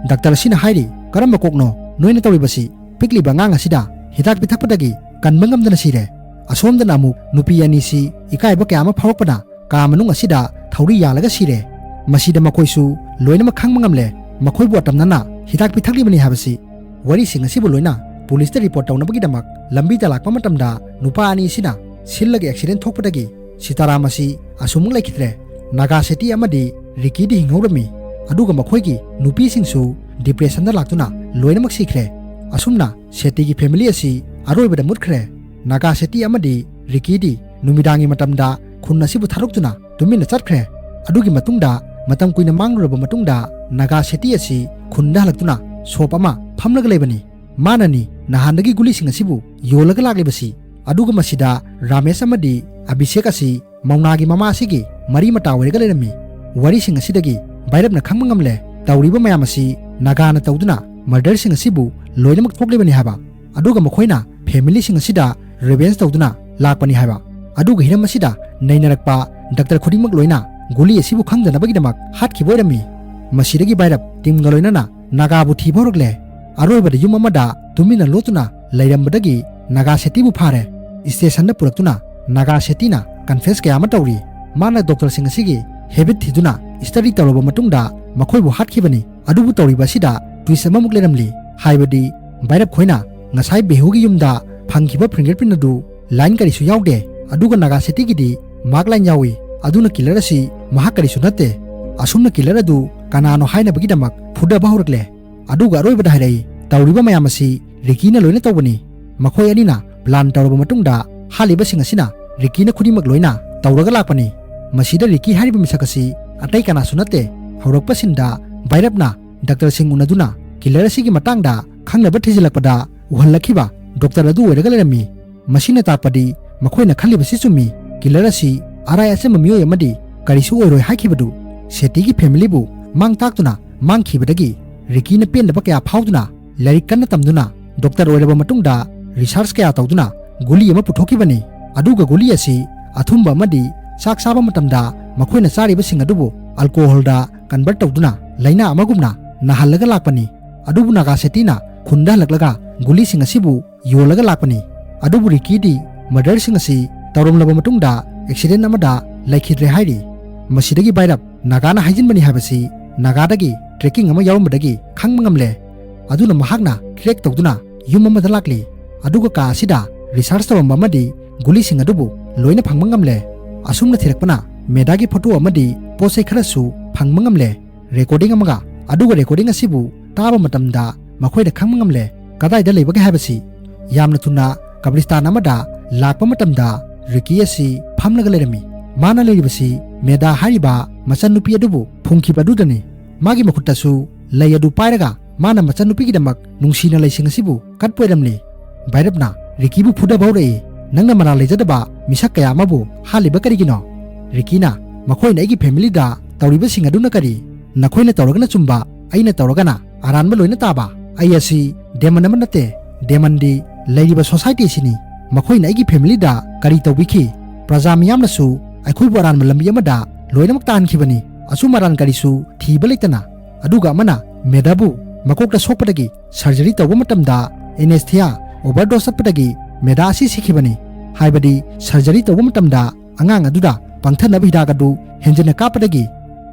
ꯗꯥꯛꯇꯔ ꯑꯁꯤꯅ ꯍꯥꯏꯔꯤ, "ꯀꯔꯝꯕ ꯀꯣꯛꯅꯣ ꯅꯣꯏꯅ ꯇꯧꯔꯤꯕꯁꯤ? ꯄꯤꯛꯂꯤꯕ ꯑꯉꯥꯡ ꯑꯁꯤꯗ ꯍꯤꯗꯥꯛ ꯄꯤꯊꯛꯄꯗꯒꯤ ꯀꯟꯕ ꯉꯝꯗꯅ ꯁꯤꯔꯦ꯫ ꯑꯁꯣꯝꯗꯅ ꯑꯃꯨꯛ ꯅꯨꯄꯤ ꯑꯅꯤꯁꯤ ꯏꯀꯥꯏꯕ ꯀꯌꯥ ꯑꯃ ꯐꯥꯎꯔꯛꯄꯅ ꯀꯥ ꯃꯅꯨꯡ ꯑꯁꯤꯗ ꯊꯧꯔꯤ ꯌꯥꯜꯂꯒ ꯁꯤꯔꯦ꯫ ꯃꯁꯤꯗ ꯃꯈꯣꯏꯁꯨ ꯂꯣꯏꯅꯃꯛ ꯈꯪꯕ ꯉꯝꯂꯦ, ꯃꯈꯣꯏꯕꯨ ꯑꯇꯝꯅꯅ ꯍꯤꯗꯥꯛ ꯄꯤꯊꯛꯂꯤꯕꯅꯤ ꯍꯥꯏꯕꯁꯤ"꯫ ꯋꯥꯔꯤꯁꯤꯡ ꯑꯁꯤꯕꯨ ꯂꯣꯏꯅ ꯄꯨꯂꯤꯁꯇ ꯔꯤꯄꯣꯔꯠ ꯇꯧꯅꯕꯒꯤꯗꯃꯛ ꯂꯝꯕꯤꯗ ꯂꯥꯛꯄ ꯃꯇꯝꯗ ꯅꯨꯄꯥ ꯑꯅꯤ ꯑꯁꯤꯅ ꯁꯤꯜꯂꯒ ꯑꯦꯛꯁꯤꯗꯦꯟ ꯊꯣꯛꯄꯗꯒꯤ ꯁꯤꯇꯥꯔꯥꯝ ꯑꯁꯤ ꯑꯁꯨꯝꯃꯛ ꯂꯩꯈꯤꯗ꯭ꯔꯦ꯫ ꯅꯥꯒꯥ ꯁꯦꯇꯤ ꯑꯃꯗꯤ ꯔꯤꯀꯤꯗꯤ ꯍꯤꯡꯍꯧꯔꯝꯃꯤ, ꯑꯗꯨꯒ ꯃꯈꯣꯏꯒꯤ ꯅꯨꯄꯤꯁꯤꯡꯁꯨ ꯗꯤꯄ꯭ꯔꯦꯁꯟꯗ ꯂꯥꯛꯇꯨꯅ ꯂꯣꯏꯅꯃꯛ ꯁꯤꯈ꯭ꯔꯦ꯫ ꯑꯁꯨꯝꯅ ꯁꯦꯇꯤꯒꯤ ꯐꯦꯃꯤꯂꯤ ꯑꯁꯤ ꯑꯔꯣꯏꯕꯗ ꯃꯨꯠꯈ꯭ꯔꯦ꯫ ꯅꯥꯒꯥ ꯁꯦꯇꯤ ꯑꯃꯗꯤ ꯔꯤꯀꯤꯗꯤ ꯅꯨꯃꯤꯗꯥꯡꯒꯤ ꯃꯇꯝꯗ ꯈꯨꯟ ꯑꯁꯤꯕꯨ ꯊꯥꯗꯣꯛꯇꯨꯅ ꯇꯨꯃꯤꯟꯅ ꯆꯠꯈ꯭ꯔꯦ꯫ ꯑꯗꯨꯒꯤ ꯃꯇꯨꯡꯗ ꯃꯇꯝ ꯀꯨꯏꯅ ꯃꯥꯡꯂꯨꯔꯕ ꯃꯇꯨꯡꯗ ꯅꯥꯒꯥ ꯁꯦꯇꯤ ꯑꯁꯤ ꯈꯨꯟꯗ ꯍꯜꯂꯛꯇꯨꯅ ꯁꯣꯞ ꯑꯃ ꯐꯝꯂꯒ ꯂꯩꯕꯅꯤ꯫ ꯃꯥꯅꯅꯤ ꯅꯍꯥꯟꯗꯒꯤ ꯒꯨꯂꯤꯁꯤꯡ ꯑꯁꯤꯕꯨ ꯌꯣꯜꯂꯒ ꯂꯥꯛꯂꯤꯕꯁꯤ꯫ ꯑꯗꯨꯒ ꯃꯁꯤꯗ ꯔꯥꯃꯦꯁ ꯑꯃꯗꯤ ꯑꯕꯤꯁꯦꯛ ꯑꯁꯤ ꯃꯧꯅꯥꯒꯤ ꯃꯃꯥ ꯑꯁꯤꯒꯤ ꯃꯔꯤ ꯃꯇꯥ ꯑꯣꯏꯔꯒ ꯂꯩꯔꯝꯃꯤ꯫ ꯋꯥꯔꯤꯁꯤꯡ ꯑꯁꯤꯗꯒꯤ ꯚꯩꯔꯞꯅ ꯈꯪꯕ ꯉꯝꯂꯦ, ꯇꯧꯔꯤꯕ ꯃꯌꯥꯝ ꯑꯁꯤ ꯅꯥꯒꯥꯅ ꯇꯧꯗꯨꯅ ꯃꯔꯗꯔꯁꯤꯡ ꯑꯁꯤꯕꯨ ꯂꯣꯏꯅꯃꯛ ꯊꯣꯛꯂꯤꯕꯅꯤ ꯍꯥꯏꯕ, ꯑꯗꯨꯒ ꯃꯈꯣꯏꯅ ꯐꯦꯃꯤꯂꯤꯁꯤꯡ ꯑꯁꯤꯗ ꯔꯤꯚꯦꯟꯖ ꯇꯧꯗꯨꯅ ꯂꯥꯛꯄꯅꯤ ꯍꯥꯏꯕ꯫ ꯑꯗꯨꯒ ꯍꯤꯔꯝ ꯑꯁꯤꯗ ꯅꯩꯅꯔꯛꯄ ꯗꯥꯛꯇꯔ ꯈꯨꯗꯤꯡꯃꯛ ꯂꯣꯏꯅ ꯒꯨꯂꯤ ꯑꯁꯤꯕꯨ ꯈꯪꯗꯅꯕꯒꯤꯗꯃꯛ ꯍꯥꯠꯈꯤꯕ ꯑꯣꯏꯔꯝꯃꯤ꯫ ꯃꯁꯤꯗꯒꯤ ꯚꯩꯔꯞ ꯇꯤꯝꯒ ꯂꯣꯏꯅꯅ ꯅꯥꯒꯥꯕꯨ ꯊꯤꯕ ꯍꯧꯔꯛꯂꯦ꯫ ꯑꯔꯣꯏꯕꯗ ꯌꯨꯝ ꯑꯃꯗ ꯇꯨꯃꯤꯟꯅ ꯂꯣꯠꯇꯨꯅ ꯂꯩꯔꯝꯕꯗꯒꯤ ꯅꯥꯒꯥ ꯁꯦꯇꯤꯕꯨ ꯐꯥꯔꯦ꯫ ꯁ꯭ꯇꯦꯁꯟꯗ ꯄꯨꯔꯛꯇꯨꯅ ꯅꯥꯒꯥ ꯁꯦꯇꯤꯅ ꯀꯟꯐꯦꯁ ꯀꯌꯥ ꯑꯃ ꯇꯧꯔꯤ꯫ ꯃꯥꯅ ꯗꯣꯛꯇꯔꯁꯤꯡ ꯑꯁꯤꯒꯤ ꯍꯦꯕꯤꯠ ꯊꯤꯗꯨꯅ ꯁ꯭ꯇꯗꯤ ꯇꯧꯔꯕ ꯃꯇꯨꯡꯗ ꯃꯈꯣꯏꯕꯨ ꯍꯥꯠꯈꯤꯕꯅꯤ꯫ ꯑꯗꯨꯕꯨ ꯇꯧꯔꯤꯕ ꯑꯁꯤꯗ ꯇ꯭ꯋꯤꯁ ꯑꯃꯃꯨꯛ ꯂꯩꯔꯝꯂꯤ꯫ ꯍꯥꯏꯕꯗꯤ ꯚꯩꯔꯞ ꯈꯣꯏꯅ ꯉꯁꯥꯏ ꯕꯦꯍꯨꯒꯤ ꯌꯨꯝꯗ ꯐꯪꯈꯤꯕ ꯐꯤꯡꯒꯔ ꯄ꯭ꯔꯤꯟ ꯑꯗꯨ ꯂꯥꯏꯟ ꯀꯔꯤꯁꯨ ꯌꯥꯎꯗꯦ, ꯑꯗꯨꯒ ꯅꯥꯒꯥ ꯁꯦꯇꯤꯒꯤꯗꯤ ꯃꯥꯔꯛ ꯂꯥꯏꯟ ꯌꯥꯎꯏ꯫ ꯑꯗꯨꯅ ꯀꯤꯂꯔ ꯑꯁꯤ ꯃꯍꯥꯛ ꯀꯔꯤꯁꯨ ꯅꯠꯇꯦ꯫ ꯑꯁꯨꯝꯅ ꯀꯤꯂꯔ ꯑꯗꯨ ꯀꯅꯥꯅꯣ ꯍꯥꯏꯅꯕꯒꯤꯗꯃꯛ ꯐꯨꯗꯕ ꯍꯧꯔꯛꯂꯦ꯫ ꯑꯗꯨꯒ ꯑꯔꯣꯏꯕꯗ ꯍꯥꯏꯔꯛꯏ, "ꯇꯧꯔꯤꯕ ꯃꯌꯥꯝ ꯑꯁꯤ ꯔꯤꯀꯤꯅ ꯂꯣꯏꯅ ꯇꯧꯕꯅꯤ꯫ ꯃꯈꯣꯏ ꯑꯅꯤꯅ ꯄ꯭ꯂꯥꯟ ꯇꯧꯔꯕ ꯃꯇꯨꯡꯗ ꯍꯥꯠꯂꯤꯕꯁꯤꯡ ꯑꯁꯤꯅ ꯔꯤꯀꯤꯅ ꯈꯨꯗꯤꯡꯃꯛ ꯂꯣꯏꯅ ꯇꯧꯔꯒ ꯂꯥꯛꯄꯅꯤ"꯫ ꯃꯁꯤꯗ ꯔꯤꯀꯤ ꯍꯥꯏꯔꯤꯕ ꯃꯤꯁꯛ ꯑꯁꯤ ꯑꯇꯩ ꯀꯅꯥꯁꯨ ꯅꯠꯇꯦ꯫ ꯍꯧꯔꯛꯄ ꯁꯤꯟꯗ ꯚꯩꯔꯞꯅ ꯗꯥꯛꯇꯔꯁꯤꯡ ꯎꯅꯗꯨꯅ ꯀꯤꯂꯔ ꯑꯁꯤꯒꯤ ꯃꯇꯥꯡꯗ ꯈꯪꯅꯕ ꯊꯤꯖꯤꯜꯂꯛꯄꯗ ꯎꯍꯜꯂꯛꯈꯤꯕ ꯗꯣꯛꯇꯔ ꯑꯗꯨ ꯑꯣꯏꯔꯒ ꯂꯩꯔꯝꯃꯤ꯫ ꯃꯁꯤꯅ ꯇꯥꯛꯄꯗꯤ ꯃꯈꯣꯏꯅ ꯈꯜꯂꯤꯕꯁꯤ ꯆꯨꯝꯃꯤ꯫ ꯀꯤꯂꯔ ꯑꯁꯤ ꯑꯔꯥꯏ ꯑꯆꯝꯕ ꯃꯤꯑꯣꯏ ꯑꯃꯗꯤ ꯀꯔꯤꯁꯨ ꯑꯣꯏꯔꯣꯏ ꯍꯥꯏꯈꯤꯕꯗꯨ꯫ ꯁꯦꯇꯤꯒꯤ ꯐꯦꯃꯤꯂꯤꯕꯨ ꯃꯥꯡ ꯇꯥꯛꯇꯨꯅ ꯃꯥꯡꯈꯤꯕꯗꯒꯤ ꯔꯤꯀꯤꯅ ꯄꯦꯟꯗꯕ ꯀꯌꯥ ꯐꯥꯎꯗꯨꯅ ꯂꯥꯏꯔꯤꯛ ꯀꯟꯅ ꯇꯝꯗꯨꯅ ꯗꯣꯛꯇꯔ ꯑꯣꯏꯔꯕ ꯃꯇꯨꯡꯗ ꯔꯤꯁꯥꯔꯆ ꯀꯌꯥ ꯇꯧꯗꯨꯅ ꯒꯨꯂꯤ ꯑꯃ ꯄꯨꯊꯣꯛꯈꯤꯕꯅꯤ꯫ ꯑꯗꯨꯒ ꯒꯨꯂꯤ ꯑꯁꯤ ꯑꯊꯨꯝꯕ ꯑꯃꯗꯤ ꯆꯥꯛ ꯆꯥꯕ ꯃꯇꯝꯗ ꯃꯈꯣꯏꯅ ꯆꯥꯔꯤꯕꯁꯤꯡ ꯑꯗꯨꯕꯨ ꯑꯜꯀꯣꯍꯣꯜꯗ ꯀꯟꯚꯔꯠ ꯇꯧꯗꯨꯅ ꯂꯥꯏꯅꯥ ꯑꯃꯒꯨꯝꯅ ꯅꯥꯍꯜꯂꯒ ꯂꯥꯛꯄꯅꯤ꯫ ꯑꯗꯨꯕꯨ ꯅꯥꯒꯥ ꯁꯦꯇꯤꯅ ꯈꯨꯟꯗ ꯍꯜꯂꯛꯂꯒ ꯒꯨꯂꯤꯁꯤꯡ ꯑꯁꯤꯕꯨ ꯌꯣꯜꯂꯒ ꯂꯥꯛꯄꯅꯤ꯫ ꯑꯗꯨꯕꯨ ꯔꯤꯀꯤꯗꯤ ꯃꯔꯗꯔꯁꯤꯡ ꯑꯁꯤ ꯇꯧꯔꯝꯂꯕ ꯃꯇꯨꯡꯗ ꯑꯦꯛꯁꯤꯗꯦꯟ ꯑꯃꯗ ꯂꯩꯈꯤꯗ꯭ꯔꯦ ꯍꯥꯏꯔꯤ꯫ ꯃꯁꯤꯗꯒꯤ ꯚꯥꯏꯔꯞ ꯅꯥꯒꯥꯅ ꯍꯥꯏꯖꯤꯟꯕꯅꯤ ꯍꯥꯏꯕꯁꯤ ꯅꯥꯒꯥꯗꯒꯤ ꯇ꯭ꯔꯦꯀꯤꯡ ꯑꯃ ꯌꯥꯎꯔꯝꯕꯗꯒꯤ ꯈꯪꯕ ꯉꯝꯂꯦ꯫ ꯑꯗꯨꯅ ꯃꯍꯥꯛꯅ ꯇ꯭ꯔꯦꯛ ꯇꯧꯗꯨꯅ ꯌꯨꯝ ꯑꯃꯗ ꯂꯥꯛꯂꯤ꯫ ꯑꯗꯨꯒ ꯀꯥ ꯑꯁꯤꯗ ꯔꯤꯁꯥꯔꯆ ꯇꯧꯔꯝꯕ ꯑꯃꯗꯤ ꯒꯨꯂꯤꯁꯤꯡ ꯑꯗꯨꯕꯨ ꯂꯣꯏꯅ ꯐꯪꯕ ꯉꯝꯂꯦ꯫ ꯑꯁꯨꯝꯅ ꯊꯤꯔꯛꯄꯅ ꯃꯦꯗꯥꯒꯤ ꯐꯣꯇꯣ ꯑꯃꯗꯤ ꯄꯣꯠ ꯆꯩ ꯈꯔꯁꯨ ꯐꯪꯕ ꯉꯝꯂꯦ꯫ ꯔꯦꯀꯣꯔꯗꯤꯡ ꯑꯃꯒ꯫ ꯑꯗꯨꯒ ꯔꯦꯀꯣꯔꯗꯤꯡ ꯑꯁꯤꯕꯨ ꯇꯥꯕ ꯃꯇꯝꯗ ꯃꯈꯣꯏꯅ ꯈꯪꯕ ꯉꯝꯂꯦ ꯀꯗꯥꯏꯗ ꯂꯩꯕꯒꯦ ꯍꯥꯏꯕꯁꯤ꯫ ꯌꯥꯝꯅ ꯊꯨꯅ ꯀꯕꯔꯤꯁꯇꯥꯟ ꯑꯃꯗ ꯂꯥꯛꯄ ꯃꯇꯝꯗ ꯔꯤꯀꯤ ꯑꯁꯤ ꯐꯝꯂꯒ ꯂꯩꯔꯝꯃꯤ꯫ ꯃꯥꯅ ꯂꯩꯔꯤꯕꯁꯤ ꯃꯦꯗꯥ ꯍꯥꯏꯔꯤꯕ ꯃꯆꯟꯅꯨꯄꯤ ꯑꯗꯨꯕꯨ ꯐꯨꯝꯈꯤꯕ ꯑꯗꯨꯗꯅꯤ꯫ ꯃꯥꯒꯤ ꯃꯈꯨꯠꯇꯁꯨ ꯂꯩ ꯑꯗꯨ ꯄꯥꯏꯔꯒ ꯃꯥꯅ ꯃꯆꯟꯅꯨꯄꯤꯒꯤꯗꯃꯛ ꯅꯨꯡꯁꯤꯅ ꯂꯩꯁꯤꯡ ꯑꯁꯤꯕꯨ ꯀꯠꯄ ꯑꯣꯏꯔꯝꯂꯤ꯫ ꯚꯥꯏꯔꯞꯅ ꯔꯤꯀꯤꯕꯨ ꯐꯨꯗꯕ ꯍꯧꯔꯛꯏ꯫ "ꯅꯪꯅ ꯃꯔꯥꯜ ꯂꯩꯖꯗꯕ ꯃꯤꯁꯛ ꯀꯌꯥ ꯑꯃꯕꯨ ꯍꯥꯠꯂꯤꯕ ꯀꯔꯤꯒꯤꯅꯣ?" ꯔꯤꯀꯤꯅ, "ꯃꯈꯣꯏꯅ ꯑꯩꯒꯤ ꯐꯦꯃꯤꯂꯤꯗ ꯇꯧꯔꯤꯕꯁꯤꯡ ꯑꯗꯨꯅ ꯀꯔꯤ? ꯅꯈꯣꯏꯅ ꯇꯧꯔꯒꯅ ꯆꯨꯝꯕ, ꯑꯩꯅ ꯇꯧꯔꯒꯅ ꯑꯔꯥꯟꯕ ꯂꯣꯏꯅ ꯇꯥꯕ꯫ ꯑꯩ ꯑꯁꯤ ꯗꯦꯃꯟ ꯑꯃ ꯅꯠꯇꯦ꯫ ꯗꯦꯃꯟꯗꯤ ꯂꯩꯔꯤꯕ ꯁꯣꯁꯥꯏꯇꯤ ꯑꯁꯤꯅꯤ꯫ ꯃꯈꯣꯏꯅ ꯑꯩꯒꯤ ꯐꯦꯃꯤꯂꯤꯗ ꯀꯔꯤ ꯇꯧꯕꯤꯈꯤ? ꯄ꯭ꯔꯖꯥ ꯃꯤꯌꯥꯝꯅꯁꯨ ꯑꯩꯈꯣꯏꯕꯨ ꯑꯔꯥꯟꯕ ꯂꯝꯕꯤ ꯑꯃꯗ ꯂꯣꯏꯅꯃꯛ ꯇꯥꯍꯟꯈꯤꯕꯅꯤ꯫ ꯑꯆꯨꯝ ꯑꯔꯥꯟ ꯀꯔꯤꯁꯨ ꯊꯤꯕ ꯂꯩꯇꯅ꯫ ꯑꯗꯨꯒ ꯑꯃꯅ ꯃꯦꯗꯥꯕꯨ ꯃꯀꯣꯛꯇ ꯁꯣꯛꯄꯗꯒꯤ ꯁꯔꯖꯔꯤ ꯇꯧꯕ ꯃꯇꯝꯗ ꯑꯦꯅꯦꯁꯊꯤꯌꯥ ꯑꯣꯚꯔꯗꯣꯁ ꯆꯠꯄꯗꯒꯤ ꯃꯦꯗꯥ ꯑꯁꯤ ꯁꯤꯈꯤꯕꯅꯤ꯫ ꯍꯥꯏꯕꯗꯤ ꯁꯔꯖꯔꯤ ꯇꯧꯕ ꯃꯇꯝꯗ ꯑꯉꯥꯡ ꯑꯗꯨꯗ ꯄꯪꯊꯅꯕ ꯍꯤꯗꯥꯛ ꯑꯗꯨ ꯍꯦꯟꯖꯤꯟꯅ ꯀꯥꯞꯄꯗꯒꯤ꯫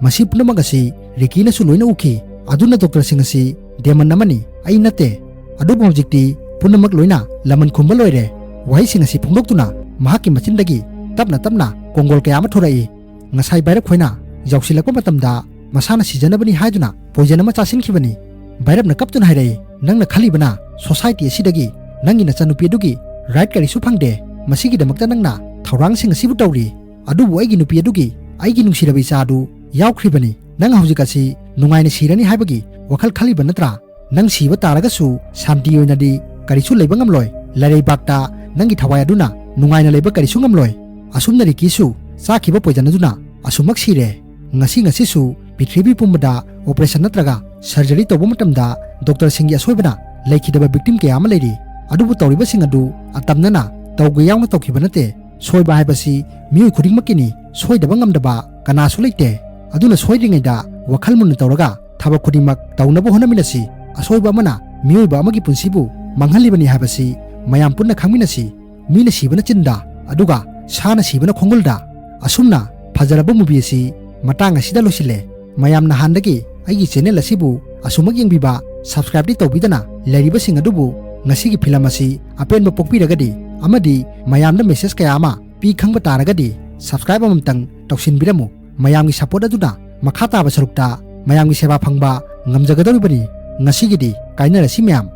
ꯃꯁꯤ ꯄꯨꯝꯅꯃꯛ ꯑꯁꯤ ꯔꯤꯀꯤꯅꯁꯨ ꯂꯣꯏꯅ ꯎꯈꯤ꯫ ꯑꯗꯨꯅ ꯗꯣꯛꯇꯔꯁꯤꯡ ꯑꯁꯤ ꯗꯦꯃꯟ ꯑꯃꯅꯤ, ꯑꯩ ꯅꯠꯇꯦ꯫ ꯑꯗꯨꯕꯨ ꯍꯧꯖꯤꯛꯇꯤ ꯄꯨꯝꯅꯃꯛ ꯂꯣꯏꯅ ꯂꯃꯟ ꯈꯨꯝꯕ ꯂꯣꯏꯔꯦ꯫" ꯋꯥꯍꯩꯁꯤꯡ ꯑꯁꯤ ꯐꯣꯡꯗꯣꯛꯇꯨꯅ ꯃꯍꯥꯛꯀꯤ ꯃꯆꯤꯟꯗꯒꯤ ꯇꯞꯅ ꯇꯞꯅ ꯀꯣꯡꯒꯣꯜ ꯀꯌꯥ ꯑꯃ ꯊꯣꯔꯛꯏ꯫ "ꯉꯁꯥꯏ ꯚꯥꯏꯔꯞ ꯈꯣꯏꯅ ꯌꯥꯎꯁꯤꯜꯂꯛꯄ ꯃꯇꯝꯗ ꯃꯁꯥꯅ ꯁꯤꯖꯅꯕꯅꯤ ꯍꯥꯏꯗꯨꯅ ꯄꯣꯏꯖꯟ ꯑꯃ ꯆꯥꯁꯤꯟꯈꯤꯕꯅꯤ꯫" ꯚꯥꯏꯔꯞꯅ ꯀꯞꯇꯨꯅ ꯍꯥꯏꯔꯛꯏ, "ꯅꯪꯅ ꯈꯜꯂꯤꯕꯅ ꯁꯣꯁꯥꯏꯇꯤ ꯑꯁꯤꯗꯒꯤ ꯅꯪꯒꯤ ꯅꯆꯟꯅꯨꯄꯤ ꯑꯗꯨꯒꯤ ꯔꯥꯏꯠ ꯀꯔꯤꯁꯨ ꯐꯪꯗꯦ꯫ ꯃꯁꯤꯒꯤꯗꯃꯛꯇ ꯅꯪꯅ ꯊꯧꯔꯥꯡꯁꯤꯡ ꯑꯁꯤꯕꯨ ꯇꯧꯔꯤ꯫ ꯑꯗꯨꯕꯨ ꯑꯩꯒꯤ ꯅꯨꯄꯤ ꯑꯗꯨꯒꯤ, ꯑꯩꯒꯤ ꯅꯨꯡꯁꯤꯔꯕ ꯏꯆꯥ ꯑꯗꯨ ꯌꯥꯎꯈ꯭ꯔꯤꯕꯅꯤ꯫ ꯅꯪ ꯍꯧꯖꯤꯛ ꯑꯁꯤ ꯅꯨꯡꯉꯥꯏꯅ ꯁꯤꯔꯅꯤ ꯍꯥꯏꯕꯒꯤ ꯋꯥꯈꯜ ꯈꯜꯂꯤꯕ ꯅꯠꯇ꯭ꯔꯥ? ꯅꯪ ꯁꯤꯕ ꯇꯥꯔꯒꯁꯨ ꯁꯥꯟꯇꯤ ꯑꯣꯏꯅꯗꯤ ꯀꯔꯤꯁꯨ ꯂꯩꯕ ꯉꯝꯂꯣꯏ꯫ ꯂꯩꯔꯩꯕꯥꯛꯇ ꯅꯪꯒꯤ ꯊꯋꯥꯏ ꯑꯗꯨꯅ ꯅꯨꯡꯉꯥꯏꯅ ꯂꯩꯕ ꯀꯔꯤꯁꯨ ꯉꯝꯂꯣꯏ꯫" ꯑꯁꯨꯝꯅ ꯔꯤꯀꯤꯁꯨ ꯆꯥꯈꯤꯕ ꯄꯣꯏꯖꯟ ꯑꯗꯨꯅ ꯑꯁꯨꯝꯃꯛ ꯁꯤꯔꯦ꯫ ꯉꯁꯤ ꯉꯁꯤꯁꯨ ꯄ꯭ꯔꯤꯊꯤꯕꯤ ꯄꯨꯝꯕꯗ ꯑꯣꯄꯔꯦꯁꯟ ꯅꯠꯇ꯭ꯔꯒ ꯁꯔꯖꯔꯤ ꯇꯧꯕ ꯃꯇꯝꯗ ꯗꯣꯛꯇꯔꯁꯤꯡꯒꯤ ꯑꯁꯣꯏꯕꯅ ꯂꯩꯈꯤꯗꯕ ꯚꯤꯛꯇꯤꯝ ꯀꯌꯥ ꯑꯃ ꯂꯩꯔꯤ꯫ ꯑꯗꯨꯕꯨ ꯇꯧꯔꯤꯕꯁꯤꯡ ꯑꯗꯨ ꯑꯇꯝꯅꯅ ꯇꯧꯒꯦ ꯌꯥꯎꯅ ꯇꯧꯈꯤꯕ ꯅꯠꯇꯦ꯫ ꯁꯣꯏꯕ ꯍꯥꯏꯕꯁꯤ ꯃꯤꯑꯣꯏ ꯈꯨꯗꯤꯡꯃꯛꯀꯤꯅꯤ, ꯁꯣꯏꯗꯕ ꯉꯝꯗꯕ ꯀꯅꯥꯁꯨ ꯂꯩꯇꯦ꯫ ꯑꯗꯨꯅ ꯁꯣꯏꯗ꯭ꯔꯤꯉꯩꯗ ꯋꯥꯈꯜ ꯃꯨꯟꯅ ꯇꯧꯔꯒ ꯊꯕꯛ ꯈꯨꯗꯤꯡꯃꯛ ꯇꯧꯅꯕ ꯍꯣꯠꯅꯃꯤꯟꯅꯁꯤ꯫ ꯑꯁꯣꯏꯕ ꯑꯃꯅ ꯃꯤꯑꯣꯏꯕ ꯑꯃꯒꯤ ꯄꯨꯟꯁꯤꯕꯨ ꯃꯥꯡꯍꯜꯂꯤꯕꯅꯤ ꯍꯥꯏꯕꯁꯤ ꯃꯌꯥꯝ ꯄꯨꯟꯅ ꯈꯪꯃꯤꯟꯅꯁꯤ꯫ ꯃꯤꯅ ꯁꯤꯕꯅ ꯆꯤꯟꯗ, ꯑꯗꯨꯒ ꯁꯥꯅ ꯁꯤꯕꯅ ꯈꯣꯡꯒꯨꯜꯗ꯫ ꯑꯁꯨꯝꯅ ꯐꯖꯔꯕ movie ꯑꯁꯤ ꯃꯇꯥꯡ ꯑꯁꯤꯗ ꯂꯣꯏꯁꯤꯜꯂꯦ꯫ ꯃꯌꯥꯝ ꯅꯍꯥꯟꯗꯒꯤ ꯑꯩꯒꯤ channel ꯑꯁꯤꯕꯨ ꯑꯁꯨꯃꯛ ꯌꯦꯡꯕꯤꯕ, subscribe ꯇꯤ ꯇꯧꯕꯤꯗꯅ ꯂꯩꯔꯤꯕꯁꯤꯡ ꯑꯗꯨꯕꯨ ꯉꯁꯤꯒꯤ film ꯑꯁꯤ ꯑꯄꯦꯟꯕ ꯄꯣꯛꯄꯤꯔꯒꯗꯤ ꯑꯃꯗꯤ ꯃꯌꯥꯝꯗ message ꯀꯌꯥ ꯑꯃ ꯄꯤ ꯈꯪꯕ ꯇꯥꯔꯒꯗꯤ subscribe ꯑꯃꯃꯝꯇꯪ ꯇꯧꯁꯤꯟꯕꯤꯔꯝꯃꯨ꯫ ꯃꯌꯥꯝꯒꯤ support ꯑꯗꯨꯅ ꯃꯈꯥ ꯇꯥꯕ ꯁꯔꯨꯛꯇ ꯃꯌꯥꯝꯒꯤ ꯁꯦꯕꯥ ꯐꯪꯕ ꯉꯝꯖꯒꯗꯧꯔꯤꯕꯅꯤ꯫ ꯉꯁꯤꯒꯤꯗꯤ ꯀꯥꯏꯅꯔꯁꯤ ꯃꯌꯥꯝ꯫